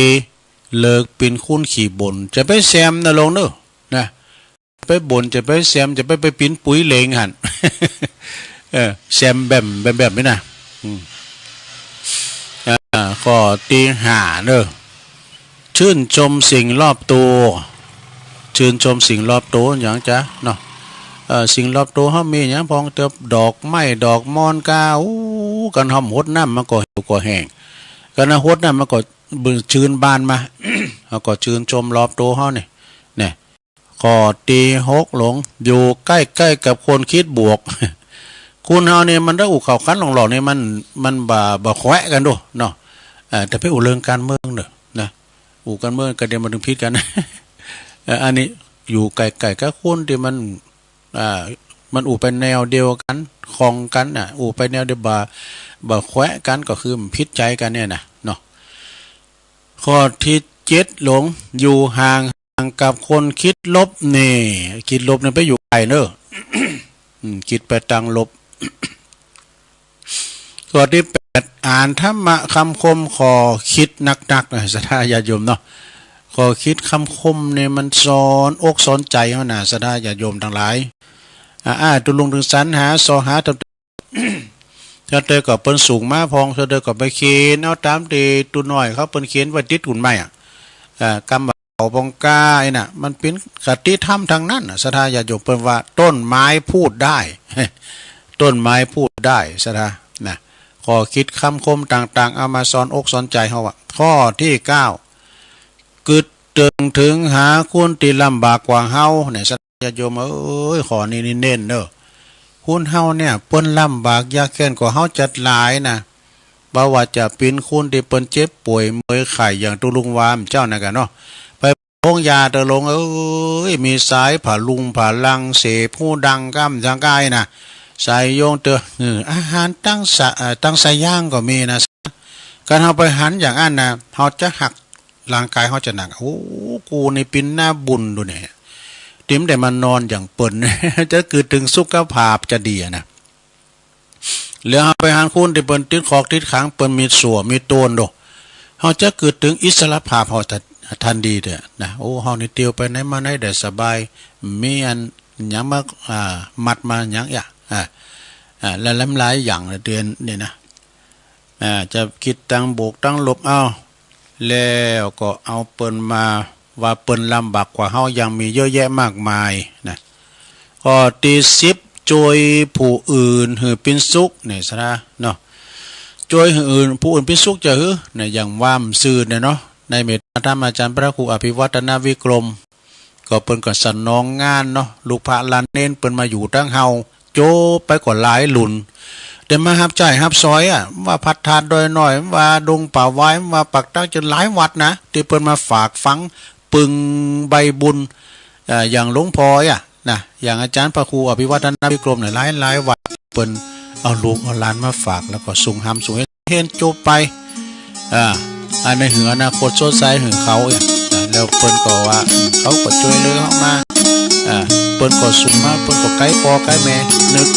เลิกเป็นคนขี้บ่น จะไปแซมนะลงเนอะ นะ ไปบ่น จะไปแซม จะไป ไปปิ้นปุ๋ยเหลงหั่น เออ แซมแบม แบม แบมนี่นะ อืม อ่า ข้อตี้ห้าเนอะ ชื่นชมสิ่งรอบตัว ชื่นชมสิ่งรอบตัวหยังจ๊ะเนาะ เอ่อ สิ่งรอบตัวเฮามีหยังพ่องเตื้อ ดอกไม้ ดอกมอนกา อู้ คันเฮาหดน้ำมันก็เหี่ยวก็แห้ง คันเฮาหดน้ำมันก็ ชื่นบานมา เฮาก็ชื่นชมรอบตัวเฮานี่ เนี่ย ข้อตี้หกลง อยู่ใกล้ๆกับคนคิดบวก คนเฮานี่มันถ้าอู้เข้าคันหลอกๆนี่มัน มันบ่ บ่แขวะกันดูเนาะ เอ่อ แต่ไปอู้เรื่องการเมืองเนอะ นะ อู้การเมืองก็เดี๋ยวมันถึงผิดกัน เอ่อ อันนี้อยู่ใกล้ๆกับคนที่มัน อ่า มันอู้ไปแนวเดียวกัน คล่องกันน่ะ อู้ไปแนวเดียว บ่ บ่แขวะกัน ก็คือมันผิดใจกันเนี่ยนะเนาะ ข้อที่เจ็ดลง อยู่ห่างๆกับคนคิดลบนี่ คิดลบนี่ไปอยู่ไกลเนอะ อืม คิดไปตางลบ ข้อที่แปด อ่านธรรมะคำคม ข้อคิดนักๆนะ ศรัทธาญาติโยมเนาะ ข้อคิดคำคมนี่มันสอนอกสอนใจเฮานะ ศรัทธาญาติโยมทั้งหลาย อ่า อ่า ตุ๊ลุงตึงสรรหา ซอหา เจ้าเตยก็เปิ้นส่งมาพ่อง เจ้าเตยก็ไปเขียนเอาตามตี้ตุ๊น้อยเขาเปิ้นเขียนไว้ติดกุ่นไม้อะ เอ่อ กำว่าเขาปองกาไอ้น่ะ มันเป็นคติธรรมทั้งนั้นน่ะ ศรัทธาญาติโยม เปิ้นว่าต้นไม้พูดได้ ต้นไม้พูดได้ ศรัทธา นะ ข้อคิดคำคมต่างๆ เอามาสอนอกสอนใจเฮาอะ ข้อที่เก้า กึ๊ดเติ่งเถิงหาคนตี้ลำบากกว่าเฮาเนี่ย ศรัทธาญาติโยมเอ้ย ข้อนี้นี่เน้นเนอะ คนเฮาเนี่ยเปิ้นลำบากยากแค้นกว่าเฮาจัดหลายนะ บ่ว่าจะเป็นคนตี้เปิ้นเจ็บป่วยเมื่อยไข้อย่างตุ๊ลุงว่าเมื่อเจ้านั่นกะเนาะ ไปโฮงยาเตอะลงเอ้ย มีสายผะลุงผะลัง เสพฮูดังก้ำจังก้ายนะ สายโยงเตอะ เออ อาหารตั้งสะ เอ่อ ตั้งสายย่างก็มีนะ ก การเฮาไปหันอย่างอั้นนะ เฮาจะหักร่างกายเฮาจะหนัก โอ้ กูนี่เป็นหน้าบุญดูเนี่ย ติมได้มานอนอย่างเปิ้น จะเกิดถึงสุขภาพจะดีอะนะ แล้วเฮาไปหันคนที่เปิ้นติดคอกติดขัง เปิ้นมีสั่วมีโตนโด เฮาจะเกิดถึงอิสรภาพเฮาทันทีเด้อนะ โอ้ เฮานี่เตียวไปไหนมาไหนได้สบาย มีอันหยังมา อ่า มัดมาหยังอย่า อ่า อ่า และหลายๆอย่างเดือนนี่นะ อ่า จะคิดตังบวกตังลบเอา แล้วก็เอาเปิ้นมาว่าเปิ้นลำบากกว่าเฮายังมีเยอะแยะมากมายนะ ข้อที่สิบ ช่วยผู้อื่นหื้อเป็นสุขเนี่ยซะนะเนาะ ช่วยหื้ออื่น ผู้อื่นเป็นสุขจะหื้อเนี่ย อย่างว่ามันซื่อเนี่ยเนาะ ในเมตตาธรรมอาจารย์พระครูอภิวัฒนวิกรม ก็เปิ้นก็สนองงานเนาะ ลูกพระหลานเณรเปิ้นมาอยู่ตังเฮา โจไปก็หลายรุ่น แต่มาฮับใช้ฮับซอยอะ ว่าพัดทาดดอยน้อย ว่าดงป่าไว้ ว่าปากตัก จนหลายวัดนะ ที่เปิ้นมาฝากฝังปึงใบบุญ เอ่อ อย่างหลวงพ่ออะนะ อย่างอาจารย์พระครูอภิวัฒนวิกรมเนี่ย หลายหลายวัด เปิ้นเอาลูกเอาหลานมาฝาก แล้วก็ส่งหำส่งเฮน เฮนโจไป อ่า อันในหื้ออนาคตสดใสหื้อเขาเนี่ยนะ แล้วเปิ้นก็ว่า อืม เขาก็ช่วยเหลือเฮามา อ่า เปิ้นก็ส่งมา เปิ้นก็ไกลพ่อไกลแม่ นึก